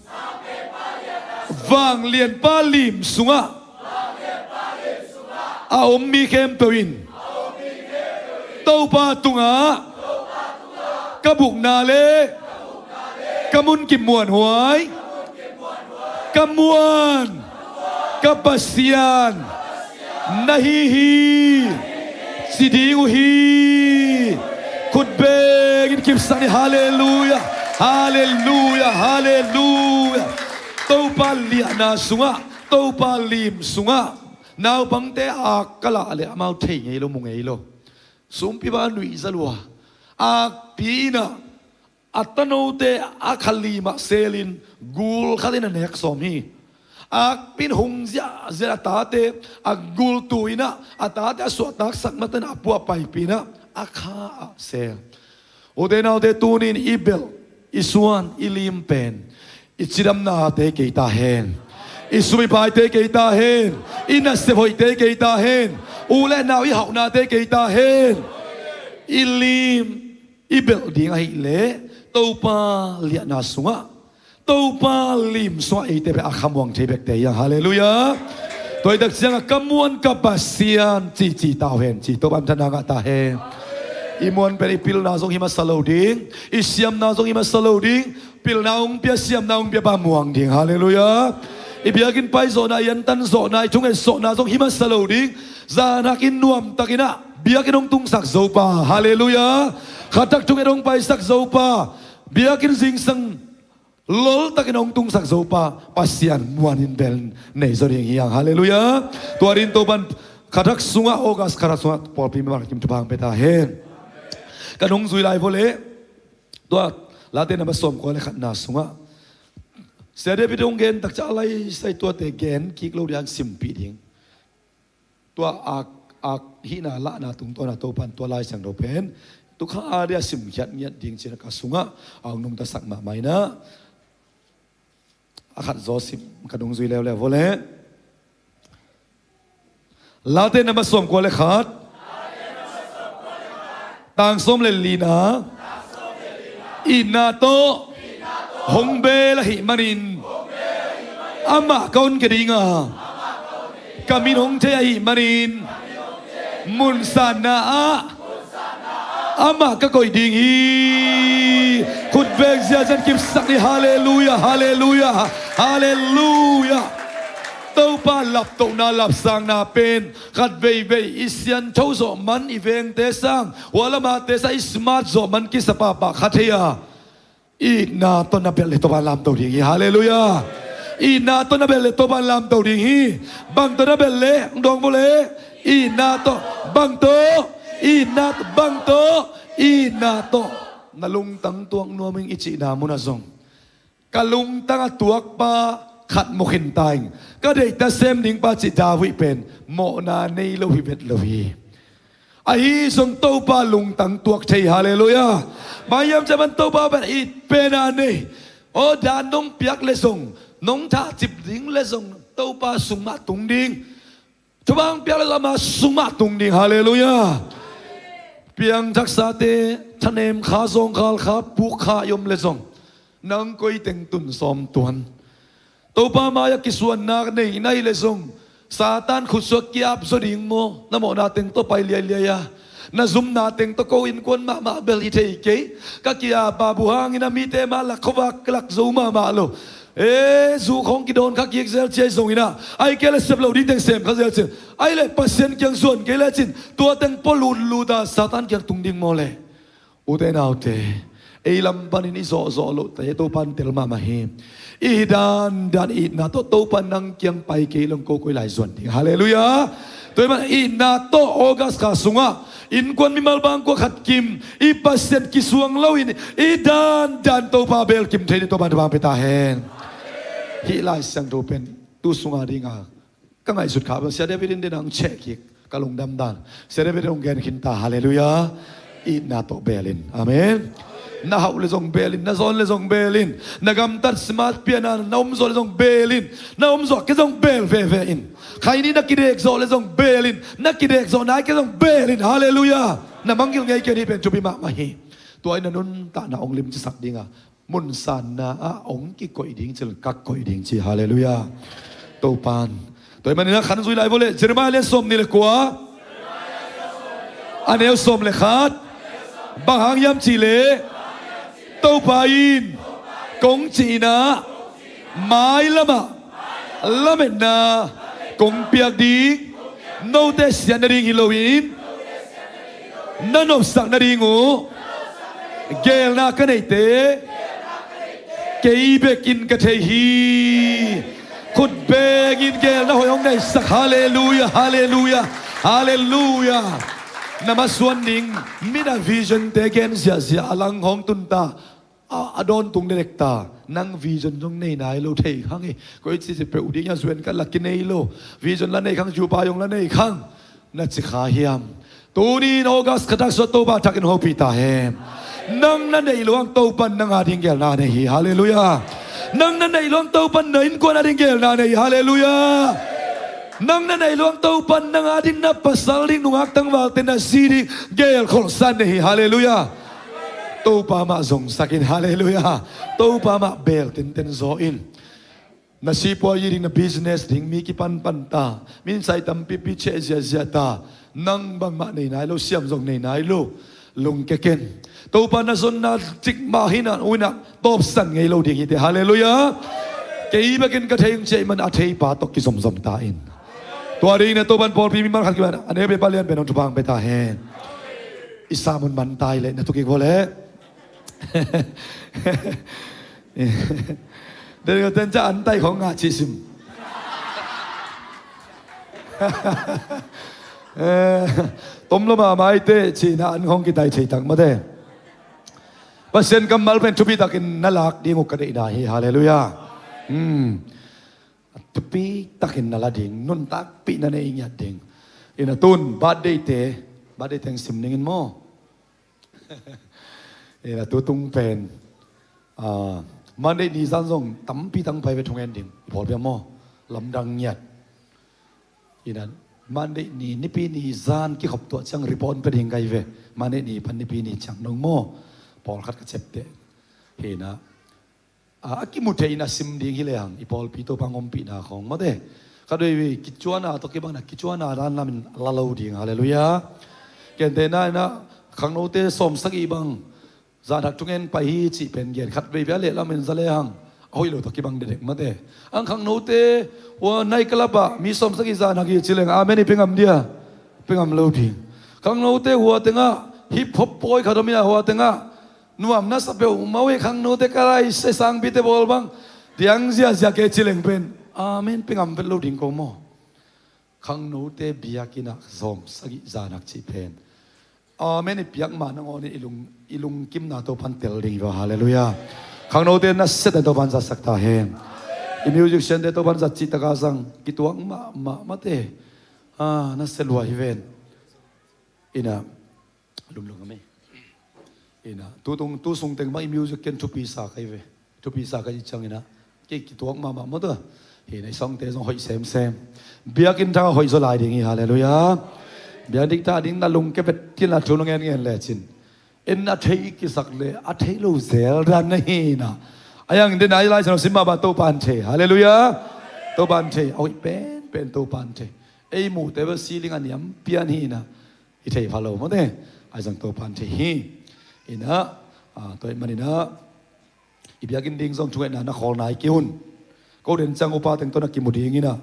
vanglianpa lim sungah a om mi khempeuh in Topa tungah ka bukna le ka munkip muanhuai, ka muan, ka Pasian na hi hi, ci ding uh hi. Khut bengin kipsak ni. Halleluiah. Halleluiah. Halleluiah. Topa liahna sungah, Topa lim sungah naupangte ak ka lah leh amau thei ngei lo, mu ngei lo. Sumpi bang a nuihza lua, akpi in ah a tanote a kha limah selin gul khat in a nek sawm hi. Akpi in hung ziahziah a tate a gultu in ah a tate a suahtaksak mah teng a pu a paipih in ah a kha ah sel. Ute naute, tuni-in i belh, i suan, i lim pen i cidamnate kei ta hen. I sum i paite kei ta hen. I nasep hoihte kei ta hen. U le nau i hauhnate kei ta hen. I lim i belh ding ahih leh Topa liahna sungah, Topa lim sungah eite pen a khamuang thei bekte hi hang. Halleluiah. Tua hi tak ciangah ka muan ka Pasian ci ci ta uh hen, ci Topa in thanna ngah ta hen. I muan pen i pilna zong hi masa lo ding, i siamna zong hi masa lo ding. Pilna hong pia, siamna hong pia pa muang ding. Halleluiah. I biakinn paizawhna, i antan zawhna, i thunget zawhna zong hi masa lo ding. Zan hak in nuamtakin ah biakinn hong tungsak zo pa. Halleluiah. Khatak thunget hong paisak zo pa, biakinn zingsang loltakin hong tungsak zo pa Pasian muanin bel nei zaw ding hi hang. Halleluiah. Tua dingin Topa'n khatak sungah, August khatak sungah pawlpi member kim thupha hong pia ta hen. Ka nung zui lai vo le. Tua Late number sawmkua le khatna sungah Sia David hong gen tak ciang a laisai tuate gen kik lo ding, a simpih ding. Tua ak, ak hihna lahna tungtawna Topa'n tua Lai Siangtho pen tu kha a dia simkhiat ngiat ding ci-in ka sungah a hong nungtasak mahmah in ah, a khat zaw sim, ka nung zui leuleu vo le. Late number sawmkua le khat, tang sawm le lina. Itna tawh hong bel ahih manin amah ka honkhia ding a, ka min hong thei ahih manin mun sanna ah amah ka koih ding hi. Khut beng ziahziah kipsak ni. Halleluiah. Halleluiah. Halleluiah. Topa laptohna, lapsangna pen khat veivei i siangtho zawh man, i vengte sang, hua lamate sang i smart zawh man kisa pahpah kha thei a, itna tawh na belh leh Topa'n lamto ding hi. Halleluiah. Itna tawh na belh leh Topa'n lamto ding hi. Bang tawh na belh leh, dawng vo le. Itna tawh. Bang tawh? Itna tawh. Bang tawh? Itna tawh. Na lungtang tuak nuam ing, i cihna munah zong. Ka lungtang a tuakpa khat mu khin ta ing. Ka deihta sem dingpa cih David pen mawhna nei lo hi vet lo hi. Ahi zong Topa lungtang tuak thei, halleluiah. Bang hiam cih leh Topa pen it pen a nei. Aw, dan nong piak leh zong, nong thahcip ding leh zong Topa sungah tung ding. Thupha piak leh zong ama sungah tung ding, halleluiah. Piangthaksate thanem kha, zawngkhal kha, puk kha i om leh zong, nang koi teng tun sawm tuan. Topa mai-ah kisuanna nei na hih leh zong, Satan khutsuak kiap zaw ding maw? Na mawhna teng tawh pai liailiai a, na zumna teng tawh ko innkuan mahmah bel hi thei kei. Ka ki-ap a buh hangin a mite mah lak khuavak lak zo mahmah lo. E, zu khawng kidawn kha kik zel ci-a hi zongin ah, ahih kei leh sep loh ding teng sem kha zel cin. Ahih leh Pasian kiang zuan kei lecin tua teng pua lutlut a Satan kiang tung ding maw leh? Ute naute, ei lam panin i zawhzawh lohte Topan tel mahmah hi. I hi dandan itna tawh Topa nang kiang pai kei leh ko koi lai zuan ding, halleluiah. Tua ahih manin itna tawh August kha sungah innkuan mimal bangkua khat kim, i Pasian kisuang loin i dandan Topa beel kim thei ding Topan thupha pia ta hen. Hih Lai Siangtho pen tu sungah dingah ka ngaihsut kha bang Sia David in ding nang cheh kik ka lungdam dan. Sia David in hong gen khin ta, halleluiah. Itna tawh beel in. Amen. Na hauh leh zong beel in, na zawn leh zong beel in, na gamtat smart piana na om zawh leh zong beel in, na om zawh kei zong beel veve in. Khaini na kidek zawh leh zong beel in, na kidek zawh nai kei zong beel in, halleluiah. Na mangngilh ngei kei, hih pen thupi mahmah hi. Tua in na nuntakna hong limcisak dingah mun sanna ah hong kikoih ding cil, ka koih ding ci, halleluiah. Topan. Tua ahih manin ah khan zui lai vua leh, Jeremiah lian sawmnih leh kua, a neu sawm leh khat. Bang hang hiam cih leh, Topa in kong cihna mailamah lametna kong piak ding, note siat nading hi loin na nopsak nading uh geelna ka neihte kei bekin ka thei hi. Khut bengin geelna hoih hong neihsak, halleluiah, halleluiah, halleluiah. Na masuan ding, mi in a vision te gen ziahziah a lang hong tun ta, a, a dawntung dekdek ta. Nang vision zong nei nai lo thei khang hi. Koi ci ci peuh ding a zuen ka la kinei lo. Vision la nei khang, zupa zong la nei khang, na ci kha hiam? Tuni in August kha tak sungah Topa thakin hopih ta hen. Nang na neih loh hang Topan nang ading geelna nei hi, halleluiah. Nang na neih loh hang Topan na innkuan ading geelna nei hi, halleluiah. Nang na neih loh hang Topan nang ading, na pasal ding, nungak tangvalte, na zi ding geelkholhsa nei hi, halleluiah. Topa mah zongsak in, halleluiah. Topa mah beel tenten zaw in. Na sipuazi ding, na business ding, mi kipanpan ta, mi in sai tampipi cheh ziahziah ta. Nang bangmah nei nai lo, siam zong nei nai lo. Lungkia ken. Topa na zonna cikmah hi-in ah, uh in ah, tawpsan ngei lo ding hi teh, halleluiah. Kei bekin ka thei ung ci-a ahih manin a theipa tawh kizomzom ta in. Tua dingin ah Topan pawlpi mimal khat kiangah a neu peuhpa lian pen hong thupha hong pia ta hen. I sam un man ta hi leh, na tu kik vua leh. Daniel ten ca an tai khawng ngah cih sim. Eh, tom lo mahmah hi teh, cihna an khawng kitai thei tak mah teh. Pasian kammal pen thupi takin na lak ding uh ka deihna hi, halleluiah. Hmm. Thupi takin na la ding, nuntakpih na nei ngiat ding. Ina tun, birthday te, birthday teng sim ning in maw. Ina tutung pen, ah, Monday ni zan zong tampi tang pai ve thungen ding. I pawlpi ah maw, lamdang ngiat. Ina Monday ni, Nipi ni zan kikhop tuah ciang report pia ding ka hi ve. Monday ni pan Nipi ni ciang dong maw, pawlkhat ka ciapteh. Hi na. A, a kimu thei in a sim ding hi lehang, i pawlpi Topa hong ompihna khawng mate. Khatvei vei kicuana tawh kibang in a, kicuana dan lamin la lo ding, halleluiah. Gentehna in a, khangnote sawmsagih bang zan hak thungen pai hi cih pen gen, khatvei vei a leh lamin za lehang, a hoih lo tawh kibang dekdek mate. Ang khangnote hua night club ah mi sawmsagih zan hak hi ci leng, amen i pia ngam dia? Pia ngam lo ding. Khangnote hua tengah hip hop pawi khat om in a, hua tengah nuam na sa peuhmah uh hi, khangnote ka lai se sangpite bawl bang, tiang ziahziah kei ci leng pen, amen pia ngam vet lo ding ko maw? Khangnote biakinn ah sawmsagih zan hak cih pen, amen i piak mah nangawn in i lung, i lungkimna Topan tel ding hi vua, halleluiah. Khangnote nasia tak Topan zatsak ta hen. I musiciante Topan zat cih taka zang kituak mahmah mate. Ah, nasia lua hi ven. Ina, lumlung a mi. Ina, tu tung, tu sung teng bang i music ken thupi sa kai ve. Thupi sa kai ciang ina. Kei kituak mahmah mate. Ina, i songte zong hoih semsem. Biakinn thak a hoih zaw lai ding hi, halleluiah. Biakinn thak ding na lungke vet kila thu na ngen ngen lecin. En a thei kisak le, a thei lo zel dan na hi na. A yang den a i Lai Siangtho sim mah bang Topan thei. Halleluiah. Topan thei. A hoih penpen Topan thei. Ei muhte bel ceiling a niam pian hi na. I thei pha lo mate. A zang Topan thei hi. Ina, ah, tua ahih manin ah, i biakinn ding zong thungetna na khawl nai kei un. Ko den ciang upa teng tawh na kimu ding ina.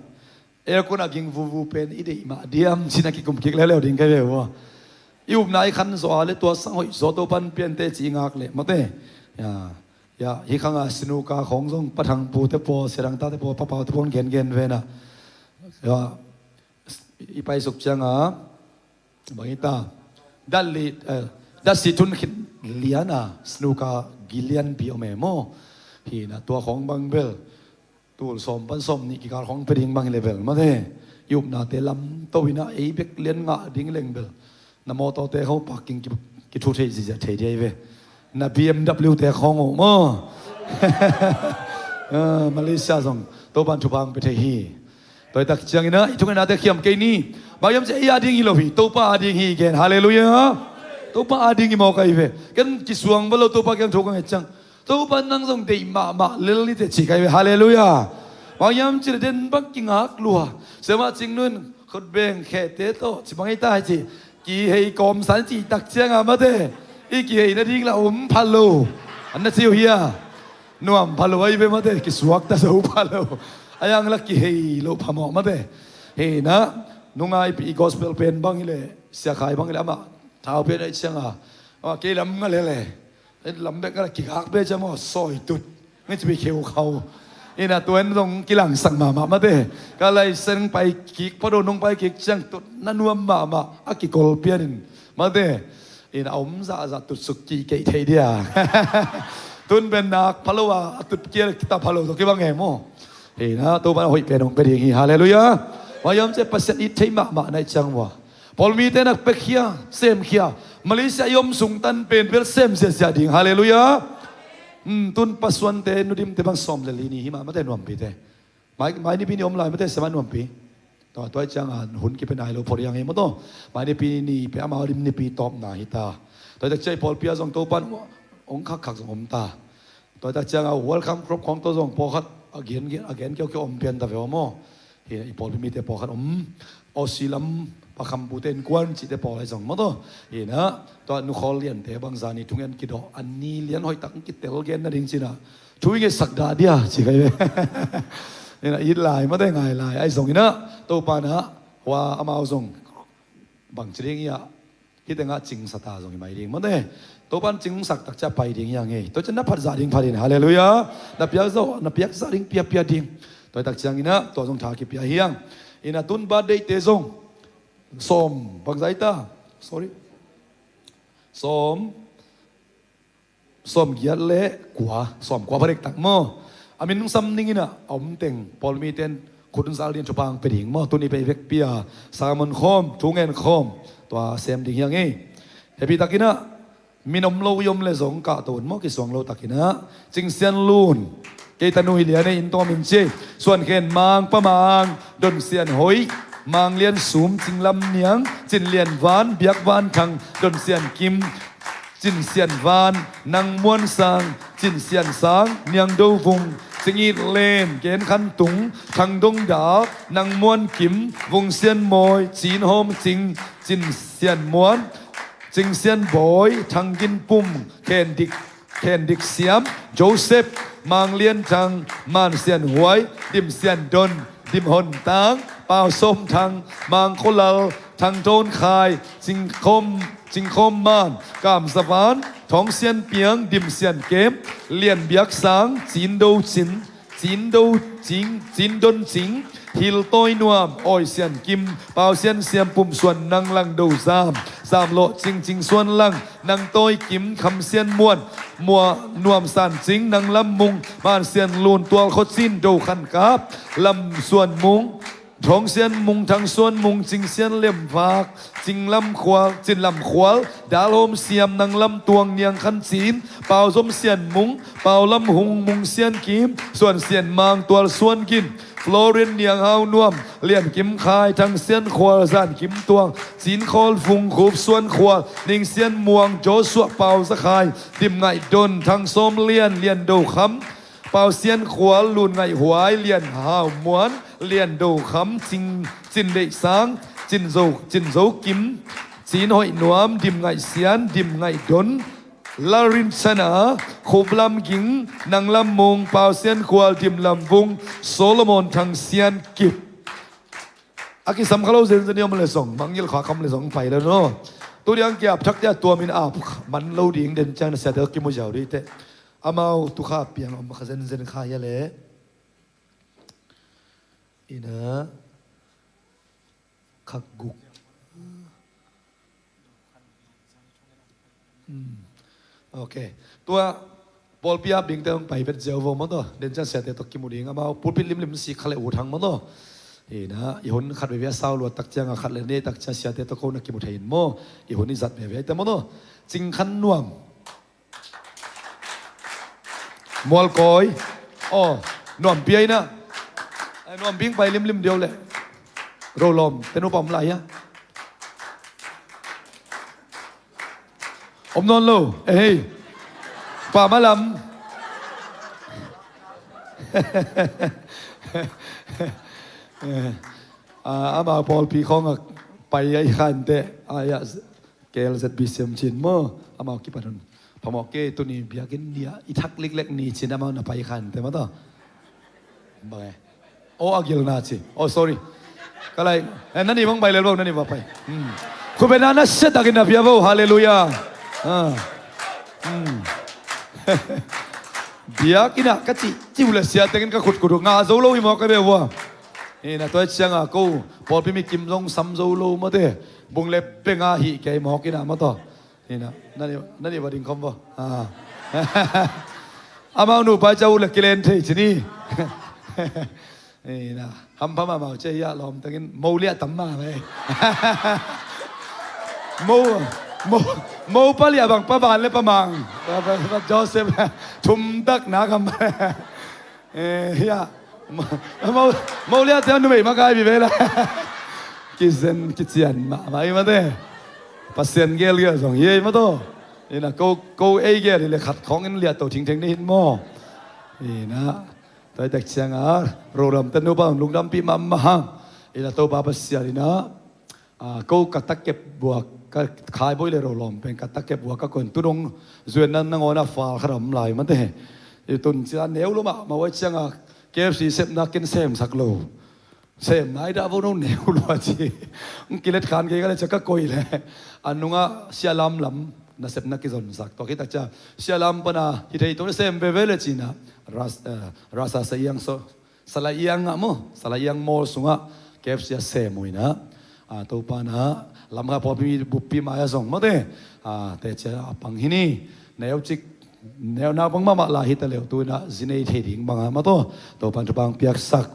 Aircon a ging vuvu pen i deih mah diam cin a kikum kik leuleu ding kai ve ua. I upna i khan zaw a le tua sang hoih zaw Topan piante ci i ngak leh mate. Ya, ya, hi khang a snooker khawng zong Pa Thang pute paw, Sia Dang tate paw, Pa Pau te paw gengen ve na. Ya, i paisuk ciang a, bang hi ta. Dat li, eh, dat si thun khit lian a, snooker gi lianpi om e maw. Hi na tua khawng bang bel. Tul sawm pan sawm nih kikal khawng pia ding bang hi le bel mate. I upnate lamto ina ei bek lian ngah ding leng bel. Na mawtawte khawng parking ki, kithu thei ziazia thei dia hi ve. Na B M W te khawng uh maw. Ah, Malaysia zong Topan thupha hong pia thei hi. Tua hi tak ciang ina, i thungetnate khiam kei ni. Bang hiam cih ei a ding hi lo hi, Topa a ding hi gen. Halleluiah. Topa a ding hi mawk ahi ve. Ken kisuang va lo Topa kiang thu ka nget ciang. Topa nang zong deih mahmah lel ni teh ci kai ve. Halleluiah. Bang hiam cih le den bang kingak lua. Siamah Cing Nun, khut beng khete tawh ci bang hi ta hi ci. Kihei kawmsan cih tak ciang a mate. I kihei nading la om pha lo. An na ci uh hia. Nuam pha lo ahi ve mate, kisuak ta zo pha lo. A yang la kihei lo pha mawh mate. Hi na, nungai pi i gospel pen bang hi le, Sia Khai bang hi le amah thau pen ahi ciang a. Amah kei lam nga le le. Lam bek nga la kigak be ciang maw, sawi tut. Ngi ci pi kheu khau. Ina tua en zong kilangsak mahmah mate. Ka lai seng pai kik, pado nung pai kik ciang tut na nuam mahmah. A kikol pian in. Mate. Ina a om zahzah tutsuk kikeih thei dia. Tun pen nak pha lo a, a tut kia kita pha lo tawh kibang e maw. Ina Topa na hoih pen hong pia ding hi. Halleluiah. Maiam cia Pasian it thei mahmah na i ciang maw. Paul mite nak pekkhia, semkhia. Malaysia i om sung tan pen bel sem ziazia ding. Halleluiah. Hmm, tun pasuante, nudimte bang sawm le li ni hi mah mate nuampite. Mai, mai nipi ni om lai mate sema nuampi. Tua, tua ciang a hun kipe nai lo phot yang hi maw taw. Mai nipi ni pe amau lim nipi tawpna hi ta. Tua tak ciang i pawlpi a zong Topan hong khakkhak zong om ta. Tua tak ciang a welcome crop khawng tawh zong pawlkhat a gen, a gen kiaukiau om pian ta ve aw maw. Hi i pawlpi mite pawlkhat om. Aussie lam pakhampute innkuan cihte pawl ahi zong maw taw. Hi na tua nukhawl liante bangza ni thungen kidawh a ni lian hoihtak kitel gen nading cina. Thu i ngetsak dah dia ci kai ve. Ina it lai mate ngai lai ahi zong ina Topa na hua amau zong bang ci ding ia. Hite ngah cingsa ta zong i mai ding mate. Topan cingsak tak cia pai ding ia ngei. Tua cia na phat zah ding phat in. Halleluiah. Na piak zah, na piak zah ding pia pia ding. Tua tak ciang ina tua zong tha kipia hiang. Ina tun birthday te zong sawm bangza i ta. Sorry. Sawm sawm giat le kua, sawm kua pha dektak maw. A min hong sam ning ina a om teng pawlmiten khut hong zal ding thupha hong pia ding maw. Tuni pei vekpi a sermon khawm, thu ngen khawm tua sem ding hiang ei. Happy tak ina min om lo i om le zong kahto un maw, kisuang lo tak ina. Cingsian Lun. Kei tanu hi lian ei in tawm in ci. Suan Khen Mang, Pa Mang, Don Sian Hoih, Mang Lian Sum, Cing Lam Niang, Cin Lian Van, Biak Van Thang, Don Sian Kim, Cin Sian Van, Nang Muan Sang, Cin Sian Sang, Niang Do Vung, Cing It Len, Gen Khan Tung, Thang Dong Dal, Nang Muan Kim, Vung Sian Mawi, Cin Hawm Cing, Cin Sian Muan, Cing Sian Bawi, Thang Gin Pum, Khen Dik, Khen Dik Siam, Joseph, Mang Lian Thang, Man Sian Huai, Dim Sian Don, Dim Hon Tang, Pau Sawm Thang, Mang Kho Lal, Thang Tawn Khai, Cing Khawm, Cing Khawm Man, Kam Za Van, Thawng Sian Piang, Dim Sian Kem, Lian Biak Sang, Cin Do Cin, Cin Do Cing, Cin Don Cing, Thil tawi nuam, Awi Sian Kim, Pau Sian Siam, Pum Suan Nang, Lang Do Zam, Zam Lawh Cing, Cing Suan Lang, Nang Tawi Kim, Kham Sian Muan, Mua Nuam San Cing, Nang Lam Mung, Man Sian Lun, Tual Khaw Cin, Do Khan Kap, Lam Suan Mung, Thawng Sian Mung, Thang Suan Mung, Cing Sian Lem Vak, Cing Lam Khual, Cin Lam Khual, Dal Hawm Siam, Nang Lam Tuang, Niang Khan Cin, Pau Zom Sian Mung, Pau Lam Hung, Mung Sian Kim, Suan Sian Mang, Tual Suan Gin, Florin Niang Hau Nuam, Lian Kim Khai, Thang Sian Khual, Zan Kim Tuang, Cin Khawl Fung, Khup Suan Khual, Ning Sian Muang, Joshua Pau Za Khai, Dim Ngaih Don, Thang Sawm Lian, Lian Do Kham, Pau Sian Khual, Lun Ngaih Huai, Lian Hau Muan, Lian Do Kham, Cin, Cin Deih Sang, Cin Zo, Cin Zo Kim, Cin Hoih Nuam, Dim Ngaih Sian, Dim Ngaih Don, Larin Sana, Khup Lam Ging, Nang Lam Mung, Pau Sian Khual, Dim Lam Vung, Solomon Thang Sian Kip. A kisam kha lo zenzen i om le zong, mangngilh kha kham le zong pai lo no. Tu diang kiap thak tia tuamin ap man lo ding den ciang na siate kimu ziau dih teh. Amau tu kha piang om kha zenzen kha hia le. Ina khak guk. Hmm. Ok. Tua pawlpi a bingte hong pai vet ziau vo maw taw. Den ciang siate tawh kimu ding. Amau pulpit limlim si kha le uh thang maw taw. Ina i hun khat veve a sau luat tak ciang a khat le ne tak ciang siate tawh ko na kimu thei in maw. I hun i zat veve te maw taw. Cing Khan Nuam. Mualkawi. Aw, nuam pia ina. Ai, nuam bing pai limlim deuh le. Rolawm te nupa om lai hia? Om nawn lo. Eh, hei. Pa malam. Ah, amau pawlpi khawng a pai a i khan te. Ah, ya. K L Z B siam cin maw, amau kipan hun. Phamawh kei tuni biakinn nia i thak liklek ni cin amau na pai khan te maw taw. Bang e. Aw a gilna ci. Oh, sorry. Ka lai. Eh, nani bang bai lel bang, nani bang pai. Hmm. Khupena na siat takin na pia bo. Halleluiah. Ah. Hmm. Biakinn ah ka ci, ci uh le sia tengin ka khut khut uh. Ngah zo lo hi maw ka be ua. Ina tua cianga ko pawlpi mi kim zong sam zo lo maw te. Bung le benga hi kei mawk ina maw taw. Ina, nani, nani va ding khawm vo. Ah. Amau nupa ca uh le kilen thei ci ni. Ina, hampha mahmah uh cia hi a lawm tengin mo liah tam mah ve. Mo, mo, mo pa liah bang pa van le pa mang. Pa, pa, pa Joseph, thum tak nak am. Eh, hia. Mo, mo, mo liah te numei makai vive la. Kizen, kician mahmah i mate. Pasian gelgel zong hi ei maw taw. Ina ko, ko ei gel hi le khat khawng in liah to thingtheng ni hin maw. Ina. Tua i tek cianga, roram te nupa lungdampih mahmah hang. Ina Topa Pasian ina. Ah, ko ka takep bua, ka khai boi le ro lawm pen, ka takep bua ka kon tu dong zuan nan nangawn a fal khat a om lai mate. I tun cia neu lo mah, mawai cianga K F C sepna ken semsak lo. Sem nai dah vo no neu lo a ci. Kilet khan kei ka le cia ka koi le. A nunga Sia Lam Lam na sepna kizonsak. Tua khit tak cia Sia Lam pana hi thei tawh sem veve le cina. Ras, eh, Rasa Sa Iang so. Salaiang ah maw, Salaiang Mall sungah K F C a sem uh ina. Ah, Topa na, lamka pawlpi buppi mai a zong mawte. Ah, te cia a pang hi ni, neu cik, neu na pang mahmah lai hi ta leu tu ina, zinei thei ding banga maw taw. Topa thupang piaksak.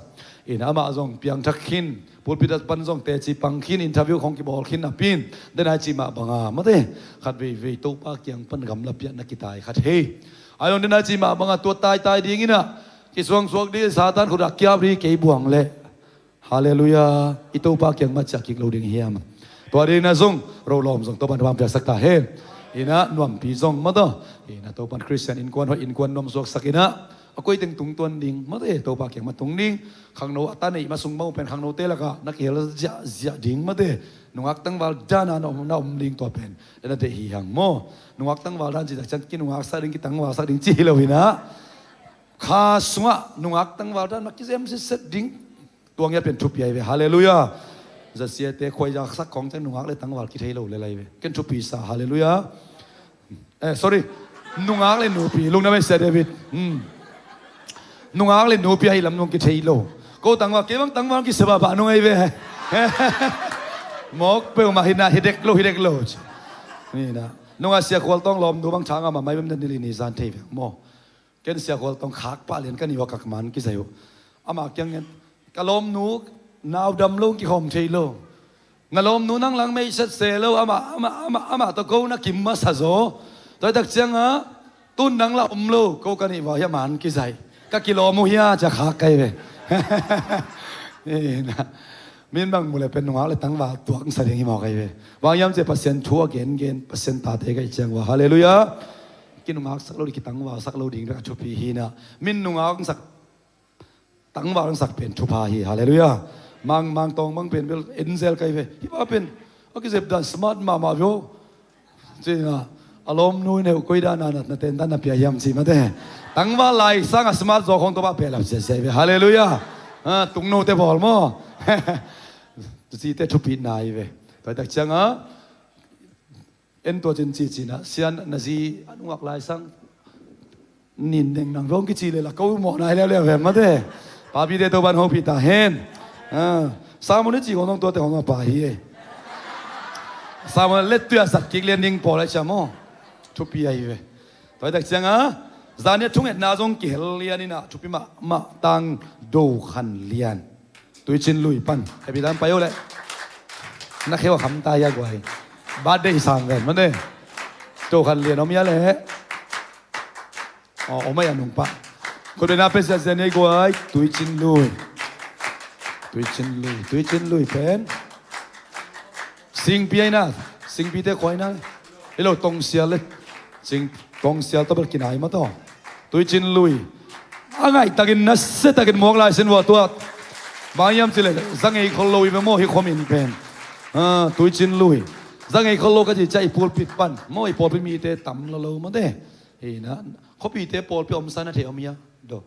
Ina amah zong piang thak khin, pulpit a pan zong teci pang khin, interview khong kibawl khin a pin, denai ci mah banga mawte. Khat veivei Topa kiang pan gamla piah na kitai khat hei. A zong denai ci mah banga tua taitai ding ina, kisuangsuak dih, Satan khut ah kiap dih, kei buang leh. Halleluiah. I Topa kiang mah ciah kik lo ding hiam? Tua ding na zong, ro lawm zong, Topa na bang piaksak ta hen. Ina nuampi zong mawtaw. Ina Topa Christian innkuan hoih innkuan nuam suaksak ina. A koi teng tung tuan ding, mawte, Topa kiang mah tung ding. Khangno a ta neih mah sung mah uh pen khangnote lakah na kihel ziahziah ding, mawte. Nungak tangval dana na om, na om ding tua pen. Ina deih hi hang maw. Nungak tangval dan ci tak ciang kinungaksak ding, kitangvalsak ding ci hi lo ina. Kha sungah nungak tangval dan mah kizem sitset ding. Tuang ia pen thupi ai ve. Halleluiah. Zasiate khuaizaksak khong ciang nungak le tangval kithei lo le lai ve. Ken thupi sa. Halleluiah. Eh, sorry. Nungak le nupi. Lungdam ei Sia David. Hmm. Nungak le nupi ahi lam nung kithei lo. Ko tangval, kei bang tangval kisep a pah nung ahi ve. Mawk peuhmah hi na, hi dek lo, hi dek lo. Ni na. Nungah Sia Khual Tawng lawmnu bang tha ngah mahmah hi ve, nili ni zan thei ve maw. Ken Sia Khual Tawng khak pah lian ka nih ua, ka man kizai uh. Amah kiang ngen, ka lawmnu nau dam lo, kikhawm thei lo. Na lawmnu nang lang mei set se lo, amah, amah, amah, amah tawh ko na kim masa zaw. Tua hi tak ciangah, tun nang lah om lo, ko ka nih vua hiah man kizai. Ka kilawm uh hia, cia khak kai ve. Ina. Min bang mu le pen nungak le tangval tuak sa ding hi maw kai ve. Bang hiam cia Pasian thu a gengen, Pasian tate kai ciang vua. Halleluiah. Kinungak sak lo ding, kitangval sak lo ding bek a thupi hi na. Min nungak sak, tangval sak pen thupha hi. Halleluiah. Mang, Mang Tawng bang pen bel enzel kai ve. Hi pa pen a kizep dan smart mahmah vio. Cina, a lawmnu in heuh koi dan a na, na ten dan na pia hiam ci mate. Tangval lai sang a smart zaw khong Topa pia lap sia sia ve. Halleluiah. Ah, tungno te bawl maw. Ci te thupi nai ve. Tua tak ciang a, en tua cin ci cina, sian na zi a nungak lai sang nin neng nang vong kici le la ko mawh nai leuleu ve mate. Papi te Topan hopih ta hen. Ah, Samuel ni ci hong tuate hong a pa hi e. Samuel let tuya zat kik lian ding pawl a cia maw. Thupi ahi ve. Tua hi tak ciang a, zan ni a thungetna zong kihel lian ina, thupi mahmah tang do khan lian. Tuicin Lui pan. Happy dan pai o le. Na kheu a kham ta hia guai. Birthday sang ven mate. Do khan lian om hia le. Aw, om ai a nung pah. Khut bena pe ziazia nei guai. Tuicin Lui. Tuicin Lui. Tuicin Lui pen. Singpi ai na. Singpi te khuai na. Ilo Tongsial le. Sing Tongsial tawh bel kinai mah tawh. Tuicin Lui. A ngaihtakin nasiatakin muak lai sin vua tuat. Bang hiam cile. Za ngei khol lo i ve maw hi khuamin pen. Ah, Tuicin Lui. Za ngei khol lo ka ci ciah i pulpit pan. Maw i pulpit mite tam lo lo mate. Hi na, khuapite pawlpi omsa na thei om hia? Do.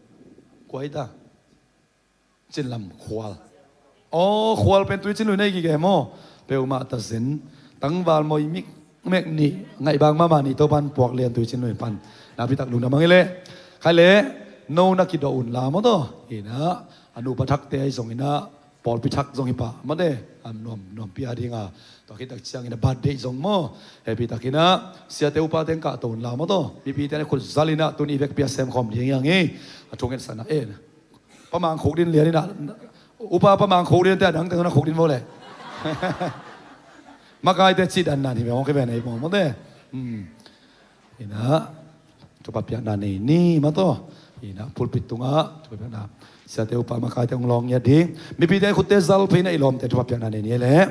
Kuai ta. Cinlam Khual. Aw, Khual pen Tuicin Lui na hi gige maw? Peuhmah ta zen. Tangval mawi mikmek nih, ngaihbang mahmah nih Topan puak lian Tuicin Lui pan. Nakpitak lungdam hang hi leh. Khai leh, no na kido un la maw taw. Hi na, a nupa thakte ahi zong hi na, pawlpi thak zong hi pah mate, a nuam, nuampi a dinga. Tua khit tak ciangin a birthday zong maw. Happy takin a, siate upate ang kahto un la maw taw. Mipite ang khut zal in a, tuni vekpi a sem khawm ding hiang hi. A thunget sana en. Pa Mang Khuk Din lian in a, upa Pa Mang Khuk Din te a dangte zong na khuk din vo le. Makaite cih dan nan hi ve, hong kiven ei maw mate. Hmm. Hi na, thupha piakna nei ni maw taw. Hi na, pulpit tungah thupha piakna. Siate upa makaite hong lawng ngiat ding. Mipite khutte zal phei na i lawmte thupha piakna nei ni leh.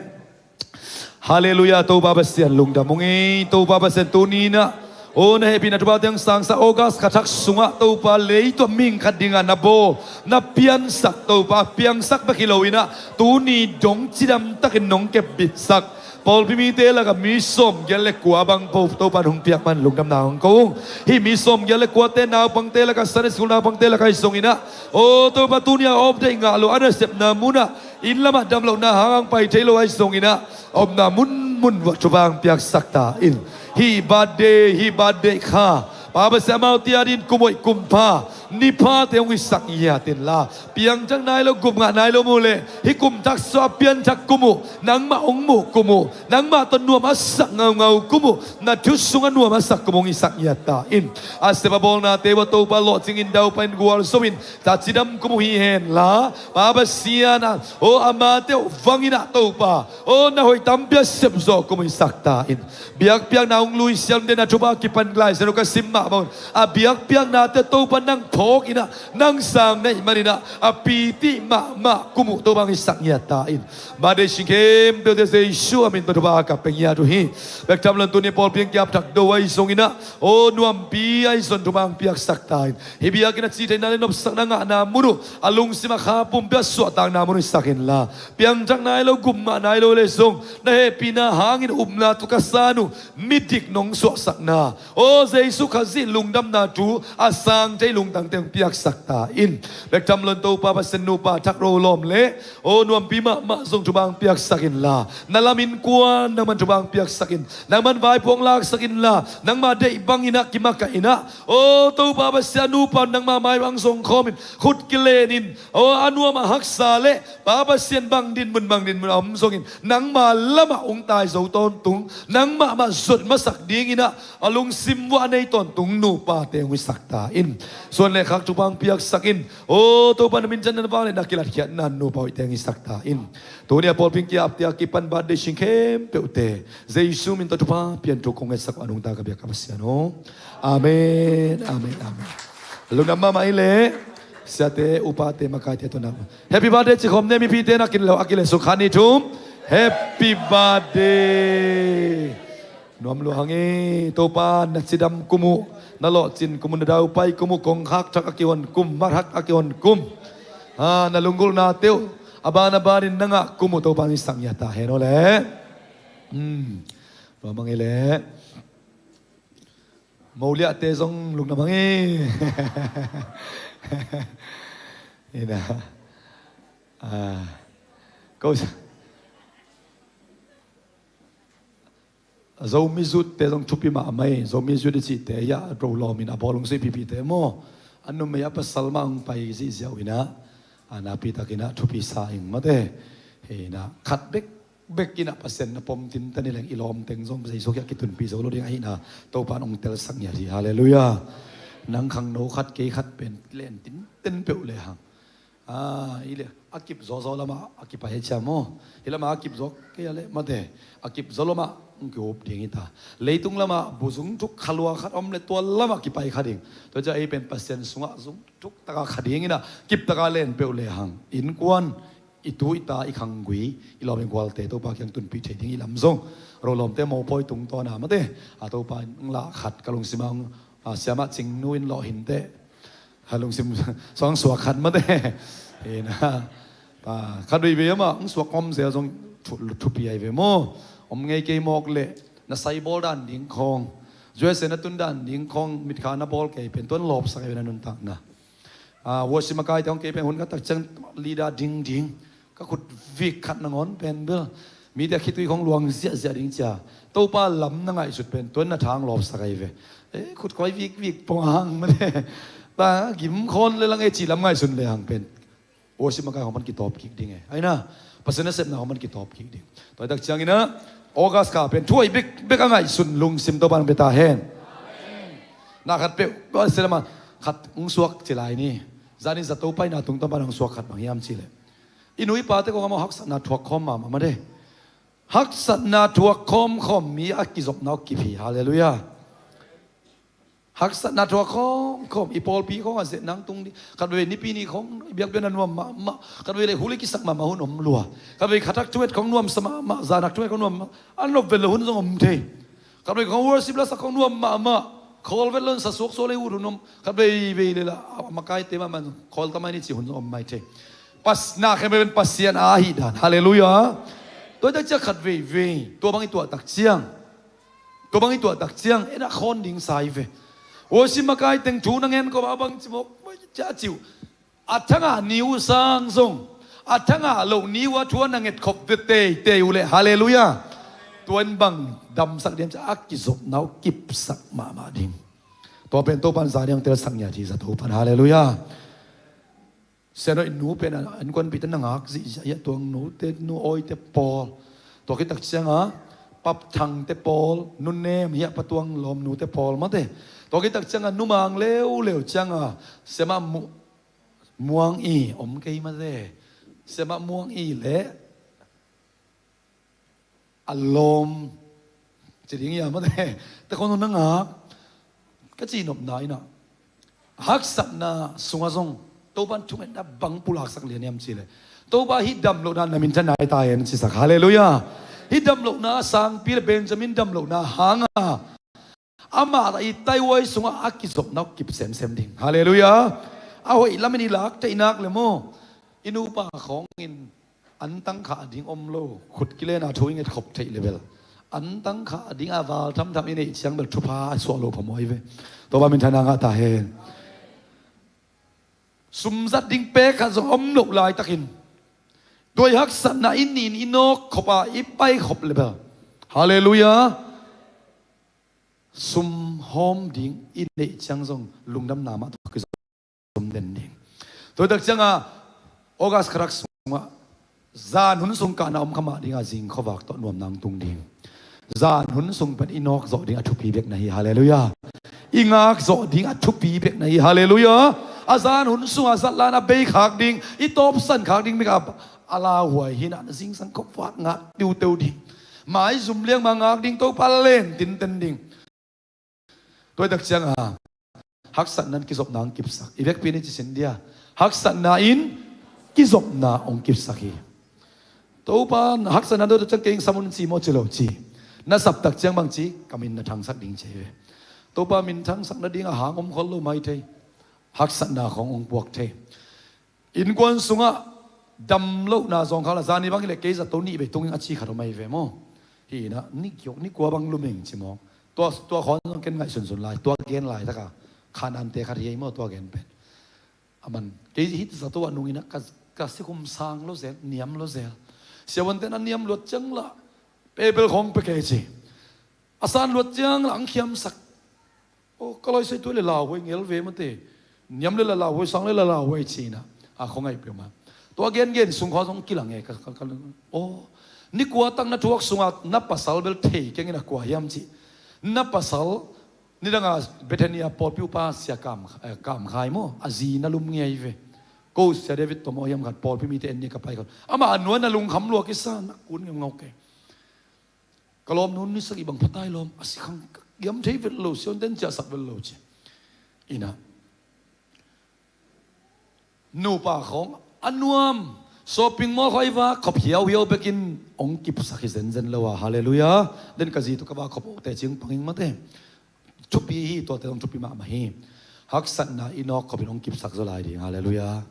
Halleluiah, Topa Pasian lungdam ung ei, Topa Pasian tuni na. O na hehpihna thupha teng sangsa August kha thak sungah Topa leitung mihing khat dingah na bawl. Na piansak Topa, piangsak bek hi lo in a. Tuni dong cidam takin nong kepbitsak. Pawlpi mite lakah mi sawmgiat le kua bang po Topa nong piak man lungdamna hong ko ung. Hih mi sawmgiat le kuate naupangte lakah Sunday school naupangte lakah hi zong in a. O Topa tuni a update ngah lo a nasepna munah. Inn lamah damlohna hang ang pai thei lo ahi zong in a. Omna munmun vuah thupha ang piaksak ta in. Hih birthday, hih birthday kha. Pa Pasian amaute adingin kum hoih kum pha. Ni phate hong hisak ngiat in la. Piangthak nai lo, gupngah nai lo mu le. Hih kum thak sungah pianthak kum uh, nangmah hong muh kum uh, nangmah tawh nuam a sak ngaungau kum uh, na thu sungah nuam a sak kum uh hong hisak ngiat ta in. A sep a bawlnate uah Topa lawhcing in daupai in gualzo in, ta cidam kum uh hi hen la. Pa Pasian a, o amate uh vang in a Topa. O na hoih tampi a sepzawh kum uh hisak ta in. Biakpiakna hong lui siam den a thupha kipan lai sian uh ka sim mah bang un. A biakpiaknate Topa nang phawk in a, nang sang na hih man in a, a piti mahmah kum uh Topa hong hisak ngiat ta in. Birthday sing khempeuhte Jesu a min tawh thupha ka pe ngiat uh hi. Bek tham lo in tuni pawlpi ang kiap thak do ahi zong in a, o nuampi ahi zong thupha hong piaksak ta in. Hih biakinn a cihtheihna le nopsakna ngahna mun uh, a lungsim a kha pumpi a suahtakna mun uh hisak in la. Piangthak nai lo, gupngah nai lo le zong, na hehpihna hangin upna tawh ka san uh, midik nong suahsakna. O Jesu Khazih lungdamna thu, a sang thei lungtang teng piaksak ta in. Bek tham loin Topa Pasian, nupa thak ro lawm le aw nuampi mahmah zong thupha piaksak inla, na lam innkuan nangman thupha piaksak in, nangman vaipuak laksak inla, nangma deih bangin ah kimakaih in ah, aw Topa Pasian, nupa nangma mai bang zong khawm in, khut kilen in, aw a nuam a haksa le Pa Pasian bang dinmun bang dinmun a om zongin, nangma lamah ung tai zo tawntung, nangmah mah zot masak dingin ah a lungsim vuah nei tawntung nupate hong hisak ta in. Suan le khak thupha piaksak in. Aw Topa, na minthanna vang le na kilatkhiatna nupa hoihte hong hisak ta in. Tuni a pawlpi kiapte a kipan birthday sing khempeuhte Jesu min tawh thupha pian thu kong ngetsak uh a nungta ka biak ka Pasian aw. Amen, amen, amen. Lungdam mahmah i leh siate, upate, makaite tawh na happy birthday ci khawm ne, mipite na kin lo a kileh suk khat nih thum. Happy birthday. Nuam lua hang e, Topa na cidam kum uh, na lawhcin kum uh, na daupai kum uh, kongkhak thak a kihon kum, mathak a kihon kum, ha, na lunggulhnate uh a ban a banin na ngah kum uh Topa in sang ia ta hen aw le. Hmm. Nuam hang e le. Moliahte zong lungdam hang e. Ina. Ah. Ko Zomi Youth-te zong thupi mahmah hi. Zomi Youth i cihte hiah ro lawmin a bawlung sui pipite maw, a numei a pasal mah hong pai zihziah uh inah, a napi takinah thupi sa ing mate. Hinah khat bekbek inah Pasian na pom tintan hi leng i lawmteng zong Jesu kiang kitunpih zo lo ding ahihna Topa in hong telsak ngiat hi. Halleluiah. Nang khangno khat kei khat pen len tinten peuh lehang, a, i le a kip zawzaw lamah a kipai hi cia maw? Hi lamah a kip zaw kei a le mate, a kip zaw lamah hong kihup ding hi ta. Leitung lamah buzung thuk khalua khat om le tua lamah kipai kha ding. Tua cia ei pen Pasian sungah zung thuk taka kha ding inah kip taka len peuh lehang innkuan, i tu i ta, i khanggui, i lawm i gualte Topa kiang tunpih thei ding i lam zong ro lawmte mopawi tungtawna mate, a Topa in hong lah khat ka lungsimah hong, a, siamah Cingnu in lawh hinteh. Ha lungsim suang suak khat mate. Ina. Pa, khat veivei amah hong suak om zel zong thu-, thupi ai ve maw? Om ngei kei mawk leh na sai bawl dan ding khawng, U S A na tun dan ding khawng mitkha na bawl kei pen tuan lawpsak ai ve na nuntakna. A, worship makaite hong kei pen hun khat tak ciang leader ding ding. Ka khut vik khat nangawn pen bel mite a khitui khawng luang ziahziah ding cia. Topa lam na ngaihsut pen tuan na thang lawpsak ai ve. E, khut khawi vikvik pong hang mate. Ta gim khawn le lang e ci lam ngaihsun lehang pen worship makai khawng pan kitawp kik ding e. Aina, Pasian nasepna khawng pan kitawp kik ding. Tua tak cianginah August kha pen thu hoih bekbek a ngaihsun lungsim Topa nang pia ta hen. Na khat peuh Pasian lamah khat hong suak ci lai ni. Zanin za Topa ina tung Topa nang suak khat bang hiam ci leh, i nu i pate kong a maw haksatna thuak khawm mahmah mate. Haksatna thuak khawmkhawm mi a kizopna uh kip hi. Halleluiah. Haksatna thuak khawmkhawm, i pawlpi khawng a zet nang tung ding. Khat vei nipi ni khawng i biakpiakna nuam mahmah, khat vei le huli kisak mahmah hun om lua. Khat vei khatak thuet khawng nuamsa mahmah, zanak thuet khawng nuam mahmah, a nop vet lo hun zong om thei. Khat vei khawng worship lasak khawng nuam mahmah, khawl vet lo in sa suaksuak le ut hun om. Khat vei vei le la a makaite mahmah zong khawl tamai ni ci hun zong om mai thei. Pas na khem pen Pasian a ahih dan. Halleluiah. Tua i tak ciang khat veivei tua bang i tuah tak ciang, tua bang i tuah tak ciang en a khawn ding sa hi ve. Worship makai teng thu na ngen kawmah a bang ci mawk mai cia ciu. A thangah ni uh sang zong, a thangah loh ni uh a thu a na ngetkhop ve teitei uh leh. Halleluiah. Tua in bang damsak diam cia a kizopna uh kipsak mahmah ding. Tua pen Topan zaniang telsak ngiat hi za Topan. Halleluiah. Sianawh in nu pen a innkuanpihte na ngak zihziah hi a, tuang nute nu awite pawl. Tua khit tak cianga pap thangte pawl, nunem hi a, pa tuang lawm nute pawl mate. Tua khit tak cianga numang leuleu cianga siamah mu-, muang i om kei mate. Siamah muang i le a lawm ci ding ia mate. Te khawng na ngak ka cihnopna inah haksatna sungah zong Topan thungetna bang pulaksak lian hiam ci leh, Topa hih damlohna na minthanna hi ta hen cisak. Halleluiah. Hih damlohna sangpi le Benjamin damlohna hanga amah i taihuai sungah a kizopna uh kip semsem ding. Halleluiah. A hoih lamin i lak theihnak le maw, i nupa khawngin antang khah ding om lo, khut kilena thu i ngetkhop theih le bel antang khah ding a val thamtham i neih ciang bel thupha a suah lo phamawh hi ve. Topa minthanna ngah ta hen. Sum zat ding pek khat zong om loh laitakin, tua i haksatna i nin i nawk khop a i pai khop le bel, halleluiah, sum hawm ding i neih ciang zong lungdamna mah tawh kizom den ding. Tua tak cianga August kharak sungah zan hun sung kahna om kha mah dinga zing khuavak tawh nuamna hong tung ding. Zan hun sung pen i nawk zawh ding a thupi bek na hi, halleluiah. I ngak zawh ding a thupi bek na hi, halleluiah. A zan hun sungah zatlan a bei khak ding, i tawpsan khak ding bek a, a lauhuai hi na, na zingsang khuavak ngak tiuteu ding. Maizum liangma ngak ding, Topa len tinten ding. Tua i tak cianga haksatna in kizopna hong kipsak. I vekpi ni ci sin dia, haksatna in kizopna hong kipsak hi. Topa, haksatna dot ciang kei hong sam un ci maw ci lo ci. Na sap tak ciang bang ci, ka min na thangsak ding ci hi ve. Topa min thangsak nading a hang om khol lo mai thei. Haksatna khong hong puak thei. Innkuan sungah dam lohna zawngkhal a zani bang hileh kei zato nih vei tungin a ci khat om ahi ve maw. Hi inah ni kiok ni kua bang lumeng ci mawk. Tua, tua khawn zong ken ngaihsunsun lai, tua gen laitaka khanante khat hi ei maw, tua gen pen. A man kei hih zato a nung inah ka, ka sikhum sang lo zel, niam lo zel. Siavuante na niam luat ciang lah pebel khong pe kei ci. A san luat ciang lah ang khiamsak. O, ka laisai tua le lauhuai ngel ve mate. Niam le la lauhuai, sang le la lauhuai cina a khong ahi peuhmah. Tua gengen sung khua zong kilang e ka, ka, ka, o, ni kua tak na thuak sunga na pasal bel thei kengin a kua hiam ci. Na pasal nidanga Bethania pawlpi upa sia kam, eh, kam khai maw, a zi na lum ngei ve. Ko sia David tawh maw hiam khat pawlpi mite en ni ka pai khat. Ama a nuai na lungkham lua kisa na kun ngeungau ke. Ka lawmnu ni sagih bang phatai lawm a sikhang ka giam thei vet lo, sion den ciahsak vet lo ci. Inah nupa khawng a nuam shopping mall khawng i va khop hiauhiau bekin hong kipsak hi zenzen lo a, halleluiah. Den ka zi tu ka va khop awkte cing panging mate. Thupi hi, tuate zong thupi mahmah hi. Haksatna i nawk khopin hong kipsak zaw lai ding, halleluiah.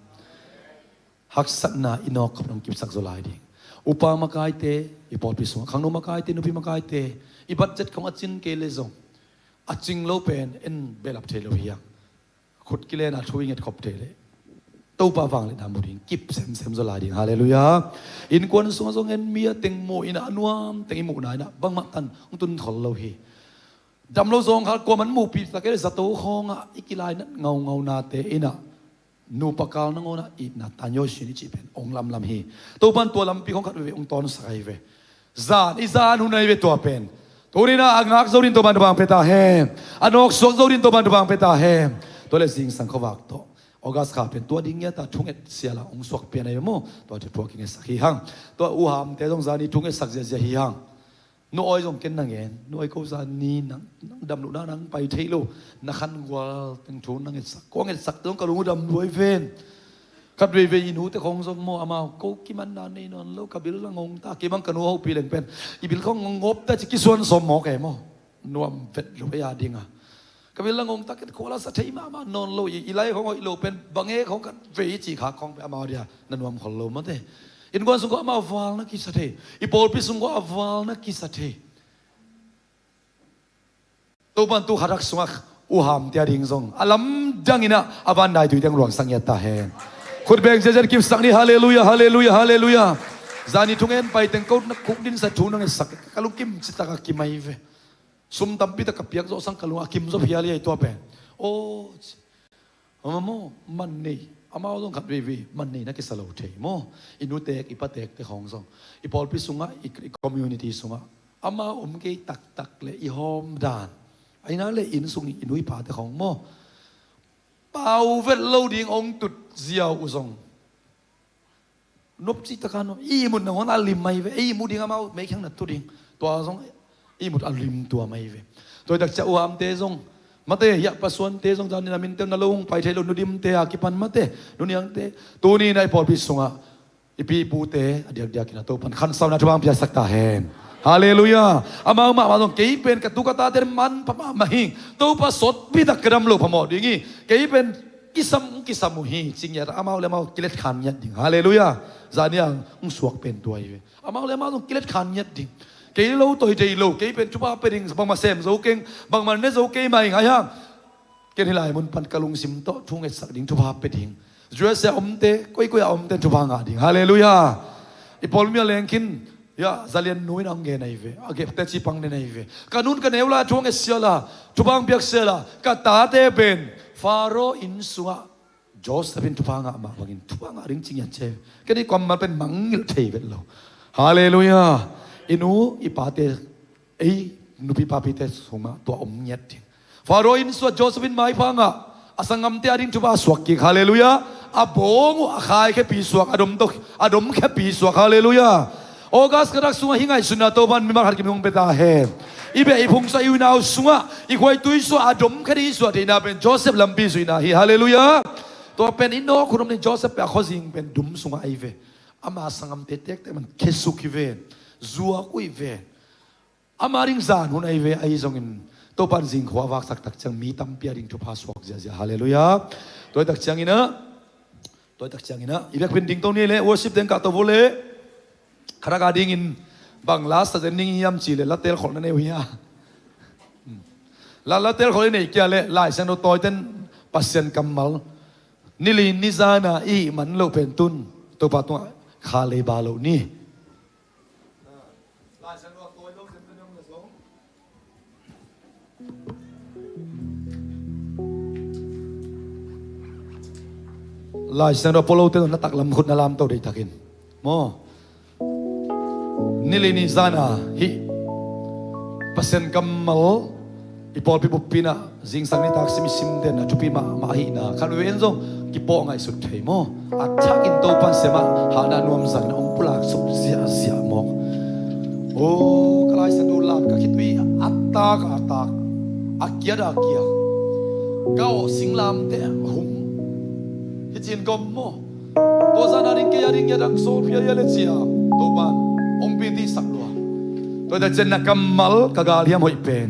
Haksatna i nawk khopin hong kipsak zaw lai ding. Upa makaite, i pawlpi sungah khangno makaite, nupi makaite, i budget khong a cin kei le zong a cing lo pen en behlap thei lo hi hang. Khut kilena thu i nget khop thei le Topa vangliatna mu ding kip semsem zaw lai ding, halleluiah. Innkuan sungah zong en mi a teng mu inah a nuam teng i muhna inah bangmah tan hong tun thol lo hi. Damlo zawngkhal kuaman muhpih tak e le zato khawngah i kilainat ngaungaunate inah nupa kal nangawnah itna tanyaw sin i cih pen hong lamlam hi. Topan tua lampi khawng khat veve hong tawnsak ahi ve. Zan i zan hun ahi ve tua pen. Tuninah a ngak zo din Topan thupha pia ta hen. A nawksuak zo din Topan thupha pia ta hen. Tua le zingsang khuavak tawh August kha pen tua ding ngiata thunget siala hong suak pian ahi ve maw. Tua thu thua kingetsak hi hang. Tua uhamte zong zani thungetsak ziazia hi hang. Nu Awi zong ken na ngen, Nu Awi ko zani nang, nang damluhna nang pai thei lo, na khangual teng thu na ngetsak, ko a ngetsak zong ka lung uh dam luai ven. Khat veivei i nute khong zong maw amau ko kimanna nei nawn lo, ka bil la ngong ta, kei bang ka nu hopih leng pen i bil khong ngong ngop ta ci kisuan sawm mawk e maw. Nuam vet lo ei a dinga. Ka bil la ngong tak ken khuala sa thei mahmah nawn lo i, i lai khong hoih lo pen bang e khong khat vei i cih khak khong pen amau dia na nuam khol lo mate. Innkuan sung khawng amau val na kisa thei. I pawlpi sung khawng a val na kisa thei. Topan tu khatak sungah uhamte a ding zong a lamdang inah a van daitui teng luangsak ngiat ta hen. Khut beng ziaziat kipsak ni, halleluiah, halleluiah, halleluiah. Zani thungen pai teng ko na khuk dinsa thu na ngetsak ka lungkim citak a kim ahi ve. Sum tampi tak ka piak zawh sang ka lung a kim zaw phial hi ai tua pen. Aw ci. Ama maw man nei, amau zong khat veivei man nei na kisa lo thei maw. I nutek i patekte khawng zong i pawlpi sungah i, i community sungah amau om kei taktak le i hawm dan aina le inn sung i nu i pate khawng maw. Pau vet lo ding hong tut ziau uh zong nop cih taka nuam. I ihmut nangawn a lim mai ve. I ihmut ding amau meikheng na tu ding. Tua zong i ihmut a lim tua mai ve. Tua i takcia uhamte zong mate, hiah pasuante zong zan in a minte na lo hong pai thei lo, nudimte a kipan mate, nuniangte, tuni na i pawlpi sungah i pipute a diakdiak in a Topan khansauna thupha piasak ta hen. Halleluiah. Amau mahmah zong kei pen ka tu ka tate man pha mahmah hi. Topa sotpi tak ka dam lo phamawh ding hi. Kei pen kisam kisam uh hi. Ci ngiat amau le amau kilet khan ngiat ding. Halleluiah. Zani ang hong suak pen tua hi ve. Amau le amau zong kilet khan ngiat ding. Kei lo tawh hi thei lo, kei pen thupha pe ding, bangmah sem zo keng, bangmah ne zo kei mai ngai hang. Ken hi lai mun pan ka lungsim tawh thu ngetsak ding, thupha pe ding. U S A a omte, koikoi a omte in thupha ngah ding. Halleluiah. I pawl mi a leng khin, ya, Zalian nu in a hong gen ahi ve. A gep teci pang den ahi ve. Ka nun ka neu lai a thu hong et sial a, thupha hong piak sial a, ka tate pen Faro inn sungah Joseph in thupha ngah mah bangin thupha ngah ding ci ngiat ci hi. Ken i kammal pen mangngilh thei vet lo. Halleluiah. I nu i pate, ei nupi papite sungah tua om ngiat ding. Faro inn sungah Joseph in maipha ngah, a sanggamte a ding thupha suak kik. Halleluiah. A bawng uh a khaikhiapi suak, a dom tawh, a domkhiapi suak. Halleluiah. August kha dak sungah hih ngaihsutna Topa'n mimal khat kim hong pia ta hen. I beh i phung sungah, i unau sungah, i khuaitui sungah a domkhia ding i suah theihna pen Joseph lampi zuihna hi. Halleluiah. Tua pen i nawk hun om ni, Joseph pen a khuazing pen dum sungah ahi ve. Ama sanggamte tektek man khesuk hi ven. Zuak uh hi ven. Ama ding zan hun ahi ve, ahi zongin Topa'n zingkhua vaksak tak ciang mi tampi a ding thupha suak ziahziah. Halleluiah. Tua hi tak ciangin ah, tua hi tak ciangin ah, i biakpin ding to ni leh, worship teng kah to vo leh. Kha dak a dingin bang la sa zen ding hiam cih leh, la telkholhna nei uh hia? La, la telkholh i neih kei leh, Lai Siangtho tawiten Pasian kammal ni li ni zan a i hih man loh pen tun Topa tungah kha leiba loh ni. Lai Siangtho a pua lote na taklam khut na lamto deihtakin maw. Ni li ni zan a hih Pasian kammal i pawlpi buppi in ah zingsang nitak sim i sim den a thupi mahmah ahihna khat veve in zong kipawh ngaihsut thei maw. A thakin Topa'n sem a hahna nuamzakna hong pulak suk ziahziah mawk. O, ka Lai Siangtho lam ka khitui a tak a tak, a kiat a kiat, ka awh singlamteh hum hi cin ka om maw. Tua zan a ding kei a ding ngiat dang sawlphial hia le cia Topa'n hong piangsak lua. Tua hi tak ciang na kammal ka galhiam hoih pen,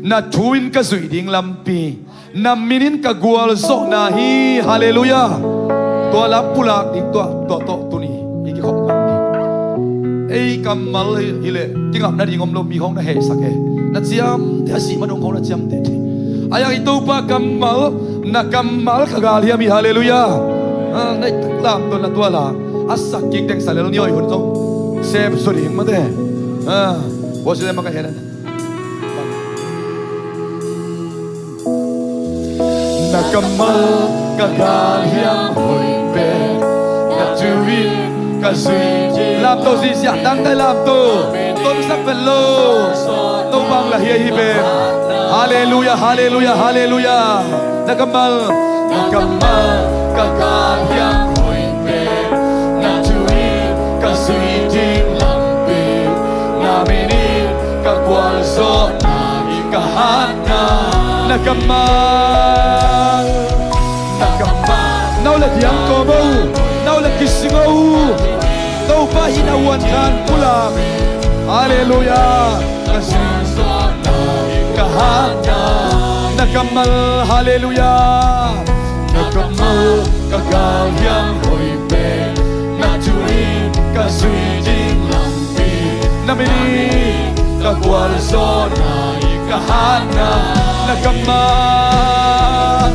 na thu in ka zuih ding lampi, na min in ka gualzawhna hi. Halleluiah. Tua la pulak ding tua, tua tawh tuni i kikhop man ding. Ei kammal hi leh kingap nading om lo, mi khawng na hehsak e. Na ciamteh a, sih ma dong khawng na ciamteh thei. A iang i Topa kammal, na kammal ka galhiam hi. Halleluiah. Ah, na i lamto na tua la a sak kik deng sa lel ni oi hun zong sem sua ding mate. Ah, ua si le ma ka hen. Na kammal ka galhiam hoih pen, na thu in ka zuih. Lamto ziahziah, tangtai lamto. Tonsak vet lo. Tobang la hiai hi pen. Halleluiah, halleluiah, halleluiah. Na kammal, na kammal ka galhiam hoih pen, na thu in ka zuih ding lampi, na min in ka gualzawhna, ka hatna. Na kammal, na kammal. Na uh la diang kawm o, na uh la kising o. Topa hihna uan khan pulak. Halleluiah. Ka zuih, ka hatna. Na kammal, halleluiah. Na kammal ka galhiam hoih pen, na thu in ka zuih ding lampi, na min in ka gualzawhna, ka hatna. Na kammal,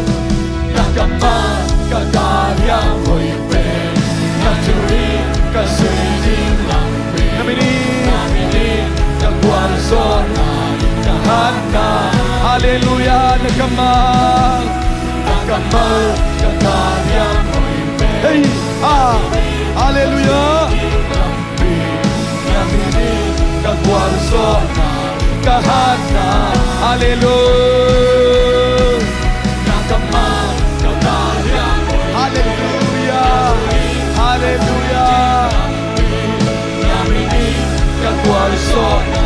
na kammal ka galhiam hoih pen, na thu in ka zuih ding lampi, na min in, na min in ka gualzawhna, ka hatna. Halleluiah. Na kammal, na kammal ka galhiam hoih pen. Hei, ah, halleluiah. Na min in ka gualzawhna, ka hatna. Halleluiah. Na kammal ka galhiam hoih. Halleluiah. Halleluiah. Na min in ka gualzawhna,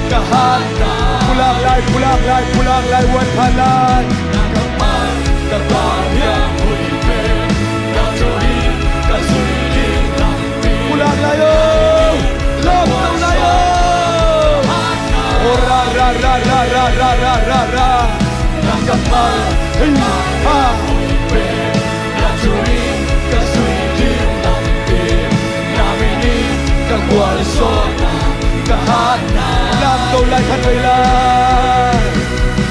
ka hatna. Pulak lai, pulak lai, pulak lai, uan khan lai. Na kammal ka galhiam hoih pen, na thu in ka zuih ding lampi. Pulak lai o. Lamto lai o. O ra, ra, ra. Na kammal, hei, ha. Na thu in ka zuih ding lampi, na min in ka gualzawhna, ka hatna. Lamto lai khatvei lai.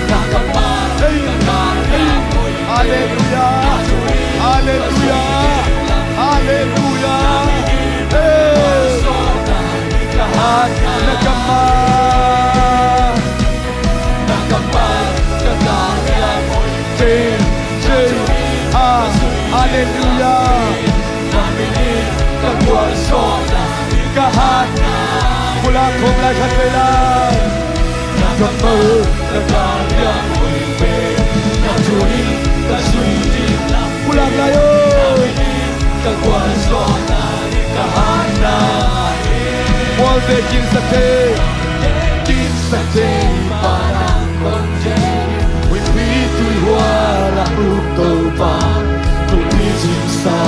Na kammal, hei, hei. Halleluiah. Halleluiah. Halleluia. Na min in ka gualzawhna, ka hatna, pulak khawm lai khat vei lai. Na kammal, na galhiam, na thu in ka zui ding lam, pulak lai o. Na min in ka gualzawhna, ka hatna, mualte kinsak thei, kinsak thei Pa nang kong ci hi. Huihpi tuihual a ut Topa, kulpi cingsa,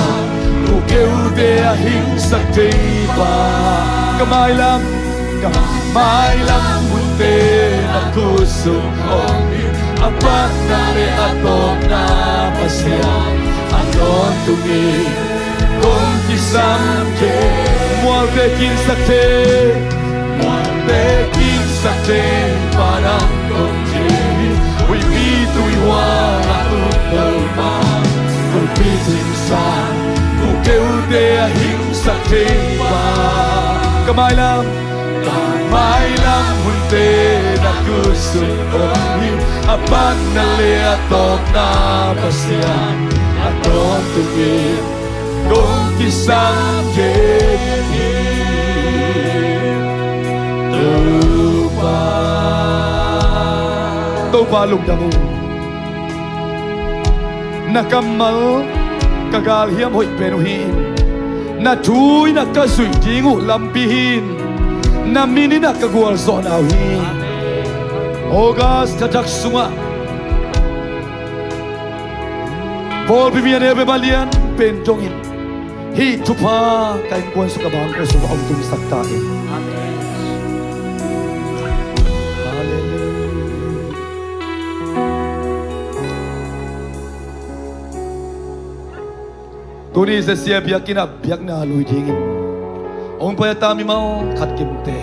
kukeute a hingsak thei Pa. Ka mailam, ka mailam hunte na kut sung om hi. A patna le a tawpna Pasian, a tawntung in kong kisam kei. Mualte kinsak thei, mualte kinsak thei Pa nang kong ci hi. Huihpi tuihual a ut Topa, kulpi cingsa, kukeute a hingsak thei Pa. Ka mailam, ka mailam hunte na kut sung om hi. A patna le a tawpna Pasian, a tawntung in kong kisam kei hi. Topa, Topa lungdam ung. Na kammal ka galhiam hoih pen uh hi in, na thu in ah ka zuih ding uh lampi hi in, na min in ah ka gualzawhna uh hi. August kha thak sungah pawlpi mi a neu bek a lian pen dongin hih thupha ka innkuan sung, ka bangkua sung a hong tungsak ta in. Amen. Halleluia. Tuni Zesia biakinn ah biakna lui dingin hong pai a ta mimal khat kimte,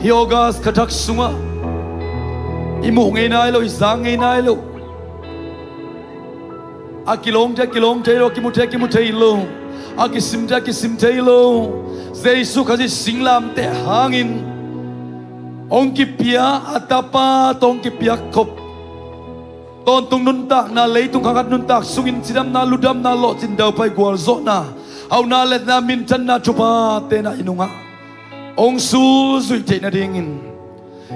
hih August kha thak sungah i muh ngei nai lo, i zak ngei nai lo, a kilawngte a kilawng thei lo, a kimuhte a kimu thei lo, a kisimte a kisim thei lo, Jesu Khazih singlamteh hangin hong kipia, a Tapa tawh hong kipiak khop tawntung nuntakna, leitung khangkhat nuntak sungin cidamna, lungdamna, lawhcin, daupai, gualzawhna, hauhna, letna, minthanna, thuphate in ah i nungah hong sulzuih theih nadingin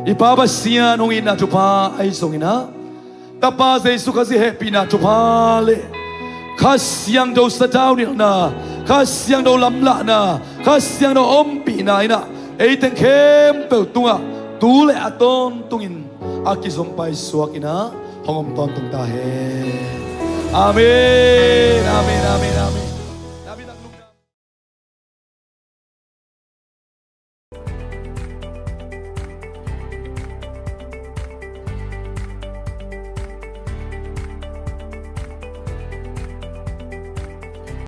i Pa Pasian hong itna thupha ahi zongin ah, Tapa Jesu Khazih hehpihna thupha le Kha Siangtho sathau nilhna, Kha Siangtho lamlahna, Kha Siangtho ompihna in ah ei teng khempeuh tungah tu le a tawntungin a kizom paisuak in ah hong om tawntung ta hen. Amen, amen, amen, amen.